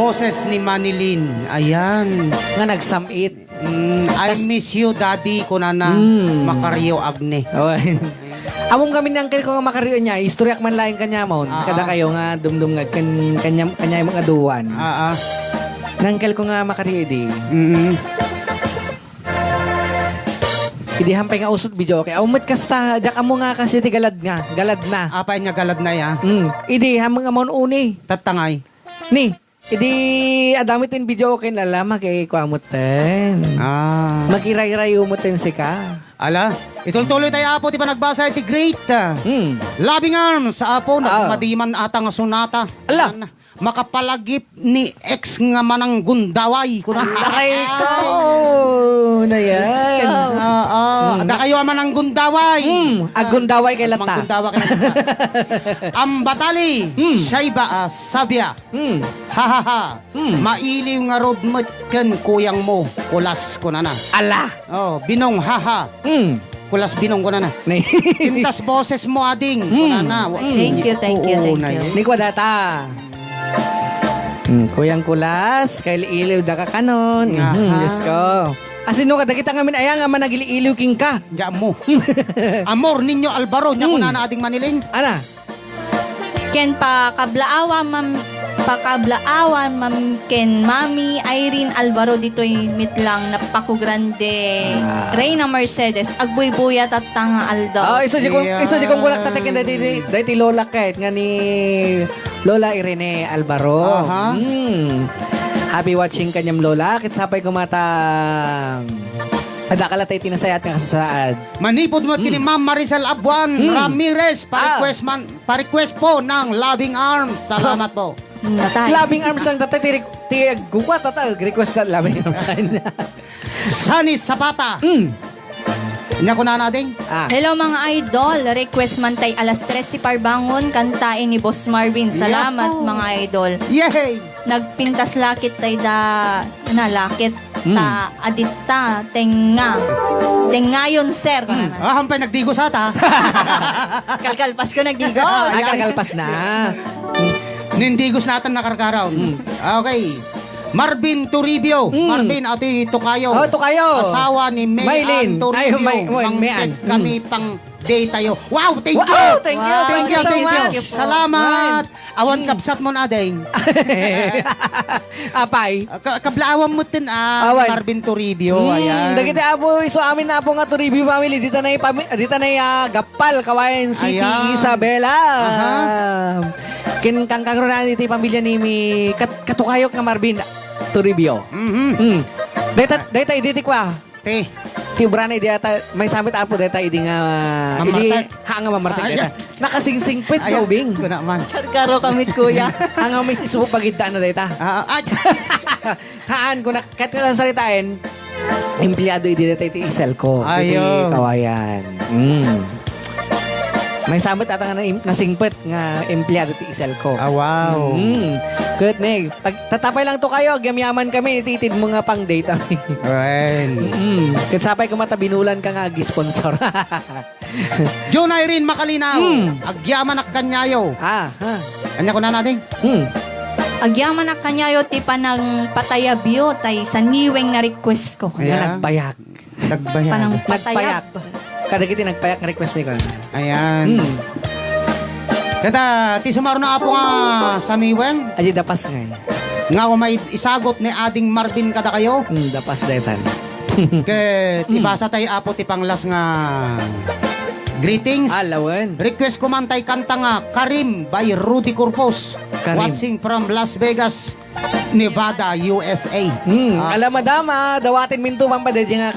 Boses ni Manilyn. Ayan. Nga nagsam-it. Mm, "I miss you, Daddy," kunana. Mm. Macario Agne. Awan. Amom kami ni uncle ko nga Macario niya. Istoryak man laeng kaniamon. Ah, kada ah. Kayo nga dumdum nga kan-, kanyam-, kanyam nga duwan. Ah, ah. Ni uncle ko nga Macario di. Mm. Idi hampay nga usot videoke. Aw, met kasta, diak ammo nga kasi ti galad nga, galad na. Apay nga galad na ya? Mm. Idi, hamang amon uni. Tattangay. Ni, idi, adami tin videoke, ala, makikuamot ten. Ah. Makirayrayo mo ten sika. Ala, itultuloy tayo, Apo, ti panagbasa iti great, ah, Mm. Loving Arms, Apo, Ah. nagmadiman ata nga sonata. Ala. Yan. Makapalagip ni ex nga mananggundaway, kuna. Aray ko! Na yan. Diyos ko. Oo. Mm. Adda kayo a mananggundaway. Mm. Aggundaway kay latta. Manggundaway kay latta. Ambatali, Mm. Shaiba, ah, Sabia. Mm. Ha, ha, ha. Mm. Mailiw ngarud met ken kuyang mo, kulas, kunana. Ala! Oh, Binong, ha, ha. Mm. Kulas Binong, kunana. Ni- Pintas boses mo, ading, Mm. kunana. Wa- Thank you, thank you, Oo, thank na you. yun. Ni Kwadata. Hmm, Kuyang Kulas, kailiw-iliw da ka kanon. Aha. Mhm, Diyos ko. Asino ka, dagita ngamin aya nga managiliw-iliw kenka. Diyan mo. Amor Niño Alvaro, nya Hmm. kunana ading Manilyn. Ana? Ken pakablaawan, mam-, pakablaawan, mam-, ken Mami Irene Alvaro ditoy mitlang Napaco Grande, Ah. Reyna Mercedes, agbuybuya tatta nga aldaw. Ah, isu di kong, Yeah. isu di kong kunak tatakin dati, dati Lola Kate nga ni Lola Irene Alvaro. Aha. Hmm. Happy watching kaniam, Lola. Ket sapay koma ta adda ka latta iti nasayaat nga kasasaad. Manipud met ken ni Hmm. Ma'am Maricel Abuan Hmm. Ramirez, Ah. pa-request man, pa-request po ng Loving Arms. Salamat po. Hmm, natay. Loving Arms lang tatta, ti re-, ti gukwa tatta, request na Loving Arms. Sunny Zapata. Hmm. Nya kunana, ding? Ah. Hello, mga idol. Request man tay Alas Tres ti Parbangon, kantaen ni Boss Marvin. Salamat, Yahoo! mga idol. Yay! Nagpintas lakit tay da, na lakit Hmm. ta, aditta, tenga. Tengayon, sir. Hmm. Ah, hampay nagdigos ata. Kalkalpas ko, nagdigos. Ah, kalkalpas na. Nindigos na atan nakarkaraw. Hmm. Okay. Marvin Toribio. Hmm. Marvin, ati Tokayo. Oh, Tokayo. Asawa ni May Maylin. Ann Toribio. Ay, May, May, May Ann. Mangkit kami Hmm. pang day tayo. Wow, thank Wow, you. thank you, Wow, thank you so thank you, much. thank you po. Salamat. Awan Hmm. kabsat mo na, ding. Apay. Ah, ka-, kablaawan mo tin, ah, Awan. Marvin Toribio, Hmm, ayan. dagiti apo, isu amin apo nga Toribio family, dita na ipami-, dita na, ah, Gappal, Cauayan City, Ayan. Isabela. Aha. Kin-, kangkangrunan iti pamilya ni mi-, kat-, katukayok nga Marvin Toribio. Mhm. Hmm. Dayta, dayta idi ti kua. Ti. Ti ubra na idi ata, maysa met apo dayta idi nga, idi Mamartek. ha nga mamartek Ay, dayta. ay. Nakasingsingpet Ay, nga ubing. kuna man. Karkaro kamit, kuya. Ha nga may isubo pagidda na dayta. Ah, ah, Haan, kuna, ket nga saritaen, empleado idi dayta iti Iselco, iti Ayo. Cauayan. Mm. Maysa met ata nga naim-, nasingpet nga empleado ti Iselco. Ah, wow. Mm. Ket ne, pag-, tatapay lang Tokayo, agyamyaman kami, iti itid mo nga pang-date, ami. Ayan. Mm. Ket sapay koma ta binulan ka nga ag-sponsor. June Irene Makalinaw, Hmm. Agyamanak kaniayo. Ah, ha. Ania kunana, ding? Hmm. Agyamanak kaniayo ti panangpatayabyo, tay saniweng nga request ko. Ayan. Nga nagbayag. Nagbayag. Panang patayab. Nagpayak. Kadagiti nagpayak nga request mi kon. Ayan. Hmm. Kada, ti sumaruno, apo, nga samiweng? Adi dapas ngay. Nga umay isagot ni Ading Marvin kadakayo? Hmm, dapas daytan. Ket Hmm. ibasa tay, apo, ti panglas nga greetings. Ah, lawen. Request ko man tay kanta nga Karim by Rudy Corpus. Karim. Watching from Las Vegas, Nevada, U S A. Hmm, Ah. ala, madam, ah, dawaten minto man pa, daydi nga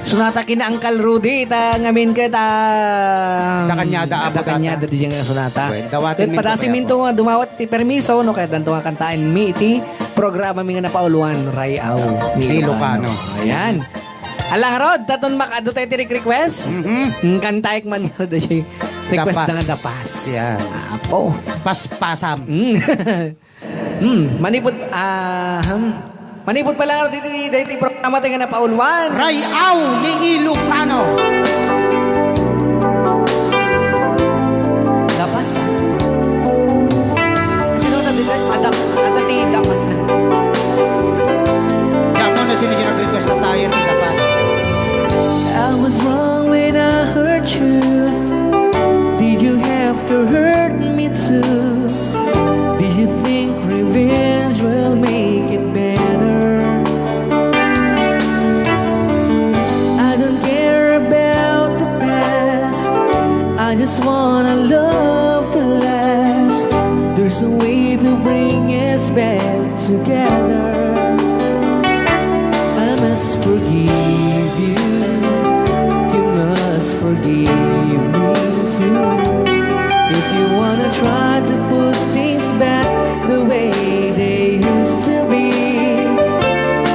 sonata ken Uncle Rudy, ta ngamin ket, ah, Dakaniada, Apo, dakaniada, daydi nga sonata. Well, dawaten Ket minto padasi kaya minto po. nga dumawat ti permiso, no, kaya danto nga kantaen mi iti programa mi nga napauluan, Ray-aw ni Ni Ilocano. Ilocano. Ayan. Alang rod, taton makadto tayo ti request. Mhm. Hmm, kantaek man nga, daydi request Dapas. na nga dapas. Yan. Apo. Paspasam. Hmm. Hmm, manipud, ah, hmm. Manipud pala nga diti, diti programa tayo nga napauluan. Ray-aw ni Ilocano. Dapas, ah. Sino na dito? Adap-, adati, dapas na. together. I must forgive you. You must forgive me too. If you wanna try to put things back the way they used to be,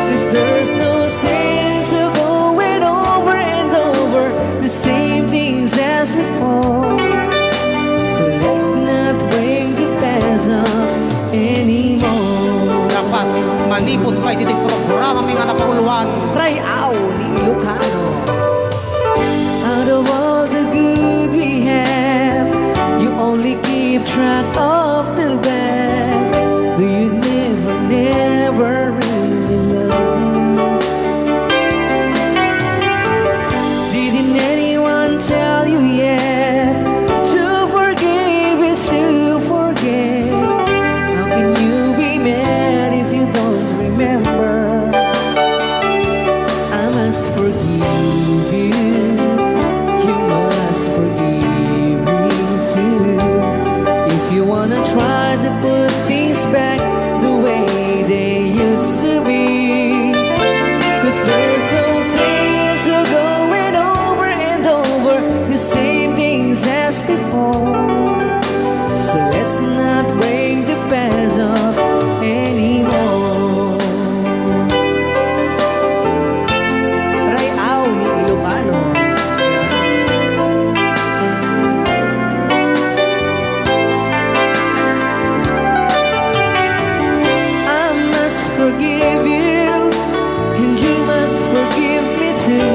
'cause there's no sense of going over and over the same things as before. So let's not bring the past up anymore. Kapas, manipud pay ditoy programami nga napauluan, Ray-aw ni Ilocano. Out of all the good we have, you only keep track of the bad. Do you never, never really love me? Didn't anyone tell you yet? To forgive is to forget. How can you be mad if you don't remember? I must forgive you. You must forgive me too. If you wanna try to put things back the way they used to be, 'cause there's no sense of going over and over the same things as before. So let's not bring the past up anymore. Ray-aw ni Ilocano. I must forgive you, and you must forgive me too.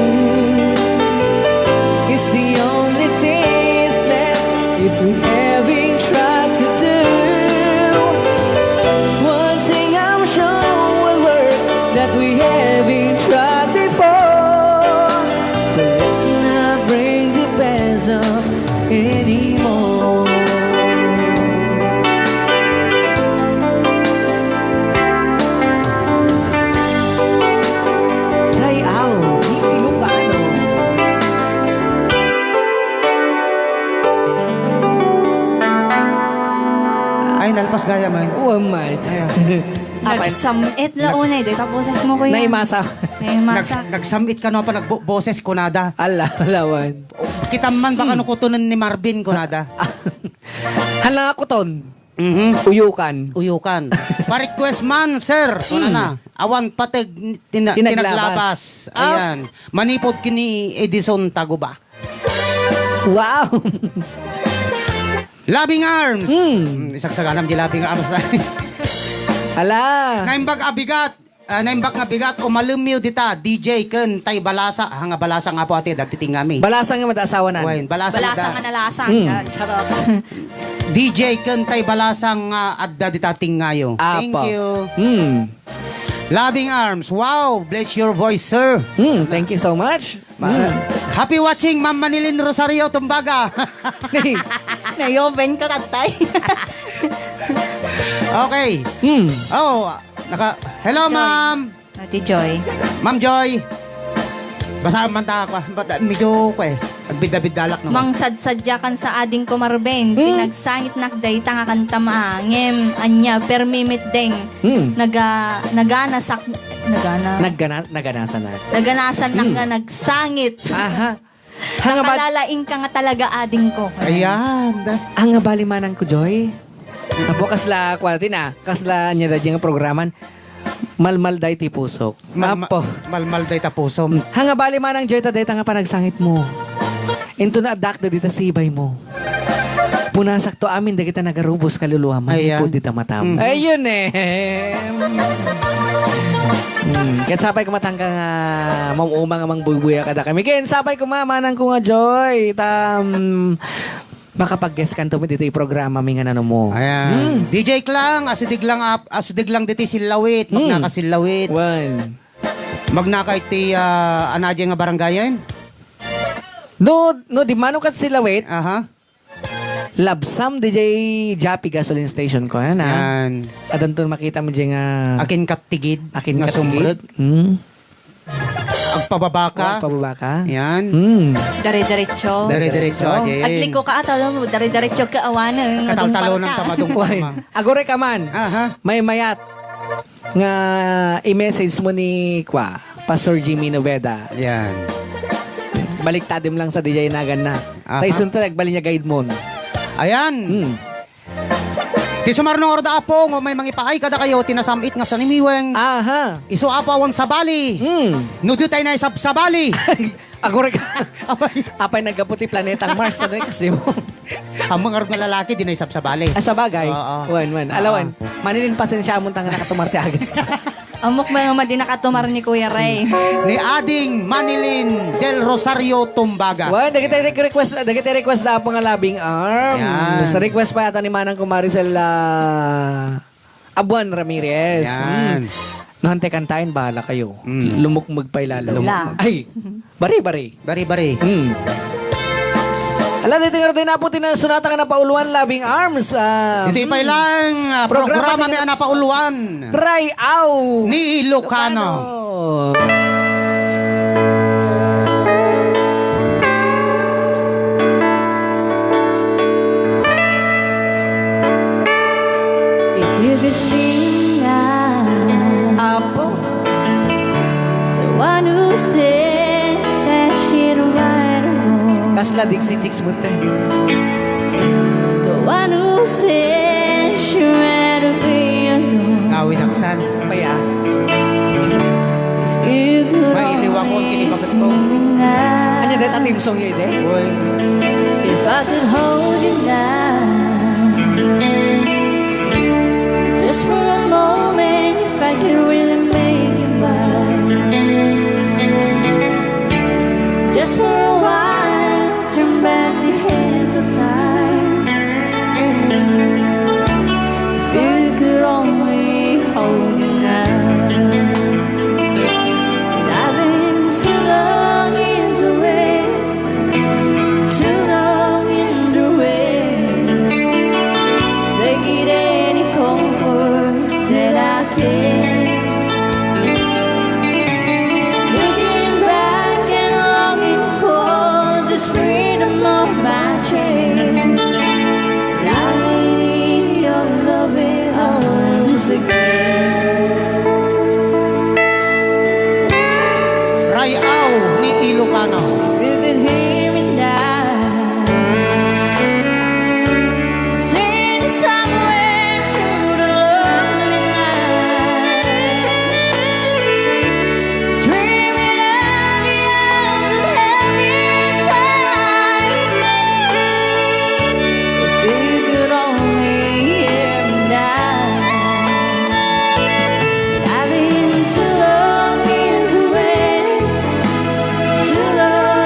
It's the only thing that's left if we haven't tried to do. One thing I'm sure will work that we haven't tried before. So let's not bring the past up anymore. Ray-aw ni Ilocano. Ay, nalpas gayam, ay. Wa met. Ay, ah. Apay? Nagsam-it la unay, di ta boses mo, kuya. Naimasa. Naimasa. Nag-, nagsam-it kano, apay, nagbo-, boses, kunada. Ala, lawan. Kita man, baka Hmm. no kutunen ni Marvin, kunada. Hala nga kuton. Mhm. Uyukan. Uyukan. Pa-request man, sir. Hmm. Kunana. Awan pateg tina-, Tinaglabas. tinaglabas. Ah. Ayan. Manipud ken ni Edison Taguba. Wow! Loving Arms. Hmm. Hmm, isagsaganam di Loving Arms. Ala. Naimbag a bigat. Ah, naimbag nga bigat, umalemyo dita, D J ken tay balasa. Ha nga balasa nga po, ati, dagiti tingami. Balasa nga madasawanan. Wen, balasa Balasa mada-, nga nalasang. Hmm. Cha-, charot. D J ken tay balasa nga adda dita tingayo. Thank Apo. you. Hmm. Loving Arms. Wow, bless your voice, sir. Hmm, thank you so much. Ma-, Hmm. Happy watching, Ma'am Manilin Rosario Tumbaga. Nayoben ka, tatay. Okay. Hmm. Oh, naka-, hello, Joy. Ma'am. Ate Joy. Ma'am Joy. Basta man ta ako, ah. Ba't, ah, medyo, ko eh, nagbidda-biddalak naman. Mangsadsadyakan sa ading ko, Marben. Hmm. Pinagsangitnak dayta nga kanta maangem. Ania, permi met deng. Hmm. Naga-, naganasak, nagana-, Naggana-, naganasanak. Naganasanak Hmm. nga nagsangit. Aha. Hanga ba- Nakalalaing ka nga talaga, ading ko. Ayan. Hanga bali manang ko, Joy. Apo, kasla, kuwan, tina, kasla, ania da, nga programan. Malmal day ti pusok. Malma-, Apo. Malmal day ta pusom. Hmm. Hanga bali manang, Joy, ta dayta nga panagsangit mo. Into na addak da dita sibay mo. Punasak to amin dagita nagarubos kaluluwa manipud Ayan. dita matam. Mhm. Ayun eh. Hmm. Ket sapay kumatangka nga mamuma nga mangbuybuya kada kami. Ken sapay kuma manang ko nga Joy. Tam, makapag-guest kanto mi ditoy programa mi nga nano mo. Ayan. Hmm. D J Klang, asideg lang ap-, asideg lang ditoy Sillawit, Hmm. magnaka Sillawit. Wen. Magnaka iti, ah, ania nga barangayen? No, no, di mano kat Sillawit? Aha. Labsam, D J Japi gasoline station ko, yan, ah. Yan. Addan to makita mo dyan nga Akin kat tigid Akin nga kat tigid. sumrek. Hmm. Agpababa ka. Oh, agpababa ka. Yan. Hmm. Dire-diretso. Dire-diretso, Dire-diretso. Ajay. Agliko ka, ataw mo, dire-diretso ka, awanen, Kataltalo madungpal ng ka. tamadungpal, Why? ma. Agore ka man. Aha. May mayat. nga i-message mo ni, kwa, Pastor Jimmy Nobeda. Yan. Baliktadem lang sa dijay naganna. Aha. Tay sunto, agbalin niya guide mo. Ayan. Hmm. Ti sumarno ngarud, Apo, nga may mangipaay kadakayo ti nasam-it nga sanimiweng. Aha. Isu, Apo, awan sabali. Hmm. No di tayo naisabsabali. Agurek. Apay. Apay naggapu ti planetang Mars, ano, kasi mo? Ammom ngarud nga lalaki, di naisabsabali. Ah, sabagay. Oo. Wen, wen. Oo. Alawan, manilin pasensya mo tanga nakatumar ti agas. Ammok nga madi nakatumar ni Kuya Ray. Ni Ading Manilin del Rosario Tumbaga. Wen, dagiti request, dagiti request da Apo nga Loving Arms. Yan. Sa request pa yata ni Manang Kumaricel, ah, Abuan Ramirez. Yan. Hmm. No, hantay kantaen, bahala kayo. Mm. Lumukmeg pay lalo. Lumukmeg. La. Ay, bari-bari. Bari-bari. Mm. Ala, dito nga rin na po, tinansunata nga napauluan, Loving Arms. Ah, Hindi mm. pay lang, ah, programa, programa ti may napauluan. Ray-aw. Ni Ilocano. Ilocano. If you could see me now, Apo. The one who said that she'd right alone. Kasla Dixie Chicks mo, te. The one who said she'd rather be alone. Ngawid aksan. Paya. If you could Mailiwakon only kini bakit ko. see me now. Anya, det, a theme song yun, eh? Uy. If I could hold you now, just for a moment, if I could really make you mine, just for a while, turn back the hands of time. If you could only hold me now, and I've been too long in the rain. Too long in the rain. Taking any comfort that I can. Looking back and longing for this freedom of my dreams. Lying in your loving arms again. Ray-aw ni Ilocano. You can hear me now. Sing somewhere through the lonely night. Dreaming of the hours that held me tight. If you could only hear me now. I've been too long in the rain, too long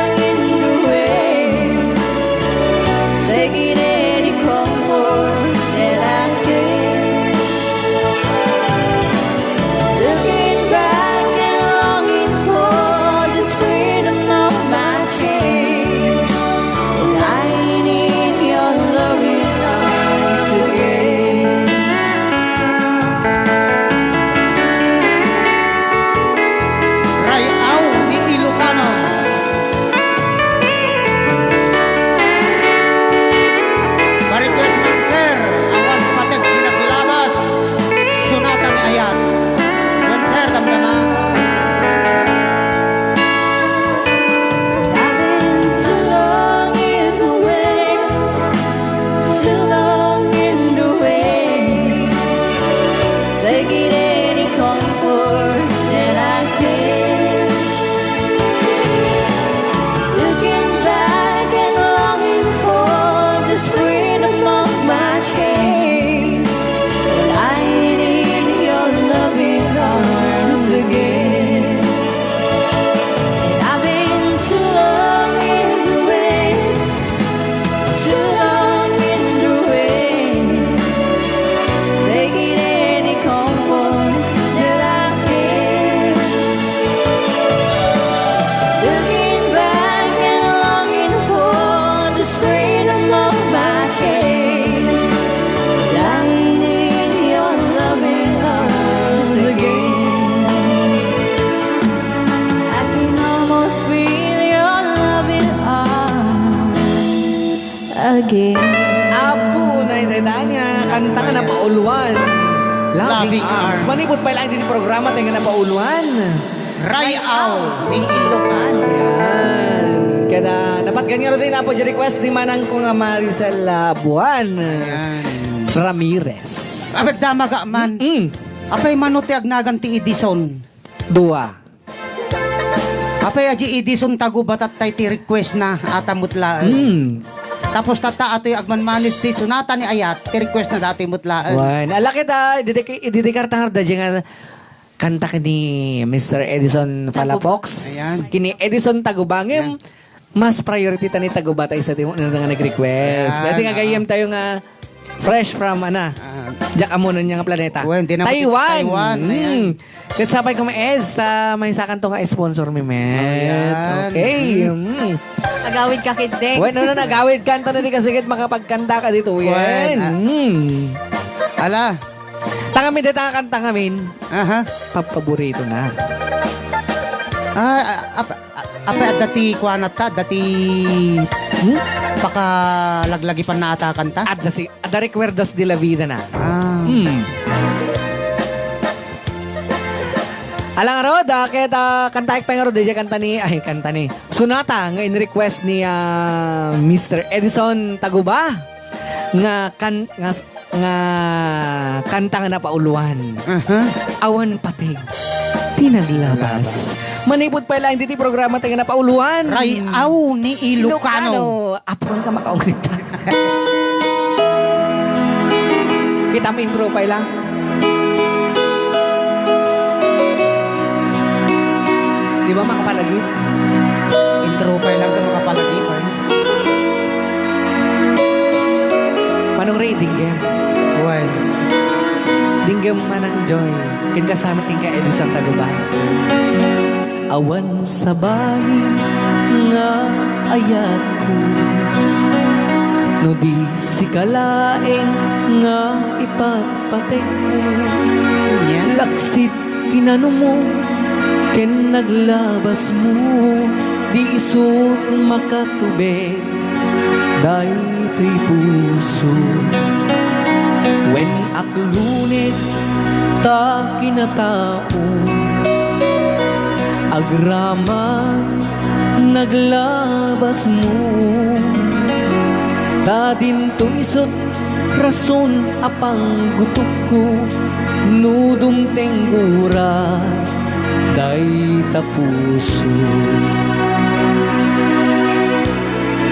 Loving Arms. Manipud pay laeng iti programa tayo nga napauluan. Ray-aw ni Ilocano. Yan. Kada napatgan nga rin, napod request ni Manang ko nga Maricel, ah, Buan, ah, Ayan. Ramirez. Abagda maga man. Mm. Apay mano ti agnagan ti Edison? Dua. Apay a di Edison Taguba tattay ti request na, ata met laeng. Hmm. Tapos tatta atoy agmanmanage ti Sonata ni Ayat, ti request na datoy met laeng. Wen, ala kita, idedicate, idedicate ta nga daydiay nga kanta ken ni Mister Edison Taguba. Palafox. Ayan. Ken ni Edison Taguba. Ngem, ayan. Mas priority ta ni Taguba ta isu ti, nga nag-request. Ayan, daytoy nga oo. Gayyem tayo nga fresh from, ana, ah, diak ammonan nga planeta. Wen, di na Taiwan. Taiwan, ayan. Hmm. Ket sapay ko, Eds, ta maysakanto nga sponsor mi met. Ayan. Okay. Hmm. Agawid ka, Kid Deng. Wen, no, no, agawid ka, anta na di kasi ket makapagkanta ka dito, Wen, yan. Ah. Hmm. Ala. Tangamin, dayta nga kanta ngamin. Aha. Pa-, paborito na. Ah, ah, ap-, A-, apay adda ti kuana ta, adda ti, hmm? Pakalaglagipan na ata kanta? Adda si, adda Recuerdos de la Vida na. Ah. Hmm. Ala ngarud, ah, ket, ah, kantaek pay ngarud, daydiay kanta ni, ay, kanta ni, sonata nga in-request ni, ah, Mister Edison Taguba. Nga kan-, nga s-, nga kanta nga napauluan. Aha. Awan pateg ti naglabas. Naglabas. Manipud pay laeng ditoy programa tayo nga napauluan. Ray-aw ni Ilocano. Ilocano. Apuan ka makaungit. Kita mo intro pay lang. Di ba makapalagi? Intro pay lang ka makapalagi pa. Manong Ray, dinggem. Why? Dinggem, Manang Joy. Ken kasama ti ka Edu Santa Guba. Awan sabali nga ayatko no di sika laeng nga ipatpatekko. Yeah. Laksit kinanumo ken naglabasmo, di isut makatubek daytoy puso. Wen akluneg ta kinatao, agraman naglabasmo, ta dinto isut rason a panggutokko no dumteng gura dayta puso.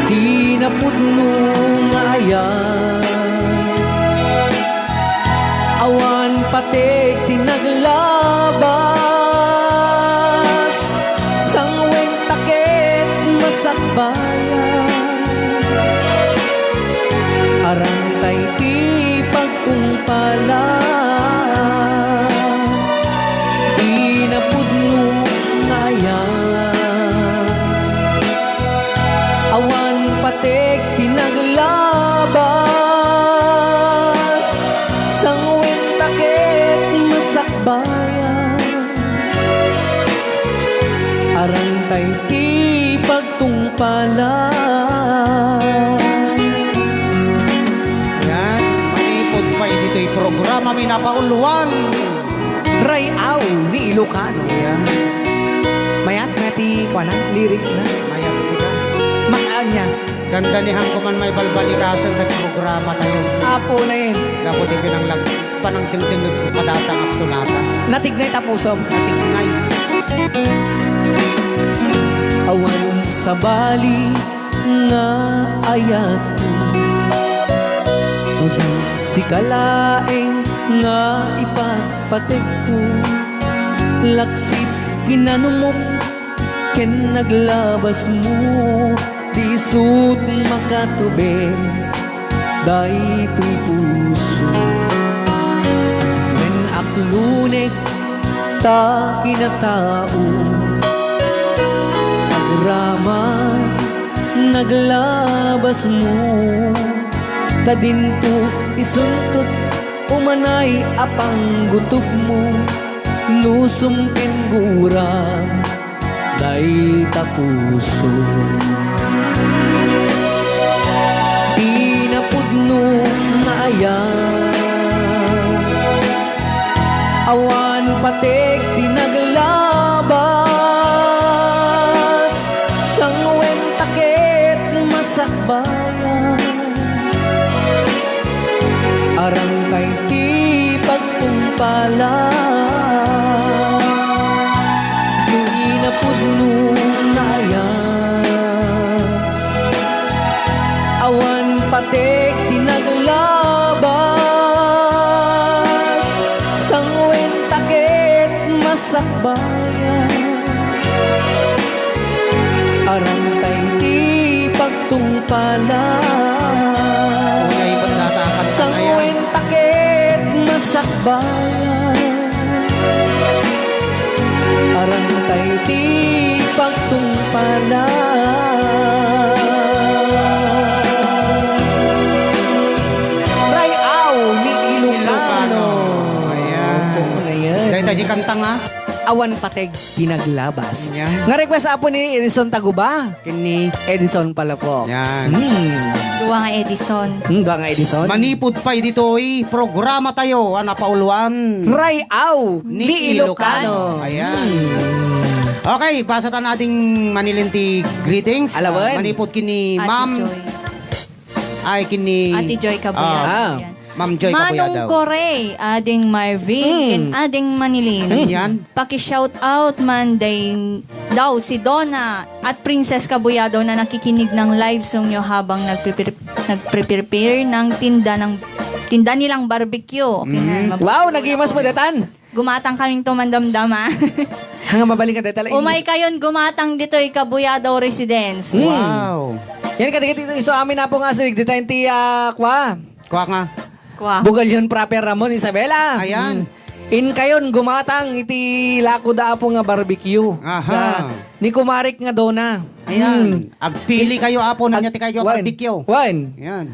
Ti napudno nga ayat, awan pateg ti naglabas, sangwenta ket masakbayan. Arantay ti pagtungpalan, ti napudno nga ayat. Awan pateg ti naglabas, sangwenta ket masakbayan. Arantay ti pagtungpalan. Yan, manipud pay ditoy programa mi napauluan. Ray-aw ni Ilocano. Ayan. Mayat, mayat ti, kuana, lyrics na. Mayat sika. Makaanya. Ganda ni hangko man maibalbalikasen ti programa tayo. Apo na eh. Gapu ti pinanglag-, panangdengdengngeg ko kadata nga sonata. Natignay ta pusom. Natignay. Awan sabali nga ayatko. No di sika laeng nga ipatpatekko, laksit kinanumok ken naglabasmo, di isut makatubeng daytoy puso. Wen akluneg ta kinatao, agraman naglabasmo, ta dinto isuntot umanay a panggutopmo, nusum ken guram dayta puso. Ti napudno nga ayat, Tek ti naglabas, sangwenta ket masakbayan. Arangkay ti pagtungpala, ket inapudno nayan. Awan patek ti naglabas, sangwenta ket masakbayan. Arangkay ti pagtungpala. Uy, ay, ba't natakas na yan? Sangwenta ket masakbayan. Arangkay ti pagtungpala. Ray-aw ni Ilocano. Ilocano. Ayan. Opo, ayan. Dahil tayo kanta nga. Awan patek ti naglabas. Yan. Nga request, Apo, ni Edison Taguba. Ken ni Edison Palafox. Yan. Hmm. Dua nga Edison. Hmm, dua nga Edison. Manipud pay ditoy programa tayo, a napauluan. Ray-aw ni Ilocano. Ayan. Hmm. Okay, basa ta na ding Manilin ti greetings. Alawen. Ah, manipud ken ni Ate Ma'am Joy. Ay, ken ni Ate Joy Caballero. Ah. Yan. Ma'am Joy Manong Caballero. Corey, Ading Marvin, Hmm. ken Ading Manilin. Hmm. Yan. Paki-shout out man day daw si Donna at Princess Cabuyado na nakikinig ng live song nyo habang nagprepare, nagprepare ng tinda ng, tinda nilang barbecue. Okay na, Mm. mabuti Wow, po nagimas mo, ako. Detan. Gumatang kaming tumandamdama. Hanga mabaling ka, Detan. Umay kayon gumatang ditoy Cabuyado Residence. Mm. Wow. Yan, kadagiti isu amin, Apo, nga asideg, Detan, ti, ah, kwa. Kwa nga. Kwa. Bugalyon proper, Ramon, Isabela. Ayan. Mm. Inkayon gumatang iti lako da Apo nga barbecue. Aha. Da, ni kumarik nga Donna. Ayan. Mm. Agpili kayo, Apo, na Ag-, niya ti kayo wen. Barbecue. Wen. Ayan.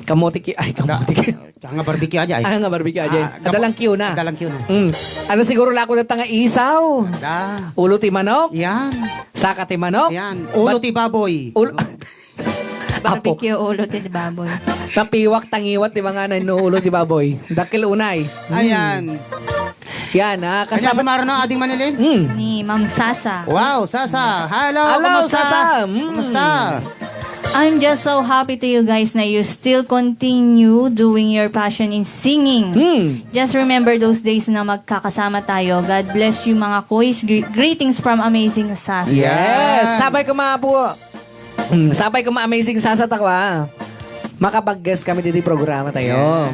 Kamote ki-, ay, kamote ki-, Da-, nga barbecue aja, ay. Ah, nga barbecue aja. Ah, Adalang kiyo na. Adalang kiyo na. Mm. Ano siguro lako data nga isaw? Da. Ulo ti manok? Yan. Saka ti manok? Yan. Ulo Bat-, ti baboy. Ulo, Apo. Barbecue ulo ti baboy. Napiwak tangiwat ti mga nainuulo ti baboy. Dakkel unay. Mm. Ayan. Yan, ah, Ania kasama sumarno, Ading Manilin? Mm. Ni Ma'am Sasa. Wow, Sasa. Hello, Hello, kumusta? Sasa. Mm. Kumusta? I'm just so happy to you guys na you still continue doing your passion in singing. Mm. Just remember those days na magkakasama tayo. God bless you, mga kuys. Gre-, greetings from Amazing Sasa. Yes. Yan. Sabay ko, mga apo. Mm, sapay ko ma-amazing sasat ako, ah. Makapag-guest kami ditoy programa tayo. Yeah.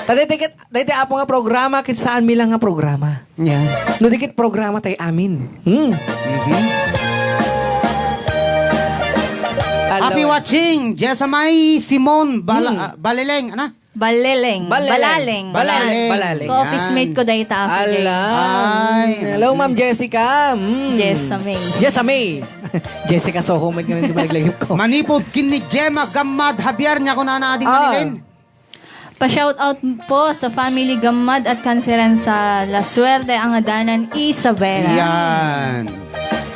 Ta daytoy ket, daytoy apo nga programa, ket saan mi lang nga programa. Yeah. No di ket programa tayo amin. Hmm. Mhm. Hello. Happy watching, Jessamay Simon Bala-, Hmm. ah, Baleleng, ana? Baleleng. Balaleng. Balaleng. Balaleng. Balaleng. Ka-office mate ko dayta, Apo Jay. Ala. Ay. Hello, Ma'am Jessica. Mm. Jessa May. Jessa May. Jessica Soho, may ganun, di ba, naglagip ko? Manipod ken ni Gemma Gammad Javier, nia kunana, Ading Ah. Manilin. Pa-shout out po sa family Gammad at Kanseran sa La Suerte, Angadanan, Isabela. Yan.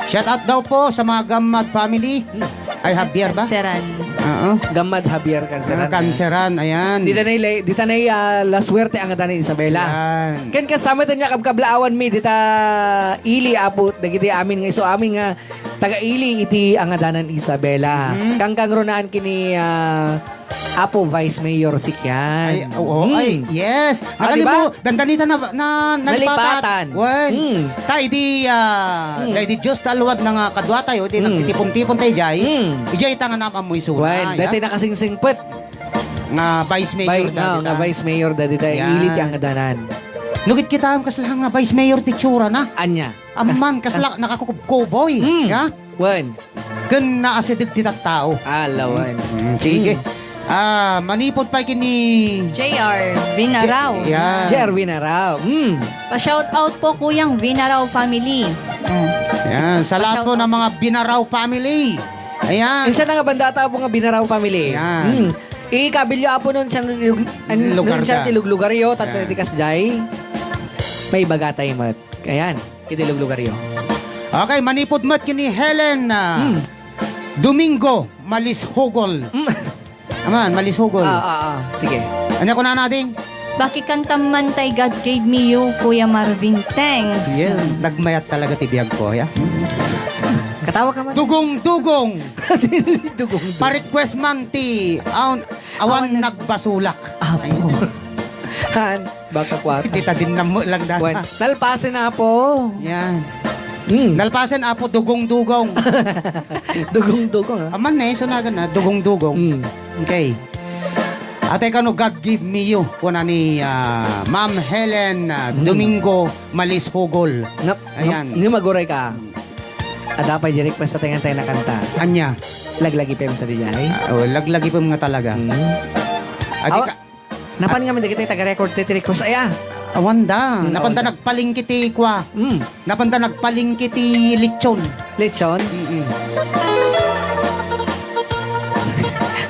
Shout out daw po sa mga Gammad family. Hmm. Ay, Javier ba? Kanseran. Oo. Gammad Javier Kanseran. Ah, Kanseran, ayan. Dita nay, dita nay, ah, La Suerte, Angadanan, Isabela. Yan. Ken kasama ta nia kabkablaawan mi, dita ili, apo, dagiti amin nga isu amin nga taga-ili iti Angadanan, Isabela. Mhm. Kangkangrunaan kini, ah, Apo Vice Mayor Sikian. Ay, oo, Hmm. ay, yes. Ah, di ba? Nakalimu-, dandanita na, na, nalipatan. Nalipatan. Wen. Hmm. Ta idi, ah, Hmm. ta idi Dios ta alwad na nga kadua tayo, idi Hmm. nagtitipon-tipon tayo jay. Hmm. Ijay ta nga napammoy suna, Wen, ya? Dati nakasingsingpet. Nga Vice Mayor Bay-, da, no, dita. Nga Vice Mayor da, dita. Yan. Ili ti Angadanan. Nugit kita ang kasla nga Vice Mayor ti tsura na. Anya? Amman, kas-, kasla, kas- nakakukubkuboy. Hmm. Ya? Wen. Ken naasideg ti tattao. Ala, wen. Mm, sige. Mm. Ah, manipod pay ken ni J R Vinarao. J-, yan. J R Vinarao. Mm. Pa-shout out po, Kuyang Vinarao family. Yan. Yan, sa lahat po Pa-shout out. Ng mga Vinarao family. Ayan. Insan na nga banda ta po nga Vinarao family. Yan. Mm. Ikabilyo, apo, no insan ti lug-, an-, Lugar no insan da. Ti luglugaryo, tatlo Yan. Ti kasjay. May bagatay met. Ayan. Iti luglugaryo. Okay, manipod met ken ni Helen, ah, Hmm. Domingo Malishugol. Hmm. Aman, Malishugol. Ah, ah, ah. Sige. Ania kunana, Ading? Bakikantam man tay God Gave Me You, Kuya Marvin. Thanks. Yeah, nagmayat talaga ti biag ko, ya. Katawa ka man. Dugong-dugong. Dugong-dugong. Pa-request man ti awan, awan Awan nag- nagbasulak. Apo. Ay. Han, baka kwata. Ti tadin na mo lang data. Wen, nalpasen, Apo. Yan. Mm. Nalpasen, Apo, dugong-dugong. Dugong-dugong, ah. Aman na, eh, sunagan na, dugong-dugong. Mm. Okay. Atay kano, God Give Me You, kuna ni, ah, Ma'am Helen, ah, Mm. Domingo Malis Hugol. Ngap-, Ayan. ngap-, ngem aguray ka. Ada pay di request sa tayo nga tayo nakanta. Anya? Laglagi pa yung sa di ay? Ah, oh, laglagi pa nga talaga. Mm. Adi Awa-, ka- Napan nga man dagiti taga-record ti request aya. Awan da. Mm, Napan awan da da. nagpalingki ti kwa. Mm. Napan da nagpalingki ti lechon. Lechon? Mm-mm.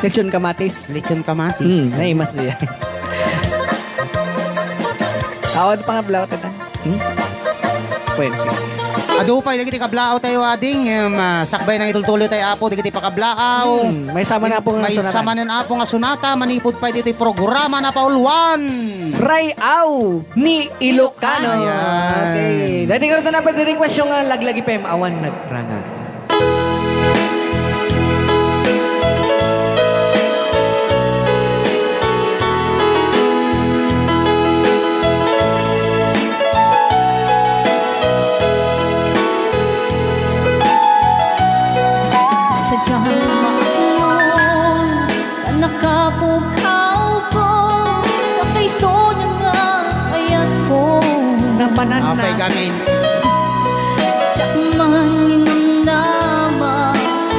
Lechon kamatis. Lechon kamatis. Mm, naimas diay. Awan pangablaw, tata. Hmm? Pwede, sige, sige. Adu pay dagiti kablaaw tayo, ading, em, ah, sakbay na itultuloy tayo, Apo, dagiti pakablaaw. Hmm, may sama na po nga May sonata. sama na po nga sonata, manipod pay dito'y programa na pauluan. Ray-aw ni Ilocano. Ayan. Okay. Dati ko rin na pwede request yung, ah, laglagi pa yung awan nagrangag. Sadyang maunong a nakapukaw ko, kakaisunan nga ayan ko. Napanan na. Apay gamin. Diak man ninamnama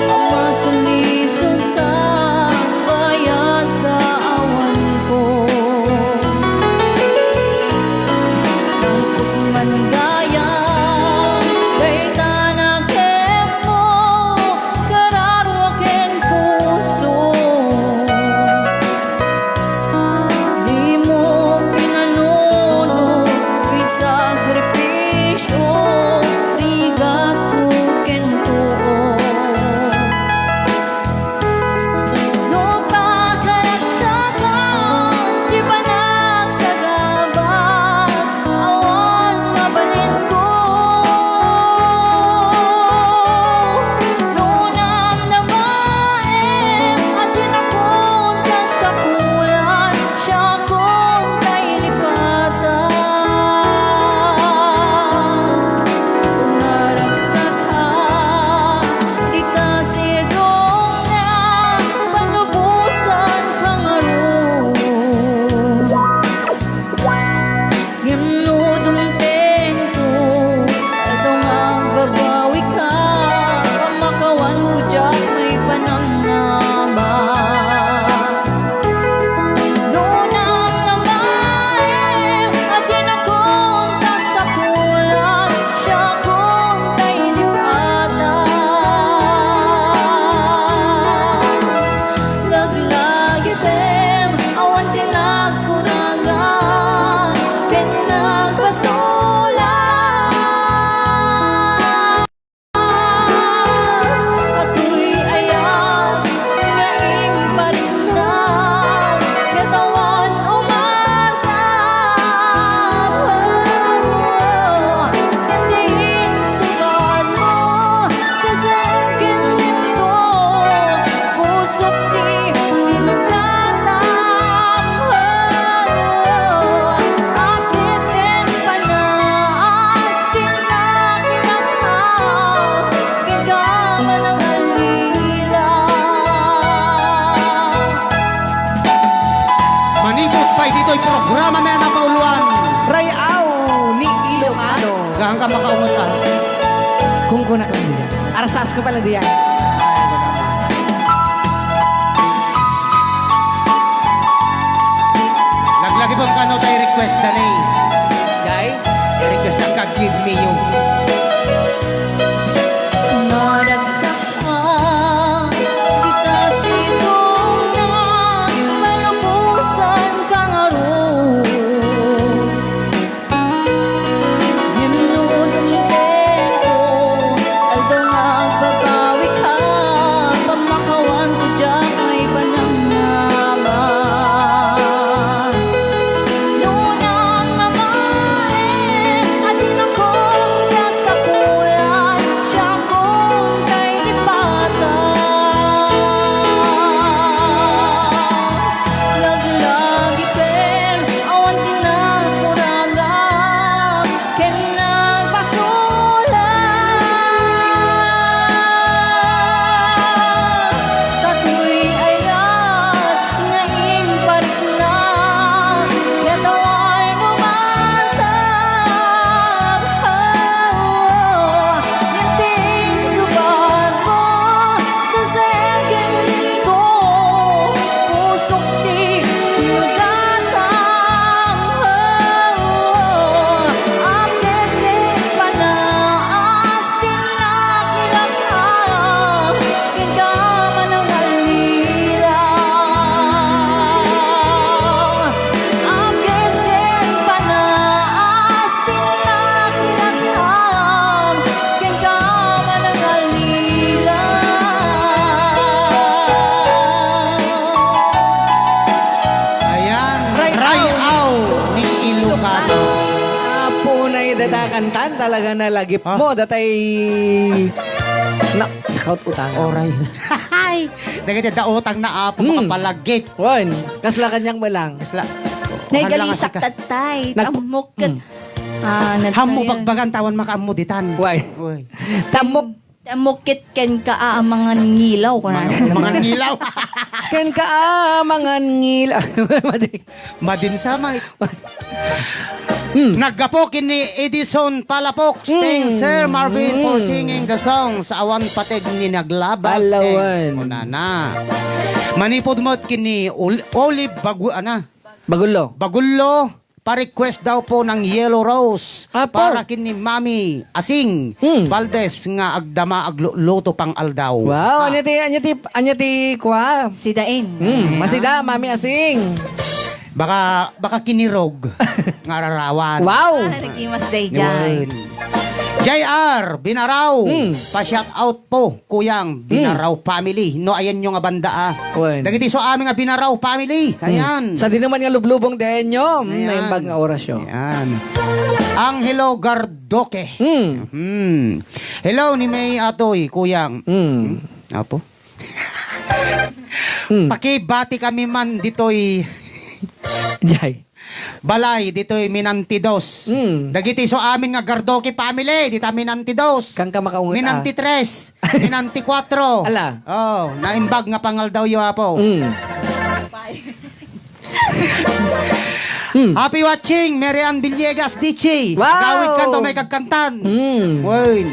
a masulisog ka, bayat ka awan ko. Angkot man gayam, dayta na kenmo, kararua ken puso. Dimo pinanuno ti sakripisio, rigatko ken tuo. No pakaragsakan ti panagsagaba, awan mabalinko. No namnamaem a dinakon kasapulan, siakon tay lipatan. Naragsak a, dita sidong na, panubosan ka ngarud. Ngem no dumtengto, aldaw nga agbabawi ka, pamakawanko diak maipanamnama. No namnamaem a dinakon kasapulan, siakon tay lipatan. Laglagipem, awan ti nagkuragan ken nagpasolan. Atoy aya nga imparintag, katawan o mata. Diin subaen mo, kasenggen dito, pusok ti sinukatam. Apis ken panaas, tinakilak ka, ken ka manangalila. Manipod pay ditoy programa mi a napauluan. Ray-aw ni Ilocano. Gaan ka makaungot ka. Kung kuna ka diyan. Arsas ko pala diyan. Laglagi pong kano tayo request, Dani. Jay? Request na ka, give me you. Naragsak ka, kita sidong na, malubusan ka ngarud. Ngem no dumtengto, aldaw nga agbabawi ka, pamakawanko diak maipanamnama. Kantan talaga na lagip Ah. mo, datay na, nakaut-utang. Oray. Dagiti da utang na apo, Hmm. makapalagip. Wen, kasla kaniak mo lang. Kasla. Naigali Kasla nga sika. saktat, tay. Nag- Tammok ket, Hmm. ah, nagtayo. Hammo bagbagan tawan makaammo ditan. Why? Uy. Tammok Tammok ket kenka a mangan ngilaw, kuna. Mangan, mangan ngilaw. Kenka a mangan ngilaw. Madi. Madin sa, may. Hmm. Naggapu kini Edison Palafox. Hmm. Thanks, Sir Marvin, for Hmm. singing the songs. Awan pateg ni naglabas. Alawan. Thanks, kunana. Manipud met kini Ol-, Olive Bagu-, ana? Bagullo. Bagullo. Pa-request daw po ng Yellow Rose Apo. para kini Mami Asing Hmm. Valdez nga agdama agluto pang aldaw. Wow, Ah. anya ti, anya ti, anya ti kwa? Sidain. Hmm, masida, Mami Asing. Baka, baka kinirog nga rarawan. Wow! Ah, nagimas daydiay. Yun. J R Binaraw, Hmm. pa-shout out po, Kuyang Hmm. Binaraw family. No, ayan nyo nga banda, ah. Wen. Dagiti so amin nga Binaraw family. Hmm. Ayan. Sa di naman nga lublubong, dayan nyo. Hmm, Ayan. naimbag nga orasyo. Ayan. Angelo Gardoque. Hmm. Hmm. Hello, ni May Atoy, Kuyang. Hmm. Hmm. Apo? Hmm. Pakibati kami man ditoy. Jay. Balay ditoy Minanti dos. Mm. Dagiti so amin nga Gardoque family, dita Minanti dos. Kan ka makaunget, Minanti ah. tres, Minanti kuatro. Ala. Oh, naimbag nga pangaldawyo, Apo. Mm. Mm. Happy watching, Mary Ann Villegas, D J. Wow! Agawid kanto may kagkantan. Mm. Wen.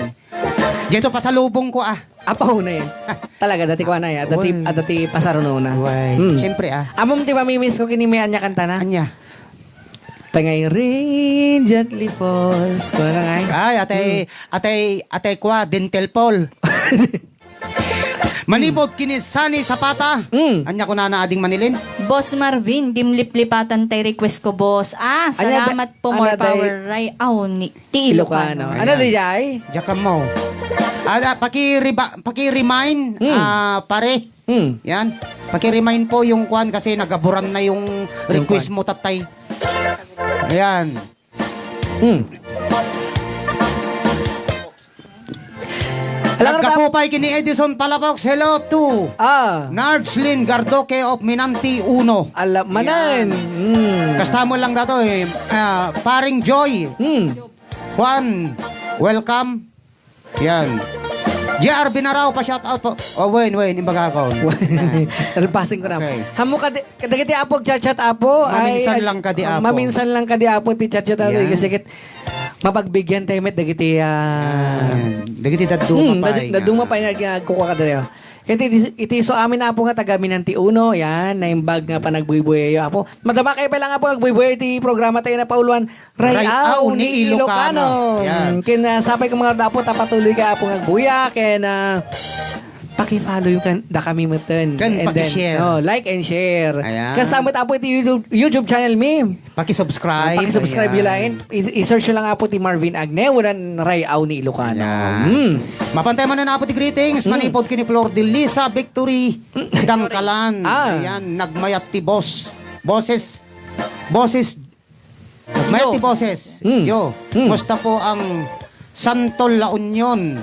Dito pasalubong ko, ah. Apaw na yan. Talaga, dati ko na yan. Dati, Uy. ah, dati pasarunona. Uy. Hmm. Siyempre, ah. Amom ti mamimiss ko kini may anya kanta na? Anya? Tangay Radiantly Falls. Kuha na nga eh. Ay, atay, Hmm. atay, atay kwa, dental Paul. Manipod kini Sunny Zapata. Hmm. Anya ko na na ading Manilin? Boss Marvin, dimliplipatan tay request ko, boss. Ah, Anya da-, salamat po, more ana day- power. Ray, aw, ni, Ti Ilocano. Ilocano. Ano, Ayan. di jay? Diyak mo. Ada, pakiriba-, pakiremind, Hmm. ah, pare. Hmm. Yan. Pakiremind po yung kwan kasi nagaburan na yung Yung request kwan. mo, tatay. Ayan. Hmm. Alam mo, Nagkapupay kini Edison Palafox. Hello to Ah. Narge Lynn Gardoque of Minanti Uno. Alam, manan. Yan. Hmm. Kasta mo lang dato eh. Ah, paring Joy. Hmm. Juan, welcome. Yan. J R Binarao, pa-shout out po. Oh, wen, wen, imbaga ko. Nalpasin ko na. Okay. Hamo ka di-, kadagiti apo, chat-chat apo. Ay, Maminsan ay, lang kadi, apo. Maminsan lang kadi, apo, ti chat-chat, apo. Yan. Kasi kit, mapagbigyan tayo met dagiti, ah, Yan. Dagiti dadduma Hmm, pa, dad-, nga. dadduma pa nga, nga, kukuha ka dali, oh. Iti, iti so amin, apo, nga taga Minanti Uno, yan, naimbag nga panagbuybuyayo, apo. Madama kayo pa lang, apo, agbuybuya iti programa tayo na pauluan. Ray-aw Ray-aw ni ni Ilocano. Ilocano. Yan. Ken, ah, sapay ko mga dapo, tapatuloy ka, Apo, nga agbuya. Ken, ah, paki-follow kan, da kami meten. Ken And then, paki-share. oh, like and share. Ayan. Kasama, Apo, iti YouTube, YouTube channel mi. Paki-subscribe. Oh, paki-subscribe Ayan. yun lang. I-, i-search nyo lang, Apo, ti Marvin Agne, wanan Ray-aw ni Ilocano. Ayan. Hmm. Mapantay man na, Apo, ti greetings. Hmm. Manipod kini Flor de Lisa Victory Dangkalan. Ah. Ayan, nagmayat ti boss. Boses. Boses. Mayat ti boses. Hmm. Yo, Hmm. musta po ang Santol, La Union,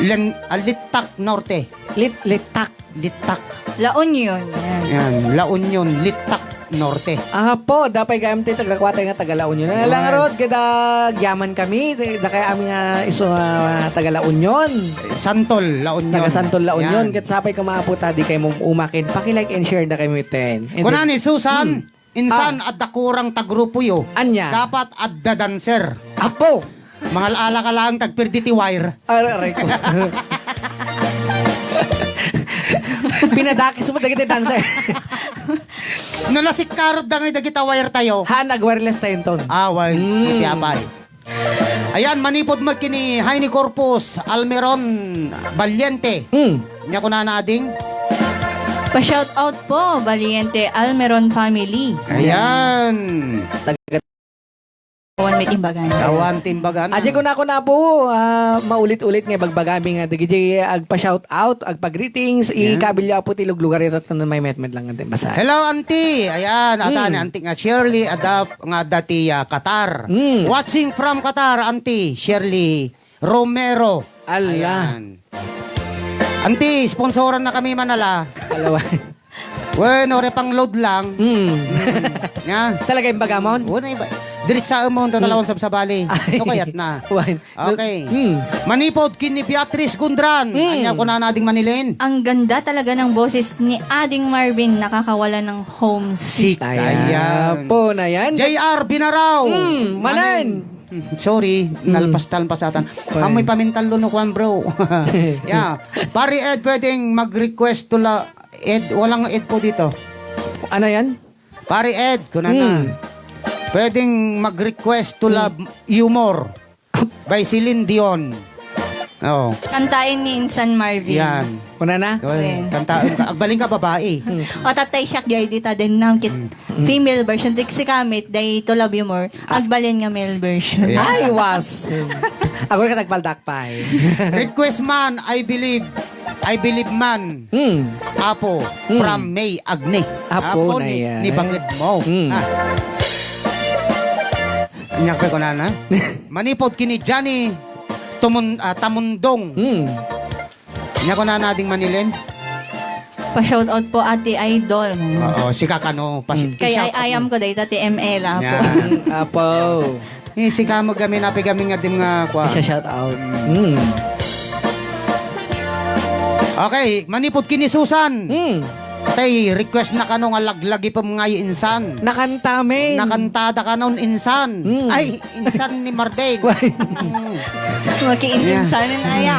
Len-, ah, Littak Norte? Lit-, Littak. Littak. La Union. Yan. Yan, La Union, Littak Norte. Apo, dapay gayam ti taga kuwatay nga taga La Union. Yan. Alang rod, kada gyaman kami, da kay amin nga iso, ah, taga La Union. Santol, La Union. Taga Santol, La Union. Yan. Ket sapay ko maapo ta, di kayo mo umakin. Paki-like and share da kayo miten. And Kuna then ni Susan, Hmm. Insan Ah. adda kurang ta grupo yo. Anya? Dapat adda dancer. Apo! Mangal-ala ka lang, tagpirdi ti wire. Aray, aray ko. Pinadakis mo dagiti dancer. No, nasikkarod da ngay dagita wire tayo. Haan, nag-wireless tayo ton. Ah, wire. Hmm. Iti apay. Ayan, manipod met kini Heine Corpus, Almeron Valiente. Hmm. Nya kunana, ading? Pa-shout out po, Valiente Almeron family. Ayan. Taga Awan met imbagan. Awan ti imbagan. Aje, kunakon, Apo, ah, maulit-ulit nga ibagbagami nga dagiti agpa-shout out, agpa-greetings, Yan. Ikabilyo, Apo, ti luglugar ita, tapno maimetmet lang nga ti basa. Hello, Auntie. Ayan, ata Hmm. ni Auntie nga Shirley Adap nga adda ti, ah, Qatar. Hmm. Watching from Qatar, Auntie Shirley Romero. Ala. Ayan. Auntie, sponsoran na kami manala. Alawan. Bueno, re pang load lang. Hmm. Nga. Talaga imbagamon? Wala iba. Diritsa mo, Hmm. tatalawan sabsabali. Ay. No, kayat na. Wan. Okay. Hmm. Manipod ken ni Beatrice Gundran. Hmm. Ania kunana, Ading Manilin? Ang ganda talaga ng boses ni Ading Marvin, nakakawala ng homesick. Sik. Ayan. Ayan. Po na yan. J R Binaraw. Hmm, manen. Manen. Hmm, sorry, Hmm. nalpas-talpasatan. Fine. Amoy pamintal no kuan, bro. Yeah. Pare Ed, pwedeng mag-request to la-, Ed, walang Ed po dito. Ano yan? Pare Ed, kunana. Hmm. Pwedeng mag-request to Hmm. love you more by Celine Dion. Oo. Kantaen ni Insan Marvin. Yan. Kunana? Oy, Wen. Kantaen ka. Agbalin ka, babae. Hmm. O, tatay siak, jay dita den nam kit Hmm. female version. Tik si Kamit, day to love you more. Ah. Agbalin nga male version. Yeah. Ay, was. Ako ka nagpaldak pa eh. Request man, I believe. I believe man. Hmm. Apo, Hmm. from May Agni. Apo Apo na ni, yan. Ni banged mo. Hmm. Ah. Anya ka kunana? Manipod ken ni Johnny Tumun-, ah, Tamundong. Hmm. Anya kunana, Ading Manilin? Pa-shoutout po, Ate Idol. Oo, si Kakano. Pas-, Hmm. Kay i-shout out ay-ayam mo. Ko dayta ti M L, Apo. Yan. Apo. Eh, si Kamo gamin, api gamin nga dim nga, kwa. Isa shout out. Hmm. Okay, manipod ken ni Susan. Hmm. Tay, request na kano nga laglagipem ngay insan. Nakanta, men. Nakantada kanon insan. Hmm. Ay, insan ni Marvin. Why? Mm. Makiinsan Yeah. aya.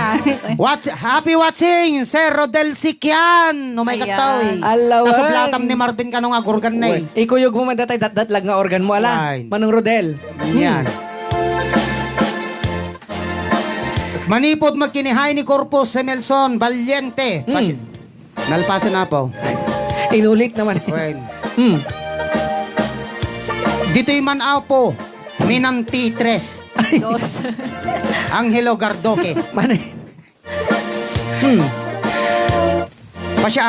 Watch, happy watching, Sir Rodel Sikian. No, may Ayan. Kataw, eh. Alawan. Nasublatam ni Marvin kano nga agurgan na, eh. Why? Ikuyog mo man datay datdatlag nga organ mo, ala. Why? Manong Rodel. Yan. Hmm. Manipod met ken ni Heini Corpus Emelson Valiente. Hmm. Pas-, nalpasen, Apo. Inulit naman. Wen. Hmm. Ditoy man, Apo, Minang T tres. Dos. Angelo Gardoque. Mani. Hmm. Pasya,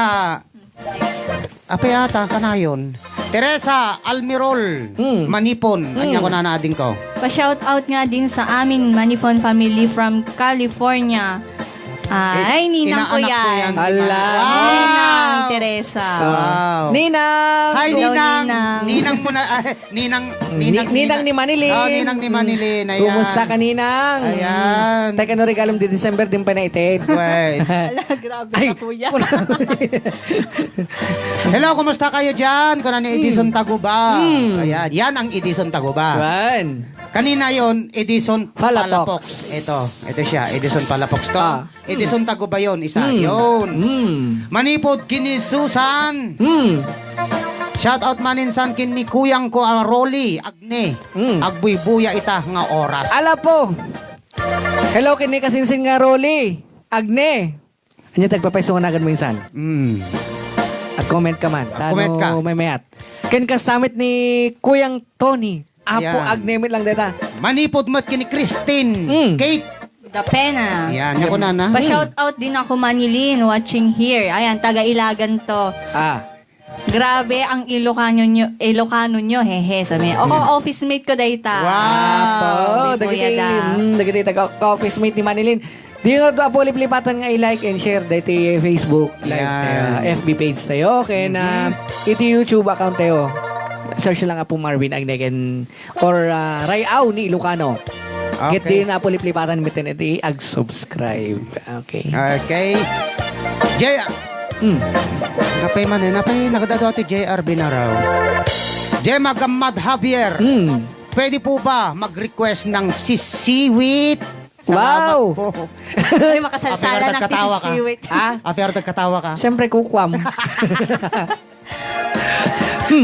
apay ata, kanayon. Teresa Almirol, Hmm. Manipon. Anya Hmm. ko na naading ko? Pa-shout out nga din sa amin, Manipon family from California. Ay, Eh, Ninang ko inaanak ko yan. Yan, si Ala. Manipon. Ninang Wow! Teresa. Wow. Ninang! Hi, Hello, Ninang! Ninang. Ninang mo na, ah, Ninang, Ni-, Ninang, Ninang Ninang. Ni Manilin. Oh, Ninang ni Manilin. Ayan. Kumusta ka, Ninang? Ayan. Teka, no regalom di December, di pa naited. Well. Ala, grabe Ay, ka, kuya. Kuna-, Hello, kumusta kayo dyan? Kuna ni Edison Hmm. Taguba. Hmm. Ayan, yan ang Edison Taguba. Yan. Kanina yon, Edison Palafox. Palafox. Ito, ito siya, Edison Palafox to. Ah. Edison Taguba yon, isa. Hmm. Yon. Hmm. Manipod ken ni Susan. Hmm. Shout out man insan ken ni kuyang ko, ah, Rolly Agne. Hmm. Agbuybuya ita nga oras. Ala po. Hello, ken ni kasinsin nga Rolly Agne. Anya ti agpapayso nga nagan mo insan? Mm. Ag-comment ka man. Ag-comment ka. Tano maymayat. Ken kasta met ni Kuyang Tony. Apo, Ayan. Agne met lang deta. Manipod met ken ni Christine. Mm. Kate. Da Pena. Ayan, ako na na. Pa-shout out din ako, Manilin, watching here. Ayan, taga Ilagan to. Ah. Grabe ang Ilocano nyo, Ilocano nyo, hehe, sabi niya. Ako, Hmm. office mate ko dayta. Wow! Apo, Di dagiti, Kuya Da. Mm, dagiti taga, ka-office mate ni Manilin. Di nga ito, Apo, liplipatan nga i-like and share dayta Facebook live Yan. tayo, F B page tayo. Kaya na, Mhm. iti YouTube account tayo. Search lang, Apo Marvin Agnegen or, ah, Rayaw ni Ilocano. Ket Okay. di na, Apo, liplipatan, miten iti ag-subscribe. Okay. Okay. J-, Hmm. Napay man eh, napay nagdadaw ti J R Binaraw. Gemma Gamad Javier. Hmm. Pwede po ba mag-request ng sisiwit? Salamat Wow! po. Ay, makasalsala Apay, ng nagkatawa ka. Sisiwit. Ha? Apay, nagkatawa ka. Siyempre, kukwam.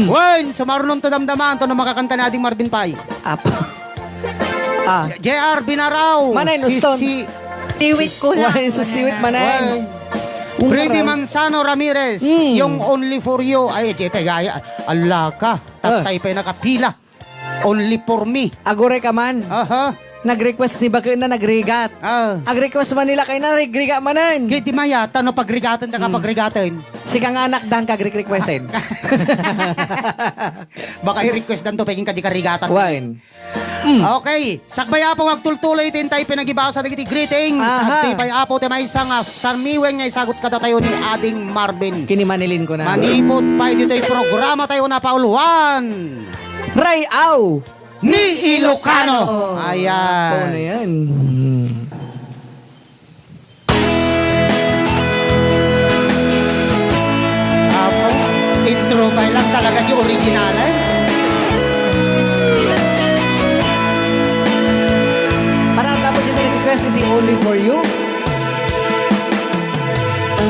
Wen, sumarunom to damdaman to no makakanta ni Ading Marvin Pay. Apo. Ah. J R Binaraw, Manay, si, Uston. Si, Siwit ko lang. Why, so siwit, Manay? Well, Freddy Manzano Ramirez, Mm. yung Only for You. Ay, J P, gaya. Ala ka. Ah. Tatay pa yung nakapila. Only for me. Aguray ka man. Aha. Nag-request ni baken na nagrigat. Ah. Ag-request man nila kay na, nagrigat manen. Kay di maya, tano pagrigaten, da ka Hmm. pagrigaten. Sika nga anak, dang kag requesten. Baka i-request dan to, paging ka di karigatan. Wen. Mm. Okay. Sakbay, Apo, agtultuloy ti intay pinagibasa dagiti greetings. Aha. Adtoy pay, Apo, ti maysa nga sarmiwen nga isagut kadatayo ni Ading Marvin. Kini Manilin ko na. Manipud pay ditoy programa tayo na pauluan. Ray-aw ni Ilocano. Ayan. Apo na yan. Hmm. Apo, intro pa lang talaga di original, eh. Para tapos ito request, hindi only for you. I,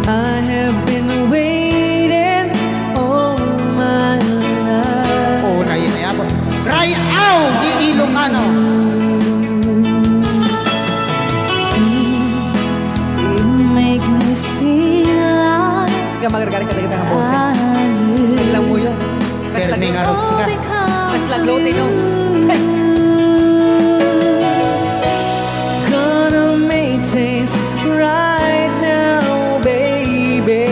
I have been waiting all my life. Oh, na yun, eh, Apo. Ray-aw ni Ilocano. You make me feel like Ika magargari ka dagiti nga boses. Naglamuyo. Permi nga rot sika. Mas laglo ti nose. Hey! Gonna make things right now, baby.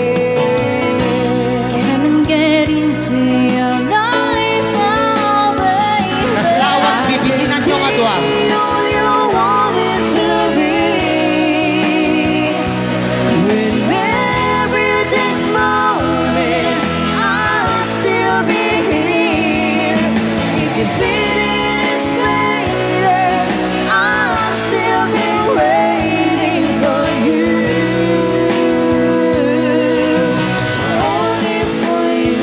Can get into your life now, baby. Kaslawan, bibisinanyo nga dua. All you want me to be. With every this moment, I'll still be here. If you feel it, it's waiting, I'll still be waiting for you. Only for you.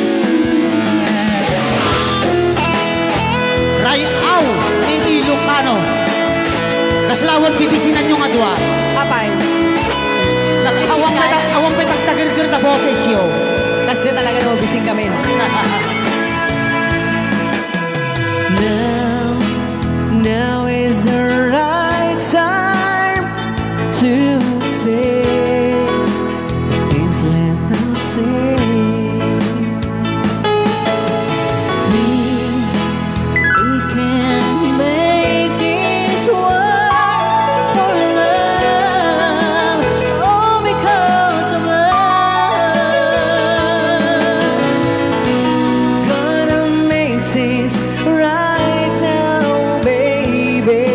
Ray-aw ni Ilocano. Kaslawan, bibisinanyo nga dua. Apay. Nag-, awan pa ta-, awan pa tagtagerger ta bosesyo. Kasi talaga no, bising kami. Now, now is the right time to say things left unsaid. We, we can make this work for love, all because of love. Gonna make things right now, baby.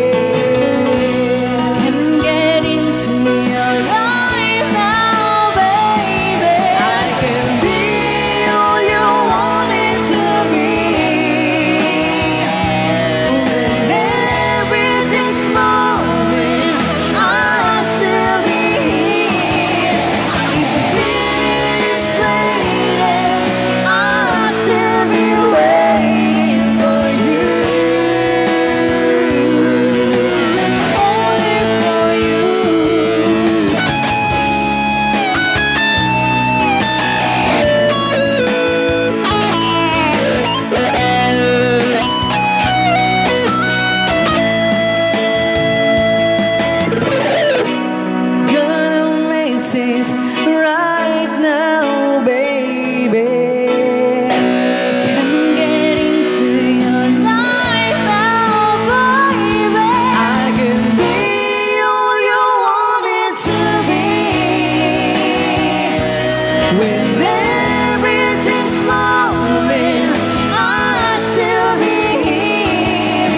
Can get into your life now, baby. I can be all you want me to be. With every this moment, I'll still be here. If you feel this way, I'll still be waiting for you. Only for you. Gonna make things right now, baby. Can get into your life now, baby. I can be all you want me to be. With every this moment, I'll still be here.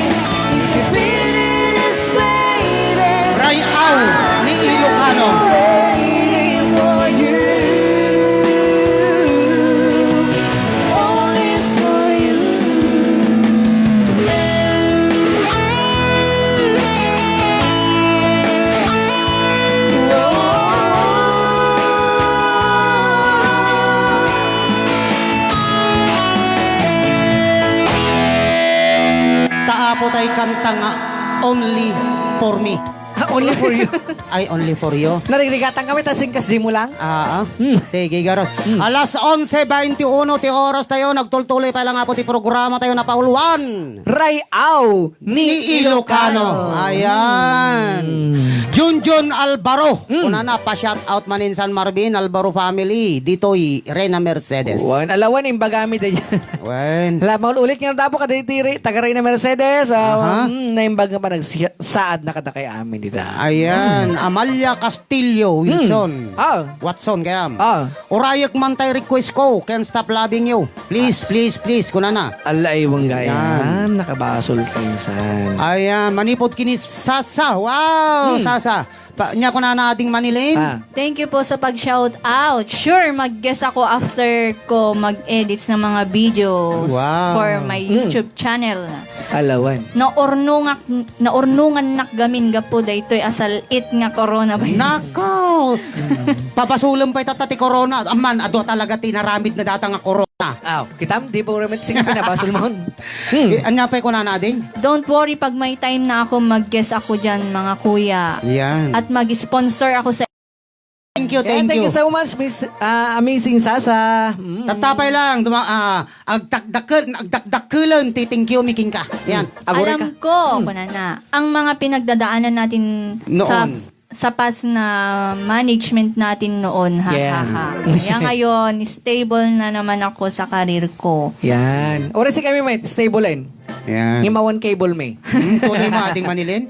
If you feel it, it's waiting. Ray-aw ni Ilocano. Waiting for you. Only for you. Ta Apo tay kanta nga Only for Me. Only for you. Ay, only for you. Narigrigatangkami, ta singkasdi mo lang. Ah, ah. Hmm. Sige, garot. Hmm. Alas onse baintiuno ti oras tayo. Nagtultuloy pa lang, Apo, ti programa tayo, napauluan. Rayaw ni Ilocano. Ayan. Hmm. Junjun Alvaro. Hmm. Kunana, pa-shout out manen San Marvin, Alvaro family. Ditoy, Reyna Mercedes. Wen, ala wen, imbagami da dyan. Wen. Hala, maul-ulit nga dapo ka ditoy, Re-, taga Reyna Mercedes. Ah, Aha. hmm, naimbag nga pa nagsaad na kadakay amin dita. Ayan, Hmm. Amalia Castillo Hmm. Wilson. Ah. Watson, kayam. Ah. Urayek man tay request ko, Can't Stop Loving You. Please, please, please, kunana. Ala, ay, wanggayan. Yan. Nakabasol kayo, san. Ayan, manipod kini Sasa. Wow, Hmm. Sasa. Pa, nya kunana ading Manilin. Ah. Thank you po sa pag-shout out. Sure, mag-guest ako after ko mag-edits ng mga videos Wow. for my Hmm. YouTube channel. Alawan. Naurnungak, naurnungan nak gamin gapu daytoy a sal-it nga coronavirus. Nako! Pabasulem pay tatta ti corona. Amman, adu talaga ti naramid na data nga corona. Aw, kitam, di po remit sing pinabasol mo. Hmm. Eh, anya pay kunana, ading? Don't worry, pag may time na ako, mag-guest ako dyan, mga kuya. Yan. At mag-sponsor ako sa Thank you, Yan, thank thank you you. so much, Miss, ah, Amazing Sasa. Mm. Tatapay lang, duma-, ah, agdakdakkel-, agdakdakkelan ti thank you mi kenka. Yan. Mm. Aguray Alam ka. ko, Mm. kunana, ang mga pinagdadaanan natin sa Noon. sa past na management natin noon, ha, Yeah. ha, ha. Kaya ngayon, stable na naman ako sa career ko. Yan. Oras si kami, mate, stable, eh. Yan. Ngimawan cable, me. Hmm, tuloy mo, ading Manilin.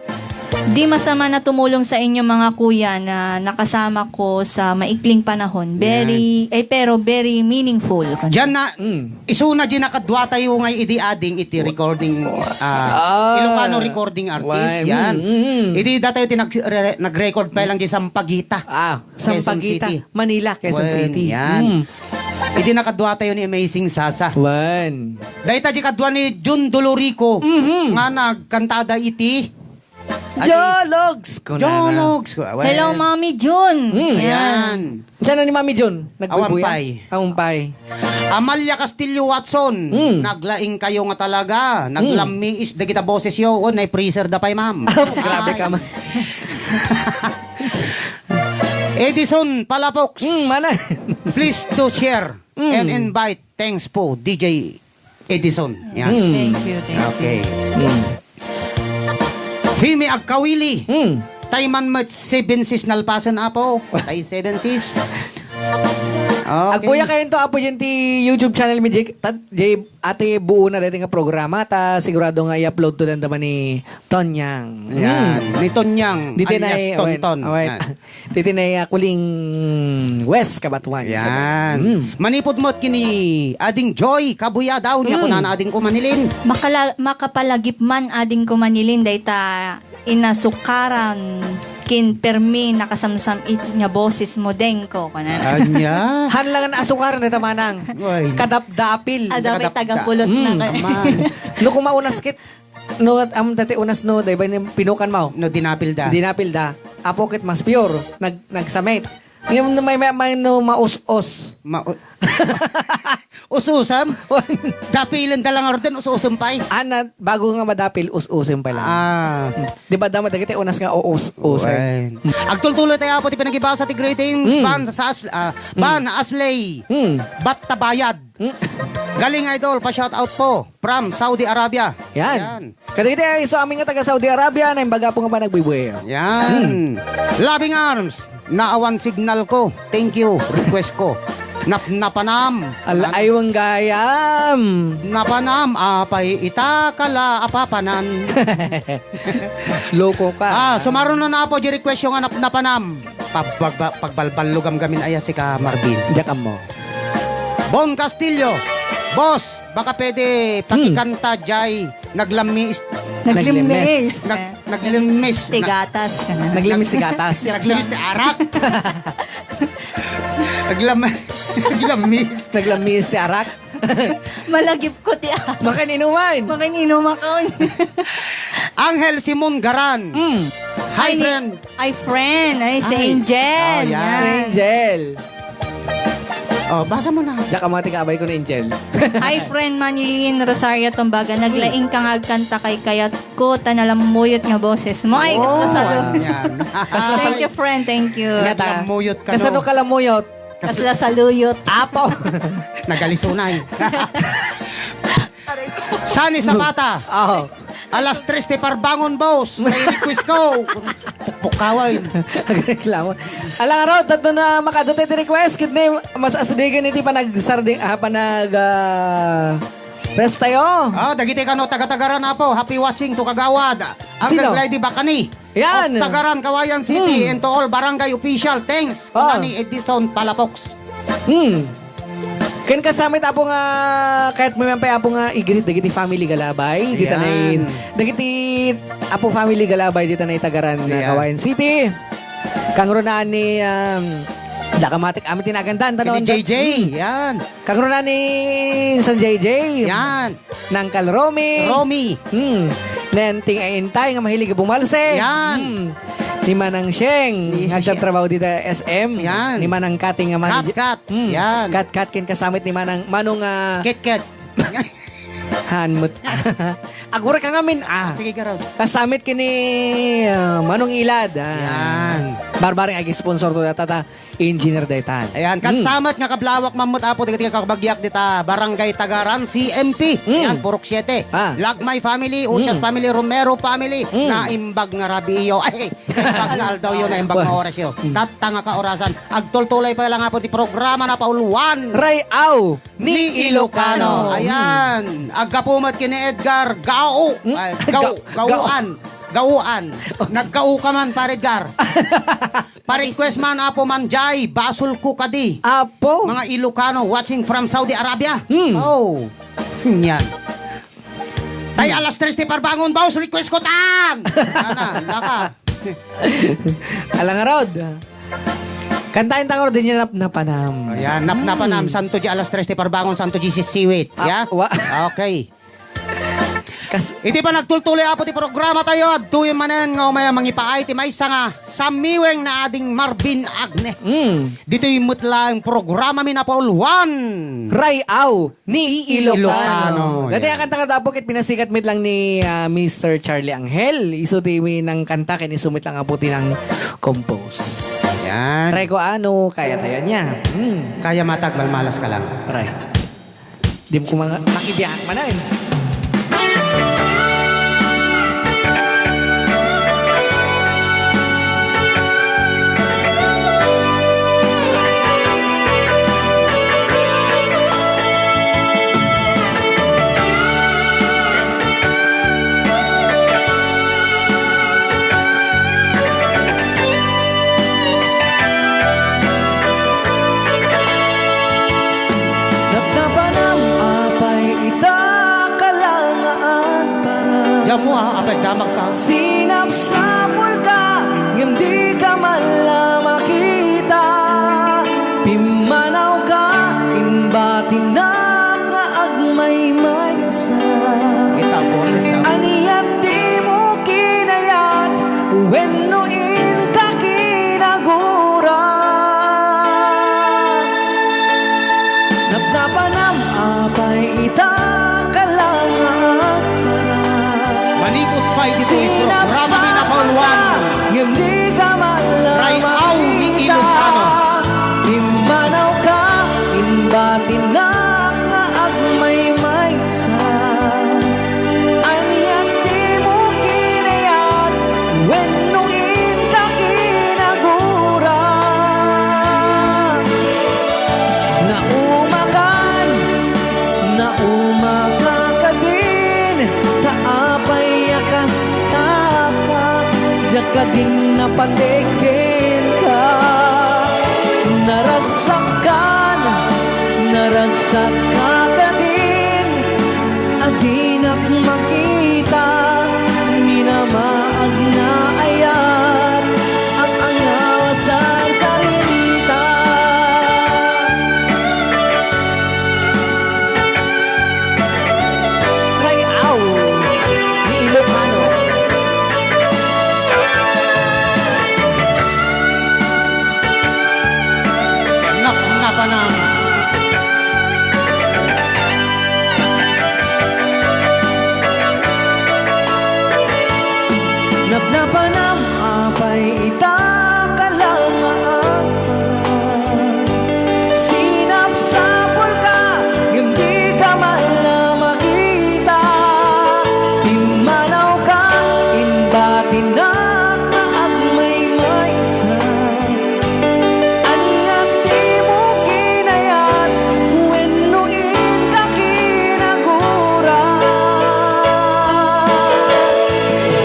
Di masama na tumulong sa inyo, mga kuya, na nakasama ko sa maikling panahon. Very, Yan. eh, pero very meaningful. Diyan na, Mm. Isuna di nakadua tayo nga idi ading iti recording, ah, Ah. Ilocano recording artist, Why? yan. Mm, mm. Idi datayo ti nag-, re-, nag-record pa lang di Sampaguita, Ah, Quezon Sampaguita, City. Manila, Quezon Wen, City. yan. Mm. Idi nakadua tayo ni Amazing Sasa. Wen. Dayta di kadua ni Jun Dolorico Mhm. nga nagkantada iti Adi- Jologs! Kunana. Jologs! Well, Hello, Mami Jun. Hmm. Ayan. Saan na ni Mami Jun? Nagbubuya? Awampay. Awampay. Amalia Castillo Watson, Hmm. naglaing kayo nga talaga. Hmm. Naglammiis dagita boses yo. Oh, nay freezer da pay, ma'am. Grabe ka, Ay. ma'am. Edison Palafox. Hmm, mana? Please do share Hmm. and invite. Thanks po, D J Edison. Yan. Hmm. Thank you, thank Okay. you. Hmm. Fimi Agkawili. Hmm. Tay man met seven sis nalpasen, apo. Tay seven sis. Okay. Agbuya kayo to, apo, yan ti YouTube channel mi, Jake. Tad, Jay, ate, buo na dati nga programa, ta sigurado nga i-upload to dan naman ni Tonyang. Yan. Hmm. Ni Tonyang, Dito na alias eh, Tonton. Awen. Yan. Titi na, ah, Kuling West, Cabatuan. Yan. Mm. Manipud met kini Ading Joy, kabuya daw niya, Mm. kunana ading ko Manilin. Makala-, makapalagip man ading ko Manilin, dayta inasukaran kin permi nakasamsam-it nga boses mo, dengko, kunana. Anya? Han lang nga asukaran dayta manang. Oy. Kadapdapil. Ah, dapat Kadapda-, tagapulot na Mm. kayo. Man. No, kumaunas kit, No, am, dati unas no, dai ba ni pinukan mo? No, dinapil da. Dinapil da. Apo ket mas pure. Nag-, nagsamit. Ngayon, no, may, may, may, no, maus-os. Ma-, us-usam? Dapilan da lang arden, us-usam pay. Ana, bago nga madapil, us-usam pay lang. Ah. Di ba damat dagiti unas nga uus-usam? Wen. Agtultuloy tayo po ti pinagibasa ti greetings. Mm. Ban sa As-, ah, Mm. Ban Asley. Mm. Batta Bayad. Mm. Galing, idol, pa-shout out po from Saudi Arabia. Yan. Yan. Kadagiti isu amin nga taga Saudi Arabia, naimbaga po nga panagbuybuyay. Yan. Hmm. Loving Arms, naawan signal ko. Thank you. Request ko. Nap-, napanam. Al-, ay, wang gayam. Napanam, apay ita kala apapanan. Loko ka. Ah, sumaruno na po di request yung anap napanam. Pag-, pag-, pagbalballugam gamin aya si ka Marvin. Diyak mo. Bon Castillo, boss, baka pwede Hmm. pakikanta jay naglammis. Naglimmis. Nag-, naglimmis. Ti gatas ka na. Naglimmis ti gatas. Naglimmis ti arak. Naglam-, naglammis. Naglammis ti arak. Malagip ko ti arak. Makan inuman. Makan inuman ka. Angel Simon Garan. Mm. Hi, Ay, ni-, friend. Ay, friend. Ay, si Ay. Angel. Oh, yan. Yan. Angel. Oh, basa mo na. Diak ammo ti kaabay ko ni Angel. Hi, friend Manilyn Rosario Tumbaga. Naglaing ka nga agkanta kay kayat ko, ta nalamuyot nga boses mo. Ay, kasla Oh, salu-, yan. Kasla Thank salu-, you, friend. Thank you. Nga ta. Lamuyot ka, Kasano no? Ka lamuyot? Kasla saluyot. Apo. Nagalisunay. Sani Zapata. Oh. Alas tres ti parbangon, boss. May request ko. Pukpukaway. Agreklamo. Alang araw, tatlo na makadutay ti request. Kitni, mas asdigen iti panagsarding, ah, panag, ah, rest tayo. Ah, dagiti kano taga-Tagaran, Apo. Happy watching to Kagawad. Ang Sino? Gaglay di Bakani. Yan. Of Tagaran, Kawayan City, Hmm. and to all barangay official. Thanks. Ah. Nani Edison Palafox. Hmm. Ken kasamit, Apo, nga kayatmo man pay, Apo, nga i-greet dagiti family Galabay, dita Yan. Nay, dagiti Apo family Galabay, dita Nay Tagaran, Yan. Kawayan City. Kangrunaan ni, um, da kamatik amin tinagandan, tanon, Ni J J, Hmm. yan. Kangrunaan ni San J J. Yan. Nangkal Romy. Romy. Hmm. Nen Ting Aintay nga mahilig bumalse. Yan. Hmm. Ni Manang Sheng, Ni nga Sheng. Nagtatrabaho dita S M. Yan. Ni Manang Kating nga manager. Kat, kat. Hmm. Yan. Kat, kat, ken kasamit ni Manang, Manong, ah, Kit, kat. Hanmut. Agura ka ngamin, ah. Sige, garaw. Kasamit kini, ah, Manong Ilad, ah. Yan. Barbaring agi-sponsor to data, ta. Engineer daytan. Ayan, Hmm. kastamat nga kablawak, mammut, Apo, dagiti kakabagyak dita Barangay Tagaran, C M P. Hmm. Ayan, Purok siete. Ah. Lagmay family, Ucias Hmm. family, Romero family, Hmm. naimbag nga Rabio. Ay, imbag nga aldaw yun, naimbag nga Wa- oras yun. Hmm. Tatta nga kaorasan. Agtultulay pa lang, Apo, ti programa na pauluan. Ray-aw ni Ilocano. Ayan. Aggapu met kini Edgar Gao. Hmm? Ay, Gao, Ga-, Gao. Gauan. Gauan. Naggao ka man, Pare Edgar. Pa-request man, Apo Manjay, basolko kadi. Apo. Mga Ilocano watching from Saudi Arabia. Hmm. Oh. Yan. Tay, alas tres ti parbangon, boss, request ko tan! Ana, naka. Alang arod. Kantaen ta nga din yung nap-, napanam. Ayan, nap-, Hmm. napanam, santo di alas tres ti parbangon, santo di sisiwit. Ah, Ya? wa- Okay. Kas- Iti panagtultuloy, Apo, ti programa tayo, adtoy manen nga umay a mangipaay ti maysa nga samiweng na ading Marvin Agne. Mm. Ditoy met laeng programa mi napauluan. Ray-aw ni Ilocano. Ilocano, Dati yeah. Akanta nga dapat ket pinasikat met lang ni, ah, Mister Charlie Angel. Isu ti nangkanta ken isu met lang, Apo, ti nang-compose. Yan. Try ko ano, kaya tayo niya. Hmm. Kaya matag, malmalas ka lang. Aray. Di mo kumanga-, makibiyak man ay. Napnapanam apay ita kalangaan para Diam mo, ah, apay damag ka. Sinapsapul ka, ngem di ka man la makita. Pimmanaw ka, imbatinak nga agmaymaysa. Kita boses, ah. Ania ti mo kinayat, wenno inka kinagura. Napnapanam apay ita kalangaan. Manipud pay ditoy programa mi napauluan. Ngem di ka man la Ray-aw ni makita. Ilocano. Pimmanaw ka, imbatinak nga agmaymaysa. Ania ti mo kinayat, wenno inka kinagura. Naumakan, naumaka kadin, ta apay a kastaka, diak kadin napateg kenka. Naragsakan, naragsakka kadin, a dinak makita, minamaag nga ayat, ang angaw a sarsarita. Ray-aw ni Ilocano. Nap-, napanam. Panam apay ita ka lang nga agparang. Sinapsapulka, ngem dika man la makita. Pimmanawka, imbatinak nga agmaymaysa. Ania ti mo kinayat wenno inka kinagura?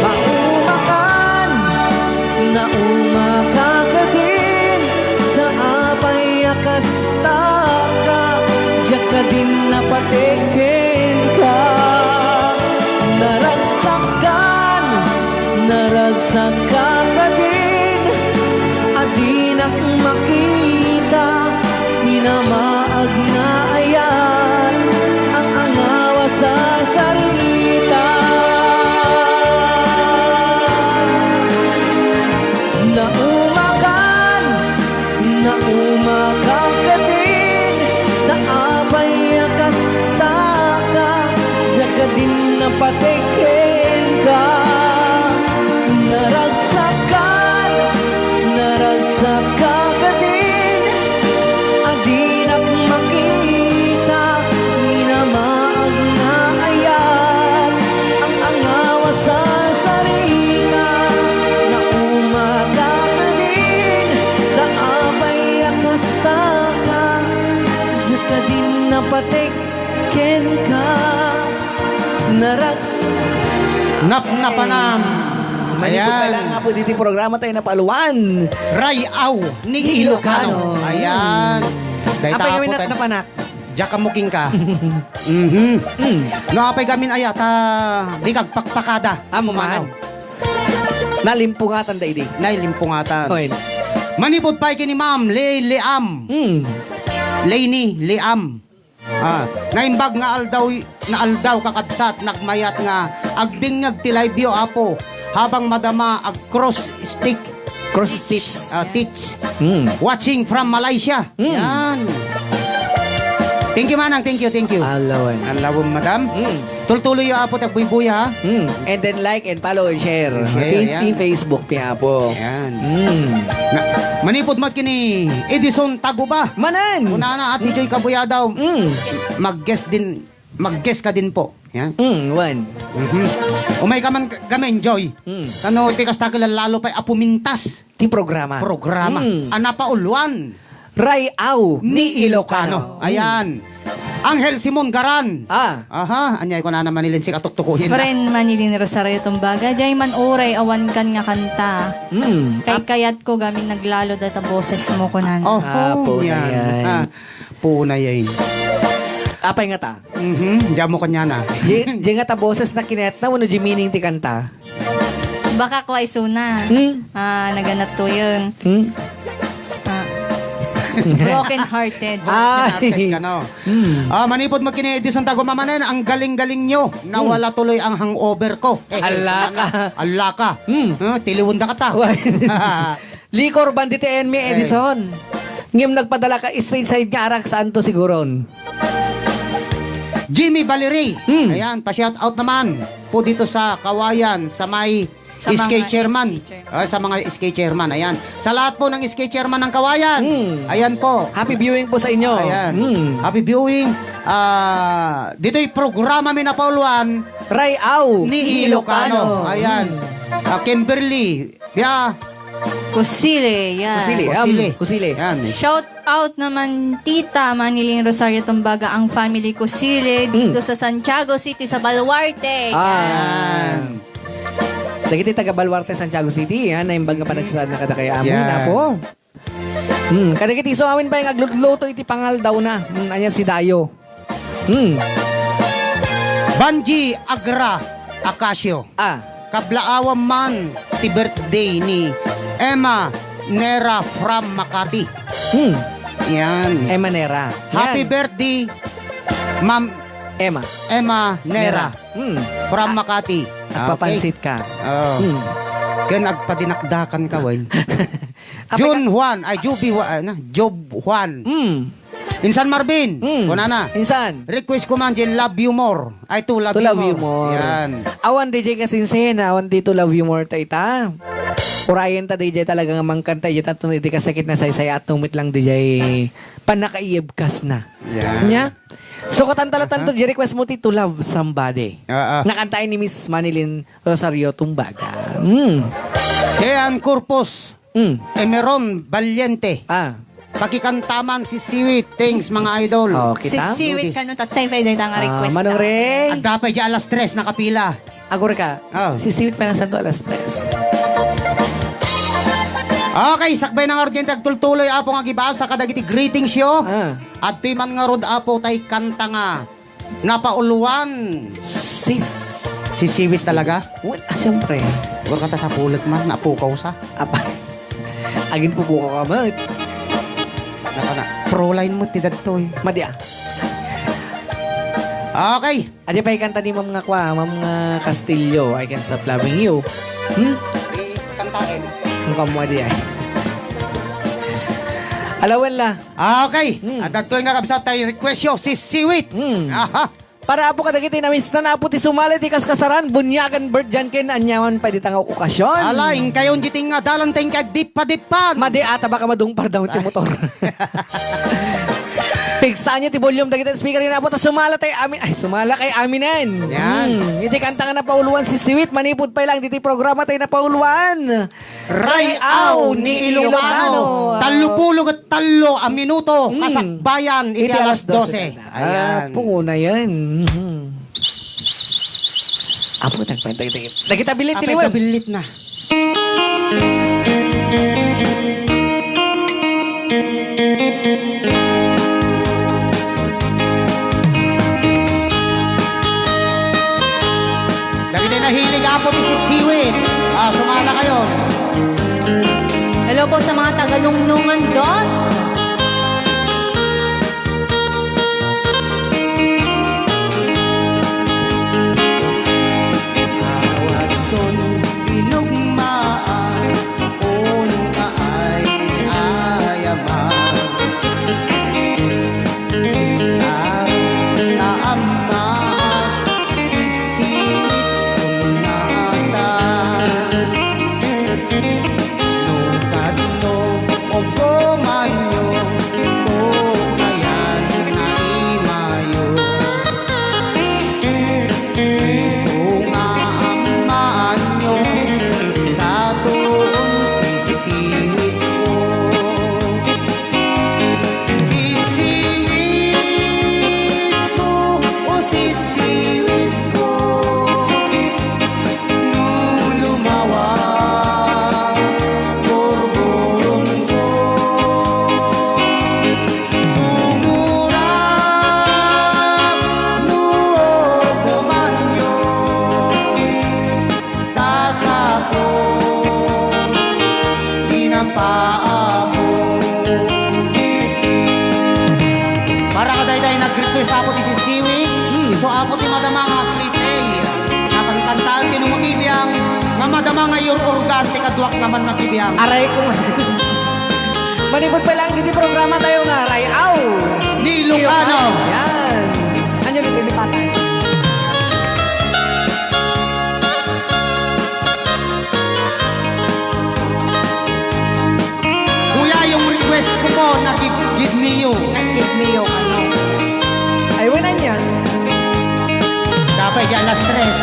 Maumakan, naumaka kadin, ta apay a kastaka, diak kadin napatik kenka. Naragsakan, naragsak ka kadin, a dinak makita, minamaag nga ayat ang angawa sa sarita. Naumakan, naumakan kadin, ta apay a kastaka, diak kadin napatik kenka. Naragsakan, naragsak ka kadin, a dinak makita, minamaag nga ayat ang angawa sa sarita. Naumaka kadin, ta apay a kastaka, diak kadin napatik kenka. Naraks- Napnapanam. Manipud Ayan. Pala nga po diti programa tayo na paluan. Ray-aw ni Ni Ilocano. Ilocano. Ayan. Dahil Apay tapo kami tayo. Nat-, napanak. Diak ammo kenka. Mhm. Mm. No, apay gamin ayat, ah, di kagpakpakada. Ah, muman. Manaw. Nalimpungatan da idi. Nalimpungatan. Oy. Manipud pay ken ni Ma'am Lay Liam. Mm. Lainey Liam. Ah, naimbag nga aldaw, nga aldaw, kakabsat, nagmayat nga agdingngeg ti live-yo, Apo, habang madama ag cross stick. Cross stitch. Ah, stitch. Hmm. Watching from Malaysia. Hmm. Yan. Thank you, Manang. Thank you, thank you. Alawan. Alawan, madam. Hmm. Tultuloy yo, Apo, ti agbuybuya, ha? Hmm. And then like and follow and share. Share, Ti, yan. Ti Facebook, pi Apo. Yan. Hmm. Na, manipud met ken ni Edison Taguba. Manen! Kunana, Ate Joy Kabuyadaw. Hmm. Mag-guest din, mag-guest ka din po. Yan. Hmm, wan. Mhm. Umay ka man, gamin, Joy. Hmm. Kano, ti kasta ka lalo pa'y apumintas. Ti programa. Programa. Hmm. A napauluan. Ray-aw ni Ilocano. Ayan. Angel Simon Garan. Ah. Aha, anya, iko na naman ni Lindsay katuktukuhin na. Friend man ni Lin Rosario Tumbaga, jay man uray awan kan nga kanta. Hmm. Kay kayat ko gamin naglalo data boses mo, kunana. Oh, Ah, puna yan. Yan. Ah, puna yan. Apay nga ta? Mhm, diyan mo kanya na. Di, di nga ta boses na kinayat na, wano di meaning ti kanta? Baka ko ay suna. Hmm? Ah, naganat to yun. Hmm? Ah. Broken hearted. Ay. Broken hearted ka, no? Hmm. Ah, manipod mo kini Edison Taguba manen, ang galing-galing nyo. Nawala Hmm. tuloy ang hangover ko. Ala ka. Ala ka. Hmm. Ah, tiliwon da ka ta. Why? Liquor ban diti Enmi Ay. Edison. Ngem nagpadala ka straight side nga arak saan to siguron. Jimmy Valerie. Hmm. Ayan, pa-shout out naman po dito sa Kawayan, sa may Sa S K mga chairman. S K chairman. Ah, sa mga S K chairman, ayan. Sa lahat po ng S K chairman ng Kawayan. Hmm. Ayan po. Happy viewing po sa inyo. Ayan. Hmm. Happy viewing. Ah, dito'y programa mi napauluan Ray-aw ni ni Ilocano. Ilocano. Ayan. Hmm. Ah, Kimberly. Yeah. Kusile, yan. Kusile, um, Kusile. Kusile. Yan. Shout out naman, Tita Maniling Rosario Tumbaga, ang family Kusile Mm. dito sa Santiago City, sa Baluarte. Ah. Yan. Dagiti taga Baluarte, Santiago City, yan, naimbag nga panagsasaad na kada kay amin, Yan. apo. Hmm, kadagiti isu amin pay nga aglutluto iti pangaldaw na. Hmm, anya si Dayo. Hmm. Banji Agra Acacio. Ah. Kablaawam man ti birthday ni Emma Nera from Makati. Hmm. Yan. Emma Nera. Happy Yan. birthday, Ma'am Emma. Emma Nera. Nera. Hmm. From Makati. Agpapansit Okay. ka. Oh. Hmm. Ken agpadinakdakan ka, wen. Apay Jun ka- Juan, ay, Juby Juan, ano? Job Juan. Hmm. Insan Marvin, Mm. kunana. Insan. Request ko man diay Love You More. Ay, To Love To You Love You More. More. Yan. Awan D J Kasinsin, awan di To Love You More ta ita. Urayen ta D J talaga nga mangkanta, ita tun iti kasakit na saysay at tumit lang D J pannakaiyebkas na. Yan. Nya? So, katan talatanto, Aha. di request mo ti To Love Somebody. Oo. Nakantaen ni Miss Manilyn Rosario Tumbaga. Mm. Ian Corpus, Mm. Emeron Valiente. Ah. Pakikantaman si Siwit. Thanks, mga idol. Oh, kita? Siwit kano tatay, pwede ta nga Ah, request Manong ta. Ray? Adda pay diay alas tres, nakapila. Agor ka. Oh. Si Siwit pa lang santo alas tres. Okay, sakbay na nga urgente agtultuloy, Apo, nga gibasa kadagiti greetings yo. Ah. Adtoy man ngarud, Apo, tay kanta nga napauluan. Sis. Si Siwit talaga? Well, ah, siyempre. Agor ka ta sa pulet man, napukaw sa. Apa? Agin pupukaw ka, met. Naka na, pro line mo, ti dadto, eh. Madi, ah. Okay. Adi pay kanta ni Ma'am nga kwa, Ma'am nga Castillo, "I Can't Stop Loving You." Hmm? Di kantaen. Ang kamo adi ay. Alawen la. Ah, okay. Hmm. At adtoy nga kabsat tay request yo, si Siwit. Hmm. Aha. Para, Apo, kadagiti namisna, Apo, ti sumala ti kaskasaran, bunyagan, birthday, ken aniaman pay dita nga okasyon. Ala, inkayon ditoy nga dalan tay inka agdippadippan. Madi, ata baka madungpar daw ti Ah. motor. Pigsaanyo ti volume dagiti speaker nga, Apo, ta sumala tay amin. Ay, sumala kay aminen. Yan. Hmm. Iti kanta nga napauluan si Siwit, manipud pay lang ditoy programa tay napauluan. Ray-aw ni Ilocano. Tallo pulo ket tallo a minuto, Mm. kasakbayan iti Iti alas alas dose. dose. Ayan. Ah, punguna yan. Mhm. Apo, nagpantay-tay. Nakita bilit, Apay tiliwan. Kabilit na. Dagiti nahilig, Apo, ti sisiwit. Ah, sumala kayo. Hello po sa mga taga Nungnungan Dos. Awan ton inugmaan, unu nga ay-ayaman. Inta, naammaan, sisiwit, kunata. No kadno, ugomanyo, ko kayan nga imayo. Isu nga ammaanyo, sa tuon sisiwitko. Sisiwitko, o sisiwitko, no lumawa, gurgurongko. Sumurak no ugomanyo, kasako, di napaabot. Para kadaydiay nag-request, Apo, ti sisiwit, Hmm. isu, Apo, ti madama nga play. Nakankantaen ti numuti biang, nga madama nga iyur-urgan ti kaduak nga mannakabiang. Aray ko. Manipud pa lang iti programa tayo nga, Ray-aw. Ni Ilocano. Yan. Anyo ni Pilipanan? Kuya, yung request ko po, nag-give me you. Nag-give me you, ano? Ay, wala niya. Dapat di alas tres.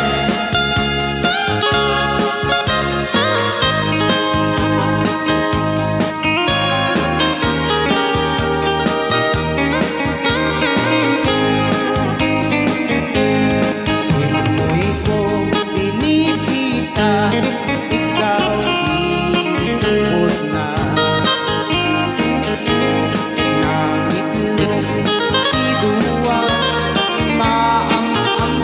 Ikaw, inisita, ikaw, isipot na. Nangitlog si Dua, maam-amaan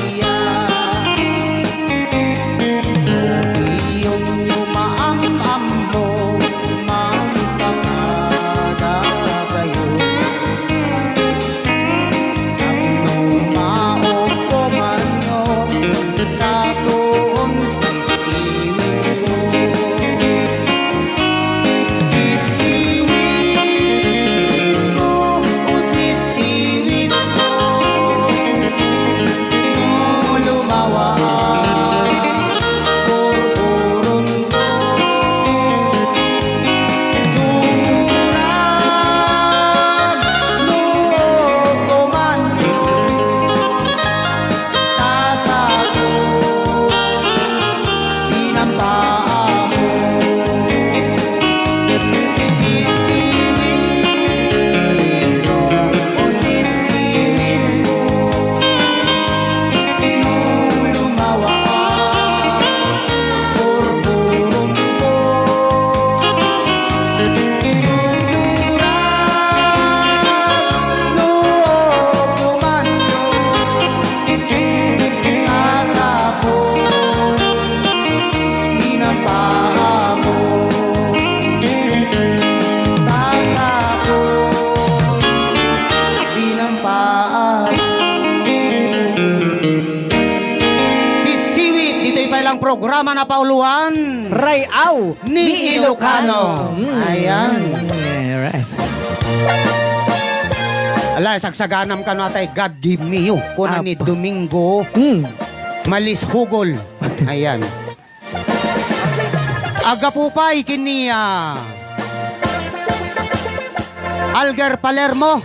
si Sisiwit, ditoy pay lang programa na pauluan. Ray-aw ni Ilocano. Mm. Ayan. Alright. Ala, sagsaganam kano atay, "God give me you." Kuna ni Domingo Mm. Malis Hugol. Ayan. Aggapu pay ken ni, ah, Alger Palermo.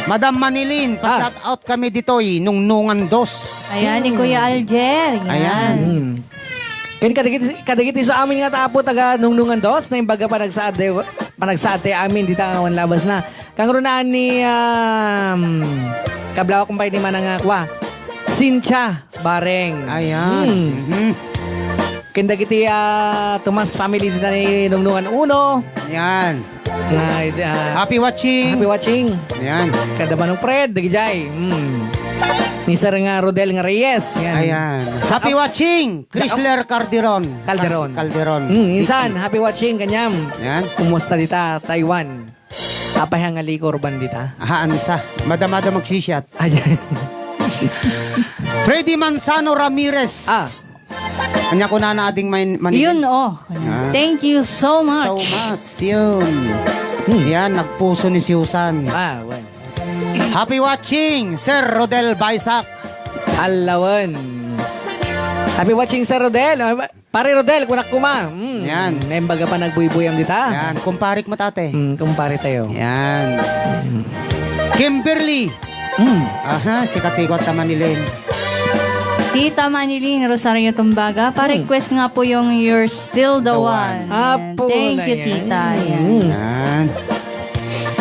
Madam Manilin, Ah. pa-shout out kami ditoy, Nungnungan Dos. Ayan, ni Kuya Alger. Yan. Ayan. Hmm. Ken kadagiti, kadagiti sa amin nga tapo taga Nungnungan Dos, na imbaga panagsaad, panagsaad tayo amin dita awan labas na. Kangrunaan ni, um, kablawak kumpay ni Manang Aqua. Cynthia Bareng. Ayan. Hmm. Mhm. Ken dagiti, ah, Tomas family dita ni Nungnungan Uno. Ayan. Nga, ah, Happy watching. Happy watching. Ayan. Kada Manong Fred, dagijay. Hmm. Ni Sir nga Rodel nga Reyes. Yan. Ayan. Happy Ap- watching, Chrysler Calderon. Calderon. Calderon. Hmm, insan, happy watching, kaniam. Ayan. Kumusta dita, Taiwan? Apay nga likor bandita? Haan sa. Madamada magsisiat. Ayan. Freddy Manzano Ramirez. Ah. Ania kunana, Ading Main-, Manilin? Yun, oh. Ah. Thank you so much. So much. Yun. Hmm. Yan, nagpuso ni Susan. Ah, wen. Happy watching, Sir Rodel Baisak. Alawen. Happy watching, Sir Rodel. Ah, Pare Rodel, kunak kuma. Mm. Yan. Naimbaga pa nagbuybuyam dita. Yan, kumparik mo, tate. Mm, kumpare tayo. Yan. Mm. Kimberly. Mm. Aha, si Katikot ta Manilin. Tita Manilin Rosario Tumbaga, pa-request nga po yung You're Still the The One. One. Apo Thank na you, yan. Tita. Yan. Mm. Yan.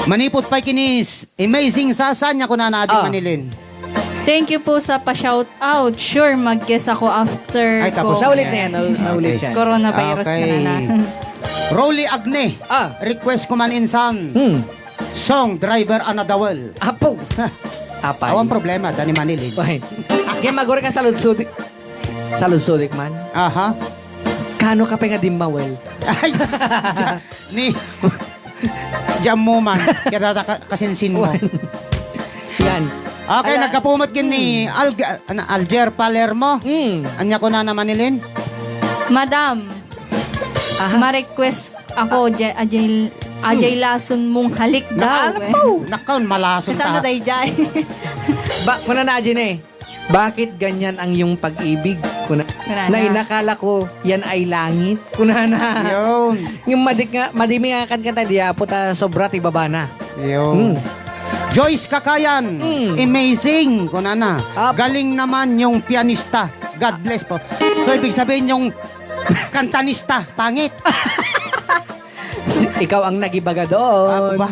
Manipot pa'y kinis. Amazing Sasa, nia kunana, Ading Ah. Manilin. Thank you po sa pa-shout out. Sure, mag-guest ako after Ay, tapos ko. Naulit na yan. Nau-, naulit Okay. yan. Coronavirus Okay. na na. Rolly Agne. Ah. Request ko man insan. Hmm. Song, Driver Anadawal. Apo. Apay. Awan problema, Dani Manilin. Ay. Game, maguri ka saludsudik. Saludsudik man. Aha. Kano ka pa nga dimmawel? Ay, ni, diyan mo man. Kaya tata ka-, kasinsin mo. Yan. Okay, Ala- nagkapumot kin ni Alg-, ano, Alger Palermo. Hmm. Ania kunana, Manilin? Madam, Aha. ma-request ako, ajay, ajay, ajay lason mong halik daw. Nakaw, malason Kasama ta. Dayjay. Ba, kunana, Ajay, ne? Bakit ganyan ang iyong pag-ibig? Kuna, Wala na. Na inakala ko, yan ay langit. Kunana. Yun. Yung madik nga, madimi nga kan kanta, di apo ta sobra ti babana. Yun. Mm. Joyce Kakayan, Mm. amazing. Kunana. Up. Galing naman yung pianista. God bless po. So, ibig sabihin yung kantanista, pangit. Si-, ikaw ang nagibaga doon. Apo ba?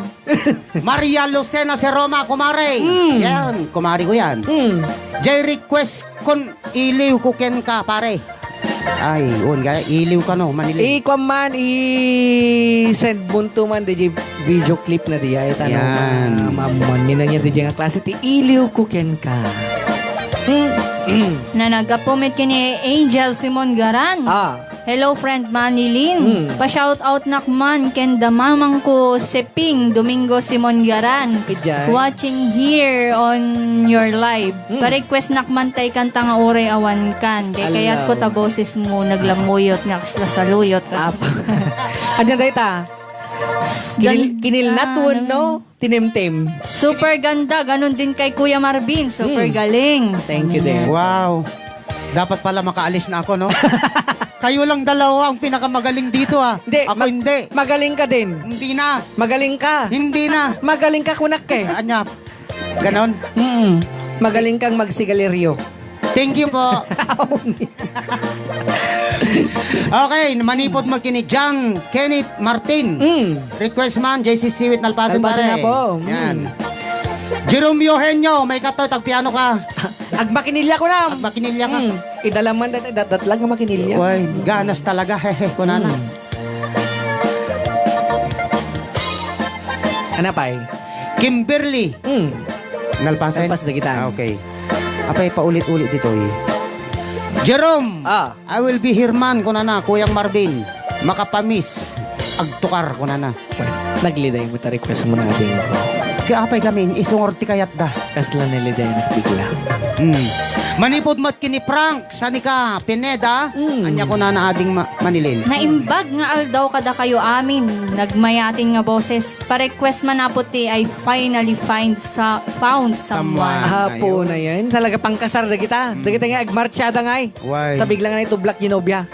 Maria Lucena Seroma, kumare. Mm. Yan, kumare ko yan. Mm. Jay request kun iliw ko ken ka, pare. Ay, un, kaya iliw ka, no, Manila. I-, kwan man, i-send mo to man, D J video clip na di ay, tanong Yan. na, mamon, ninang yan, D J nga klase, ti iliw ko ken ka. Mm. Na nagapumit kini Angel Simon Garan. Ah. Hello, friend Manilin. Mm. Pa-shout out nak man ken da mamang ko, Seping Domingo Simon Garan. Idiay. Watching here on your live. Mm. Pa-request nak man tay kanta nga uray awan kan. Kay Ala. Kayat ko ta boses mo naglamuyot nga kasla saluyot. Apa? Ano day ta? Kinil-, Ganda. Kinilnatwon, no? Tinemtem. Super ganda, ganun din kay Kuya Marvin. Super Hmm. galing. Thank you din. Wow. Dapat pala makaalis na ako, no? Kayo lang dalawa ang pinakamagaling dito, ah. Hindi, Ako mag-, hindi. Magaling ka din. Hindi na. Magaling ka. Hindi na. Magaling ka, kunak, eh. Anya? Ganon? Mm. Magaling kang magsigarilyo. Thank you po. Okay, manipud mo kini John Kenneth Martin. Mm. Request man, J C Siwit Nalpasen, Nalpasen pare. Na po. Mm. Yan. Jerome Eugenio, may katoy, tagpiano ka? Agmakinilya ko na. Agmakinilya ka. Mm. Idala man, dat-, dat-, datlag nga makinilya. Way, ganas talaga, hehe, kunana. Mm. Ano, pay? Kimberly. Mm. Nalpasen? Nalpas na kita. Ah, okay. Apay, paulit-ulit dito, eh. Jerome! Ah. "I will be here man," kunana, Kuyang Marvin. "Makapamiss, agtukar," kunana. Nagliday mo ta request mo na, Bingko. Kaya apay kami, isungor ti kayatda. Kasla niliday na bigla. Hmm. Manipud met kini Frank Sanica Pineda, hmm, anya kunana ading ma-, Manilin. Naimbag nga aldaw kadakayo amin, nagmayatin nga boses, pa-request man apo ti I finally find sa-, found someone. Someone. Apo na yan. Talaga pangkasar da kita. Hmm. Da kita nga agmarchada ngay. Why? Sa bigla nga naitublak yung nobya.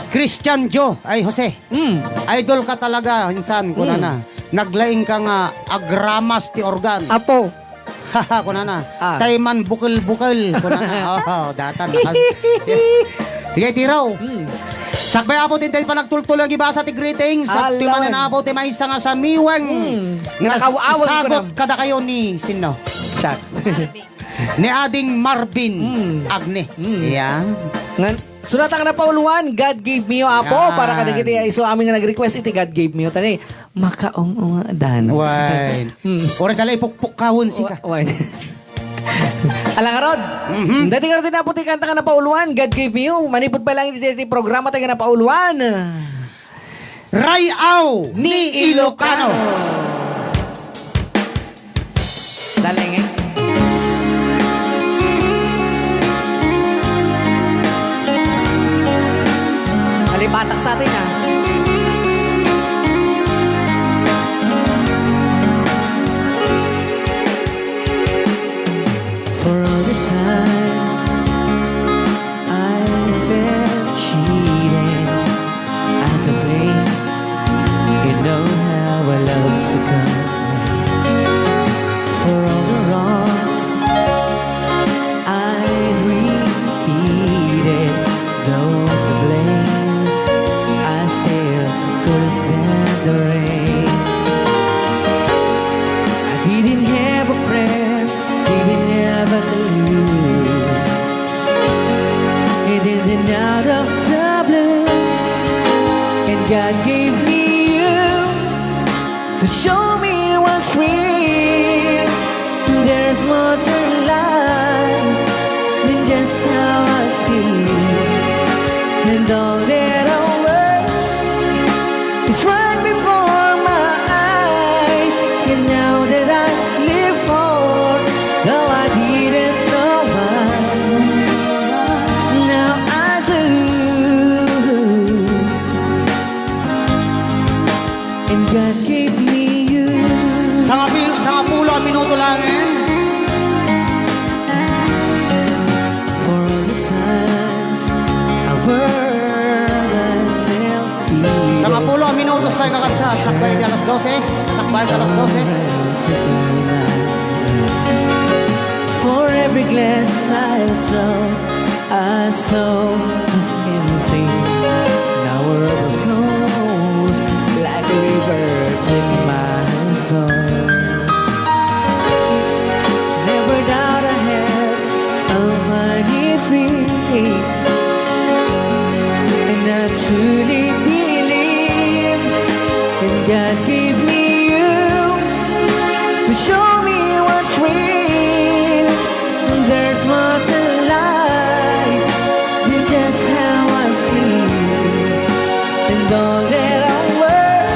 Christian Joe, ay, Jose. Mm. Idol ka talaga, insan, kunana. Mm. Naglaing ka nga agramas ti organ. Apo. Haha, kunana. Ah. Tay man bukel-bukel, kunana. Oo, datan, nakas-, sige, tiraw. Mm. Sakbay, apo, ti, ti panagtultulo, ibasa ti greetings. Sa ti manen, apo, ti maysa nga samiweng. Mm. Nga nakaw-awag ko sagot na. Kadakayo ni sino? Siak. Ni Ading Marvin, mm, Agne. Mm. Yan. Ngan, Sunatan nga napauluan, "God Gave Me You," apo, yan, para kadagiti isu amin nga nag-request iti "God Gave Me You." Tani, makaung-ungadan. Why? Hmm. Ora dala ipukpukkawon sika. Wa-, why? Ala ngarud. Mhm. Dati ngarud din, apo, ti kanta nga napauluan, "God Gave Me You." Manipud pa lang iti, iti programa tayo nga napauluan. Ray-aw ni Ilocano. Dalengeng. Nalipatak sa atin, ah. For all the times I felt cheated, I complain. You know how I love to complain. For all the wrongs I repeated, those to blame, I still could stand the rain. I didn't have a prayer, didn't have a clue. It ended out of the blue, and God gave me you to show me what's real. There's more to life than just how I feel, and all that I want is right before my eyes, and now that I live for, though I didn't know why, now I do. And God gave me you. Sangapi-, sangapulo a minuto laeng. For all the times I were myself. Sangapulo a minutos pay, kakabsat. Sakbay ti alas dose. Sakbay ti alas dose. For every glass I saw, I saw of empty. Now overflows like a river to my soul. Never doubt I have of anything, and I truly believe, and God gave me you to show me what's real. There's more to life than just how I feel, and all that I want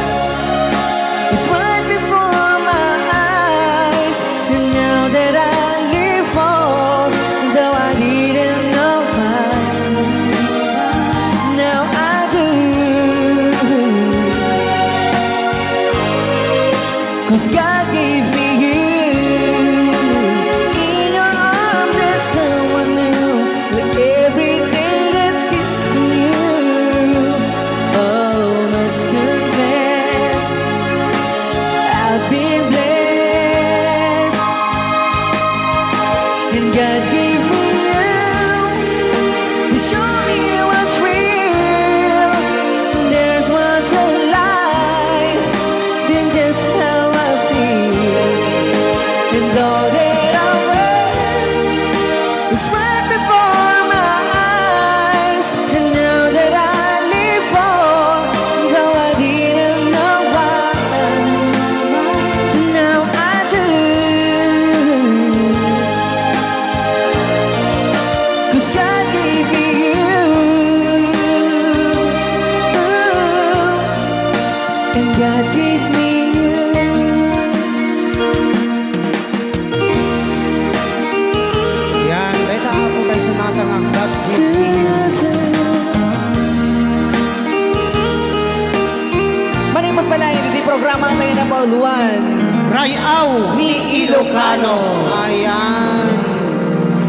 is right before my eyes. And now that I live for, though I didn't know why, now I do. 'Cause God gave me you. Programa tayo na pauluan. Rayaw ni Ilocano. Ayan.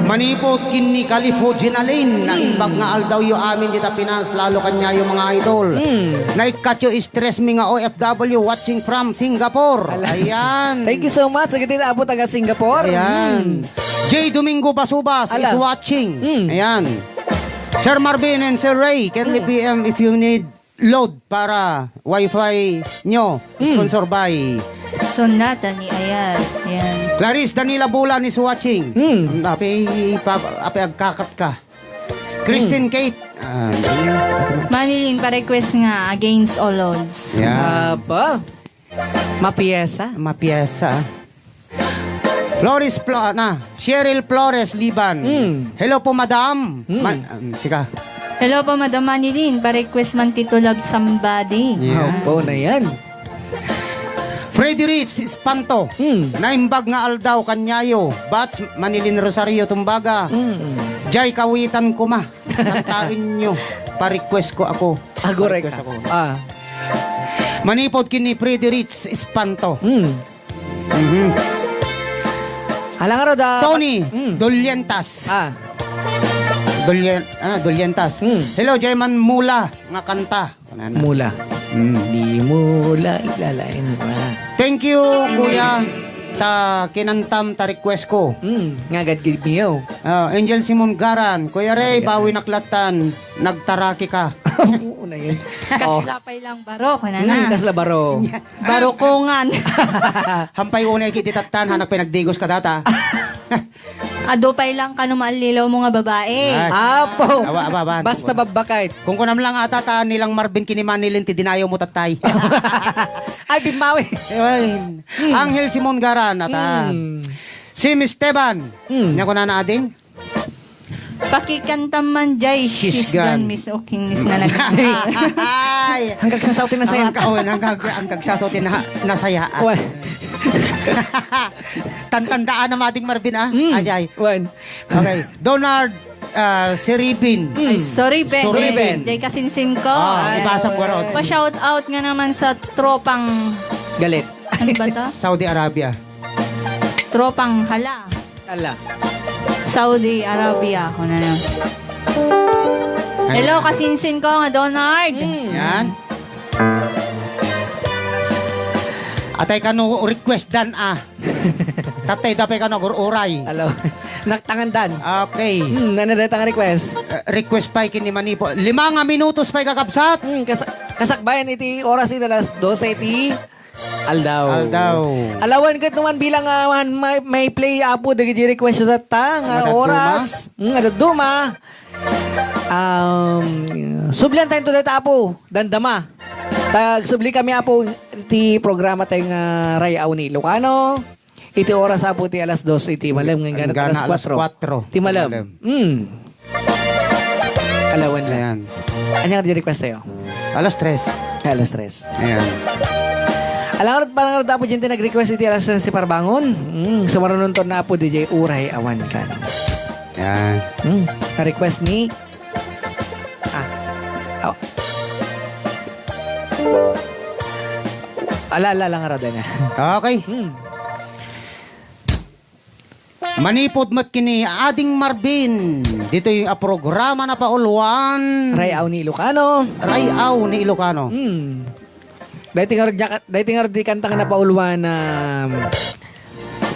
Manipod ken ni Kalifo Jenaline, naimbag nga aldawyo amin dita Pinas, lalo kaniayo, mga idol. Hmm. Naikkatyo stress mi nga O F W watching from Singapore. Ala. Ayan. Thank you so much. Sagadi na apo taga Singapore. Ayan. Hmm. J Domingo Basubas is Ala. watching. Hmm. Ayan. Sir Marvin and Sir Ray, kindly Hmm. P M if you need load para wifi nyo. Mm. Sponsor by Sonata ni Ayat. Yan. Clarice Danila Bulan is watching. Mm. Api, pa, api agkakat ka. Christine Mm. Kate. Ah, Manilin pa request nga Against All Odds. Yeah. Apa? Mapiesa. Mapiesa. Flores Flo-, na, Cheryl Flores Liban. Mm. Hello po, madam. Mm. Ma-, um, sika. Hello po, Madam Manilin. Pa-request man Tito Love Somebody. Yeah. Opo na yan. Freddy Rich Espanto. Mm. Naimbag nga aldaw kaniayo. Bats Manilin Rosario Tumbaga. Mm. Jay Kawitan Kuma. Kantaen nyo. Pa-request ko ako. Agore Pa-request ka. ako. Ah. Manipod ken ni Freddy Rich Espanto. Mm. Mhm. Alang aro da Tony Mm. Dolientas. Ah. Dolien-, ah, Dolientas. Mm. Hello, Jayman Mula nga kanta. Kunana. Mula. Mm. Di mula ilalain pa. Thank you, kuya. Ta kinantam ta request ko. Mm. Nga gad gid miyo. Ah, Angel Simon Garan, Kuya Ray, Arigato. Bawi naklatan, nagtaraki ka. Oo na yun. Kasla Oh. pay lang baro, kunana. Mm, kasla baro. Barukongan. Hampay unay kiti tattan, hanak pinagdigos ka data. Adu pay lang kano maallilaw mo nga babae. Ay. Apo. Awa, awa, awa. Basta babbakay. Kung kunam lang ata ta nilang Marvin kini Manilin ti dinayo mo tatay. Ay, bimawi. Ayun. Hmm. Angel Simon Garan, ata. Hmm. Sim Esteban. Hmm. Nya kunana ading? Pakikantam man jay, She's she's gone. gone, Miss O'King, Miss na nag- Ay. Hanggang sasaw ti nasaya. Ang ka-, oh, hanggang, hanggang sasaw ti na-, nasaya. Wal- Tantandaan na mading Marvin, ah? Mm. Ajay. Wan. Okay. Donald, ah, Siribin. Mm. Ay, sorry, Ben. Sorry, Ben. Jay kasinsin ko. Ah, Ay. ibasa ko, Rod. Pa-shout out nga naman sa tropang Galit. Ano ba to? Saudi Arabia. Tropang hala. Hala. Saudi Arabia, kung ano. Hello, kasinsin ko nga Donard. Mm. Yan. Atay kano request dan, ah. Tatay, dapay kano agur-uray. Hello. Naktangan dan. Okay. Hmm, nana dayta nga request? Eh, request pay ken ni Manipo. Lima nga minutos pay, kakabsat. Hmm, kas-, kasakbayan iti oras iti alas dose iti Aldaw. Aldaw. Alawan ket numan bilang, ah, man, may, may play, Apo, dagiti request tatta nga Nga dadduma. oras. Mm, nga dadduma. Um, sublian tayo to dayta, Apo. Dandama. Tag subli kami, Apo, ti programa tayo nga Rayaw ni Ilocano. Iti oras, Apo, ti alas dos iti malem, ngem Ngem alas alas kuatro. kuatro. Ti malem. Ti malem. Mm. Alawan la. Ayan. Ania nga di request tayo? Alas tres. Ay, alas tres. Ayan. Alangarot, palangarot, Apo, diyan ti nag-request iti alas tres ti parbangon. Mm, sumarunon to na, Apo, D J Uray Awan Kan. Ayan. Mm, ka-request ni, ah, oh. Ala, ala, alangarot na. Okay. Mm. Manipod met kini Ading Marvin, ditoy a programa na pauluan. Rayaw ni Ilocano. Rayaw ni Ilocano. Hmm. Daytoy nga rod-, daytoy nga rod-, di kanta nga napauluan, um,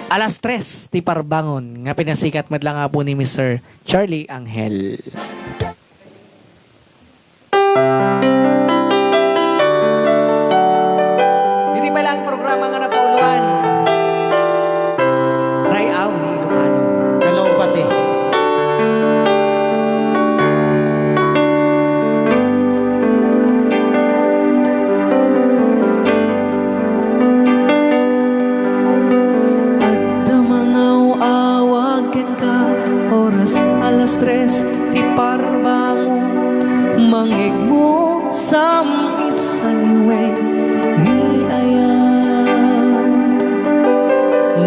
alas tres ti parbangon nga pinasikat met lang, Apo, ni Mister Charlie Angel. Didi pay lang programa nga napauluan. Rayaw ni Ilocano. Hello, pati. Adda mangaw-awag kenka, oras alas tres ti parbangon, mangegmo sam iti saliwen ni ayat.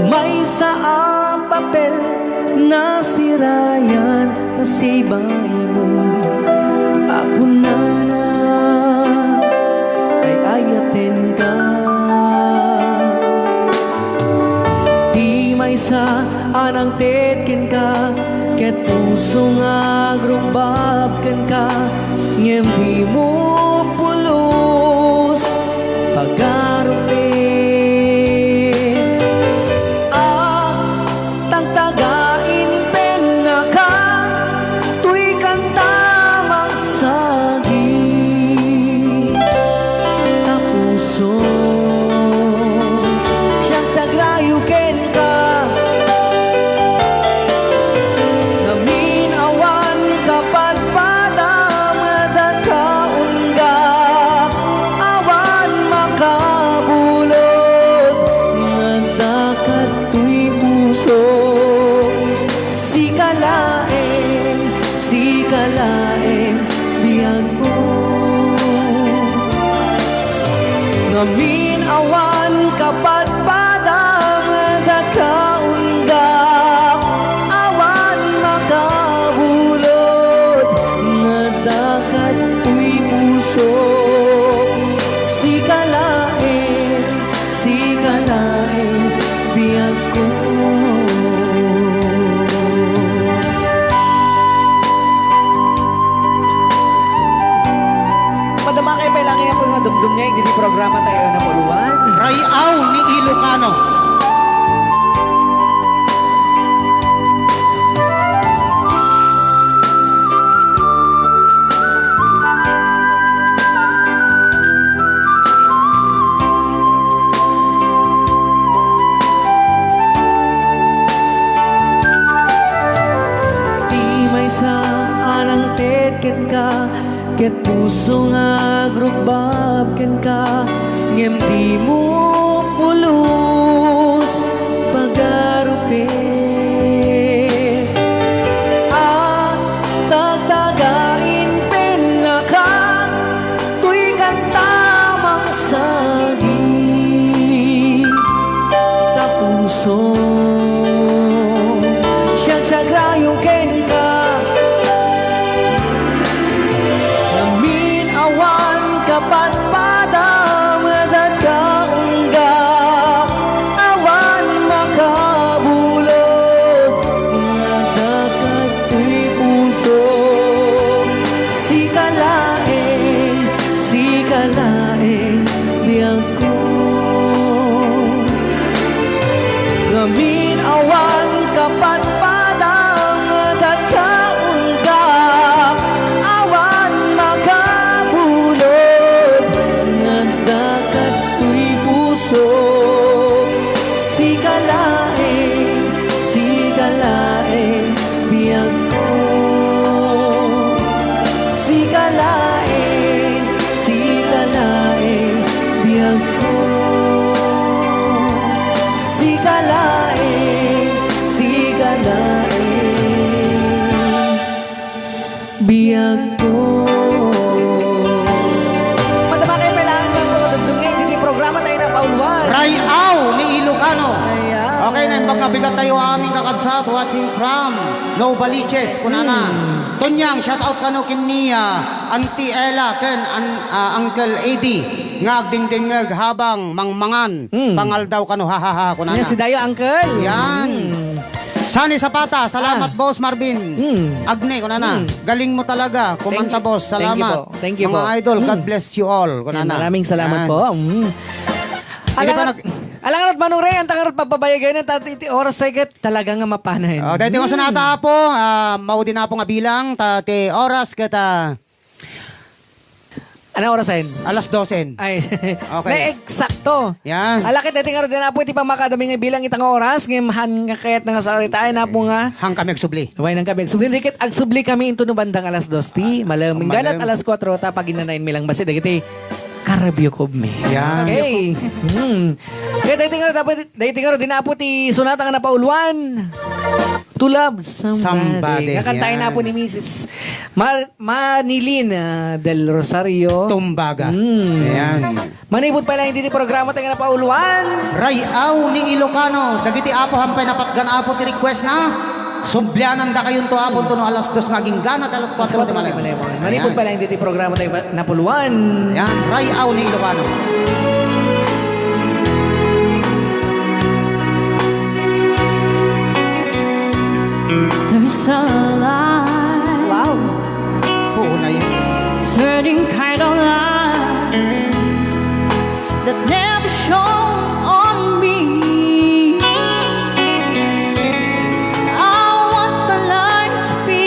Maysa a papel nasirayan ta sibaymo, a kunana, ay-ayatenka. Sa a nangted kenka, ket puso nga agrukbab kenka, ngem dimo pulos pagarupen. A, tagtaga inpennaka, toy kanta mangsagi ta puso. Siak ti agrayo kenka, ngamin awan kapadpadam, dakaunga awan makabulod, nga daka't toy puso. Sika laeng, sika laeng, biagko. Ngamin awan kapadpadam, dakaunga awan makabulod, nga daka't toy puso. Sika laeng, sika laeng, biagko. Madama kayo pay lang yan po nga dumdum niya, hindi programa tayo na puluhan. Rayaw ni Ilocano. Ti maysa a nangted kenka, ket puso nga agrukbab kenka, ngem dimo pulos pagarupen. A, tagtaga inpennaka, toy kanta mangsagi ta puso. Siak ti agrayo kenka, ngamin awan kapadpadam, dakaunga awan makabulod, nga daka't toy puso. Sika laeng, sika laeng, biagko. Ngamin awan kapadpadam, dakaunga awan makabulod, nga daka't toy puso. Sika laeng, sika laeng, biagko. Sika laeng, sika laeng, biagko. Sika laeng, sika laeng, biagko. Madama kayo pay lang nga mga dugdugay, dito'y programa tayo na pauluan. Rayaw ni Ilocano. Ayan. Okay, naimbag nga bigat tayo, aming kakabsat, watching from Novaliches, kunana. Hmm. Tonyang, shout out kano ken ni, ah, Auntie Ella, ken an-, ah, Uncle Eddie, nga agdingdingngeg habang mangmangan, hmm, pangaldaw kano, ha, ha, ha, kunana. Yan, si Dayo, Uncle. Yan. Hmm. Sunny Zapata, salamat, ah, Boss Marvin. Hmm. Agne, kunana. Hmm. Galing mo talaga kumanta, thank you, boss. Thank you, salamat, po. Thank you, mga po, idol. Hmm. God bless you all, kunana. Yan, maraming salamat, yan, po. Hmm. Hindi pa alangan, nag- alangan at Manong Ray, ang tangarot papabayagay na tati iti oras ay ket talaga nga mapanen. Oh, dahil nga, hmm, sunata po, ah, maudi na po nga bilang, ta, ti oras ket, ah, ano orasen? Alas dosen. Ay, okay. Na eksakto. Yan. Ala ket daytoy nga din apo iti pammakadami nga bilang ita nga oras, ngem han nga kayat na nga saritaen apo nga. Han kami agsubli. Way nang kami agsubli. Di ket agsubli kami into no bandang alas dos ti. Ah, malem. Malem. Ingganat alas kuatro ta paginanayen mi lang basi dagiti karabyo kubmi. Yan. Okay. Hmm. Kaya daytoy nga dapat, daytoy nga din apo ti sunata nga napauluan. To Love Somebody. Somebody. Nakantaen, yan, na po ni Misis Mar-, Manilin, ah, Del Rosario. Tumbaga. Mm. Ayan. Manipud pay lang iti programa tayo nga napauluan. Rayaw ni Ilocano. Dagiti apo, hampay napatgan apo ti request na. Sublianan da kayunto apo, tuno alas dos nga aginggana, alas kuatro ti malem. Manipud pay lang iti programa tayo napuluan. Ayan. Rayaw ni Ilocano. Wow! Puunay. Certain kind of light that never shone on me. I want my life to be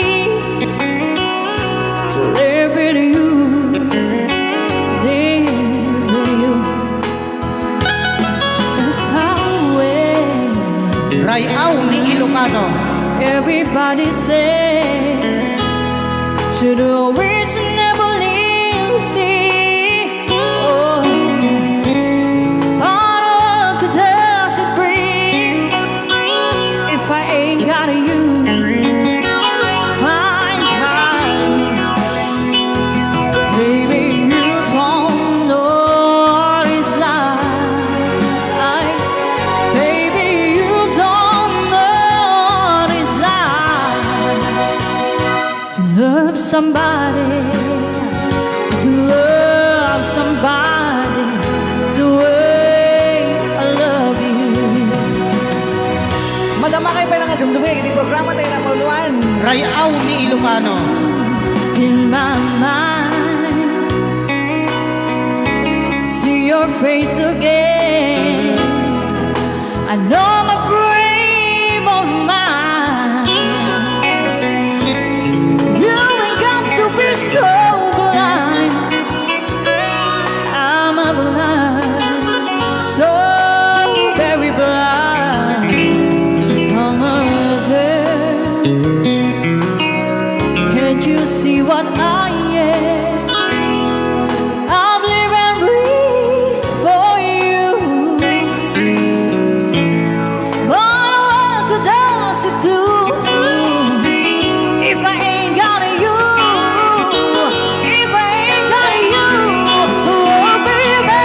to live with you, live with you. That's how it Ray-aw ni Ilocano. Everybody say to the rich never leave thee. Oh, but what does it bring if I ain't got you? Fine, fine. Baby, you don't know what it's like. Baby, you don't know what it's like to love somebody, to love somebody the way I love you. Madama kayo pay nga dumdumig iti programa tayo na Pauluan. Ray-aw ni Ilocano. In my mind, see your face again. I know my frame of mind. You ain't got to be so blind. I'm a blind, so very blind. I'm a lover. Can't you see what I am? I'm living for you. But what good does it do if I ain't got you? If I ain't got you, oh baby,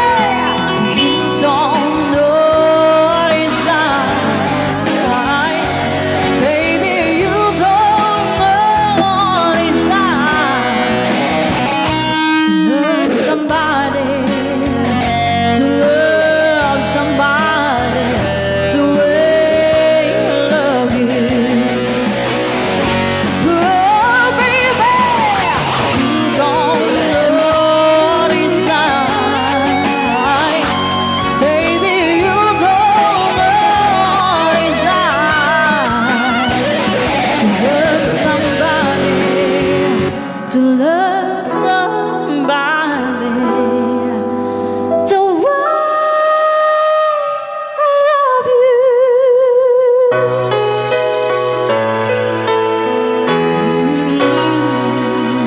you don't know what it's like. Baby, you don't know what it's like to love somebody, to love somebody the way I love you. Oh, baby, you don't know what it's like. Baby, you don't know what it's like to love somebody, to love somebody the way I love you.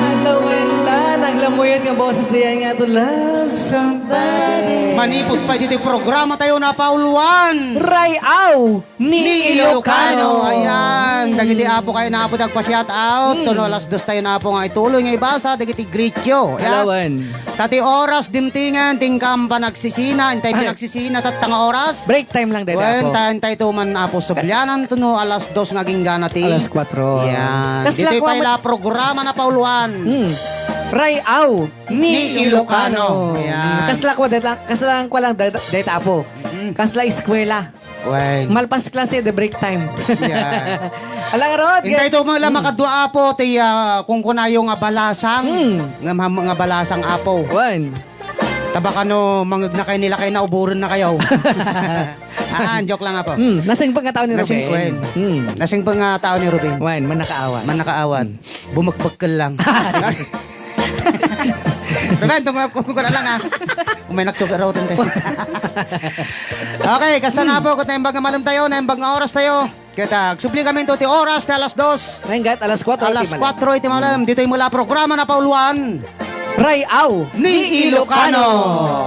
Ala, wala. Naglamuyot nga boses diay nga to love somebody. Manipud pay ditoy programa tayo, Napauluan. Ray-aw ni Ilocano. Ayan, dagiti apo kayo na apo dagpa-shout out. Hmm. Tuno alas dos tayo na apo nga ituloy nga ibasa dagiti greet you. Ayan. Alawan. Ta ti oras dimtengen, ti inkam panagsisina, intay panagsisina, tatta nga oras. Break time lang dayta, Wen, apo. Ta intay to man, apo, sublianan to no alas dos nga agingga na ti. Alas kuatro. Yan. Kasla ditoy pay la programa na Pauluan. Hmm. Ray-aw ni Ilocano. Yan. Kasla ko dayta, kasla ko lang dayta, dayta, apo. Mm. Kasla eskwela. Wen. Malpas klase, the break time. Yeah. Alang rod. Intay to man la makadua, apo, ti, ah, kung kunayo nga balasang. Hmm. Nga, nga balasang, apo. Wen. Tabakano, mangeg na kayo nila kayo, nauburen na kayo. Ah, joke lang, apo. Hmm, nasingpet nga tao ni Ruben. Wen. Hmm. Nasingpet nga tao ni Ruben. Wen, manakaawat. Manakaawat. Hmm. Bumekbekkel lang. Ruben, tungkol ko na lang, ah. Umay naktugar ako, tante. Okay, kasta na po, ket naimbag nga malem tayo, naimbag nga oras tayo. Ket, ah, agsubli kami to ti oras ti alas dos. Ngayon, gat, alas kuatro. Alas kuatro iti malem. Ditoy mula programa na Pauluan. Ray-aw ni Ilocano.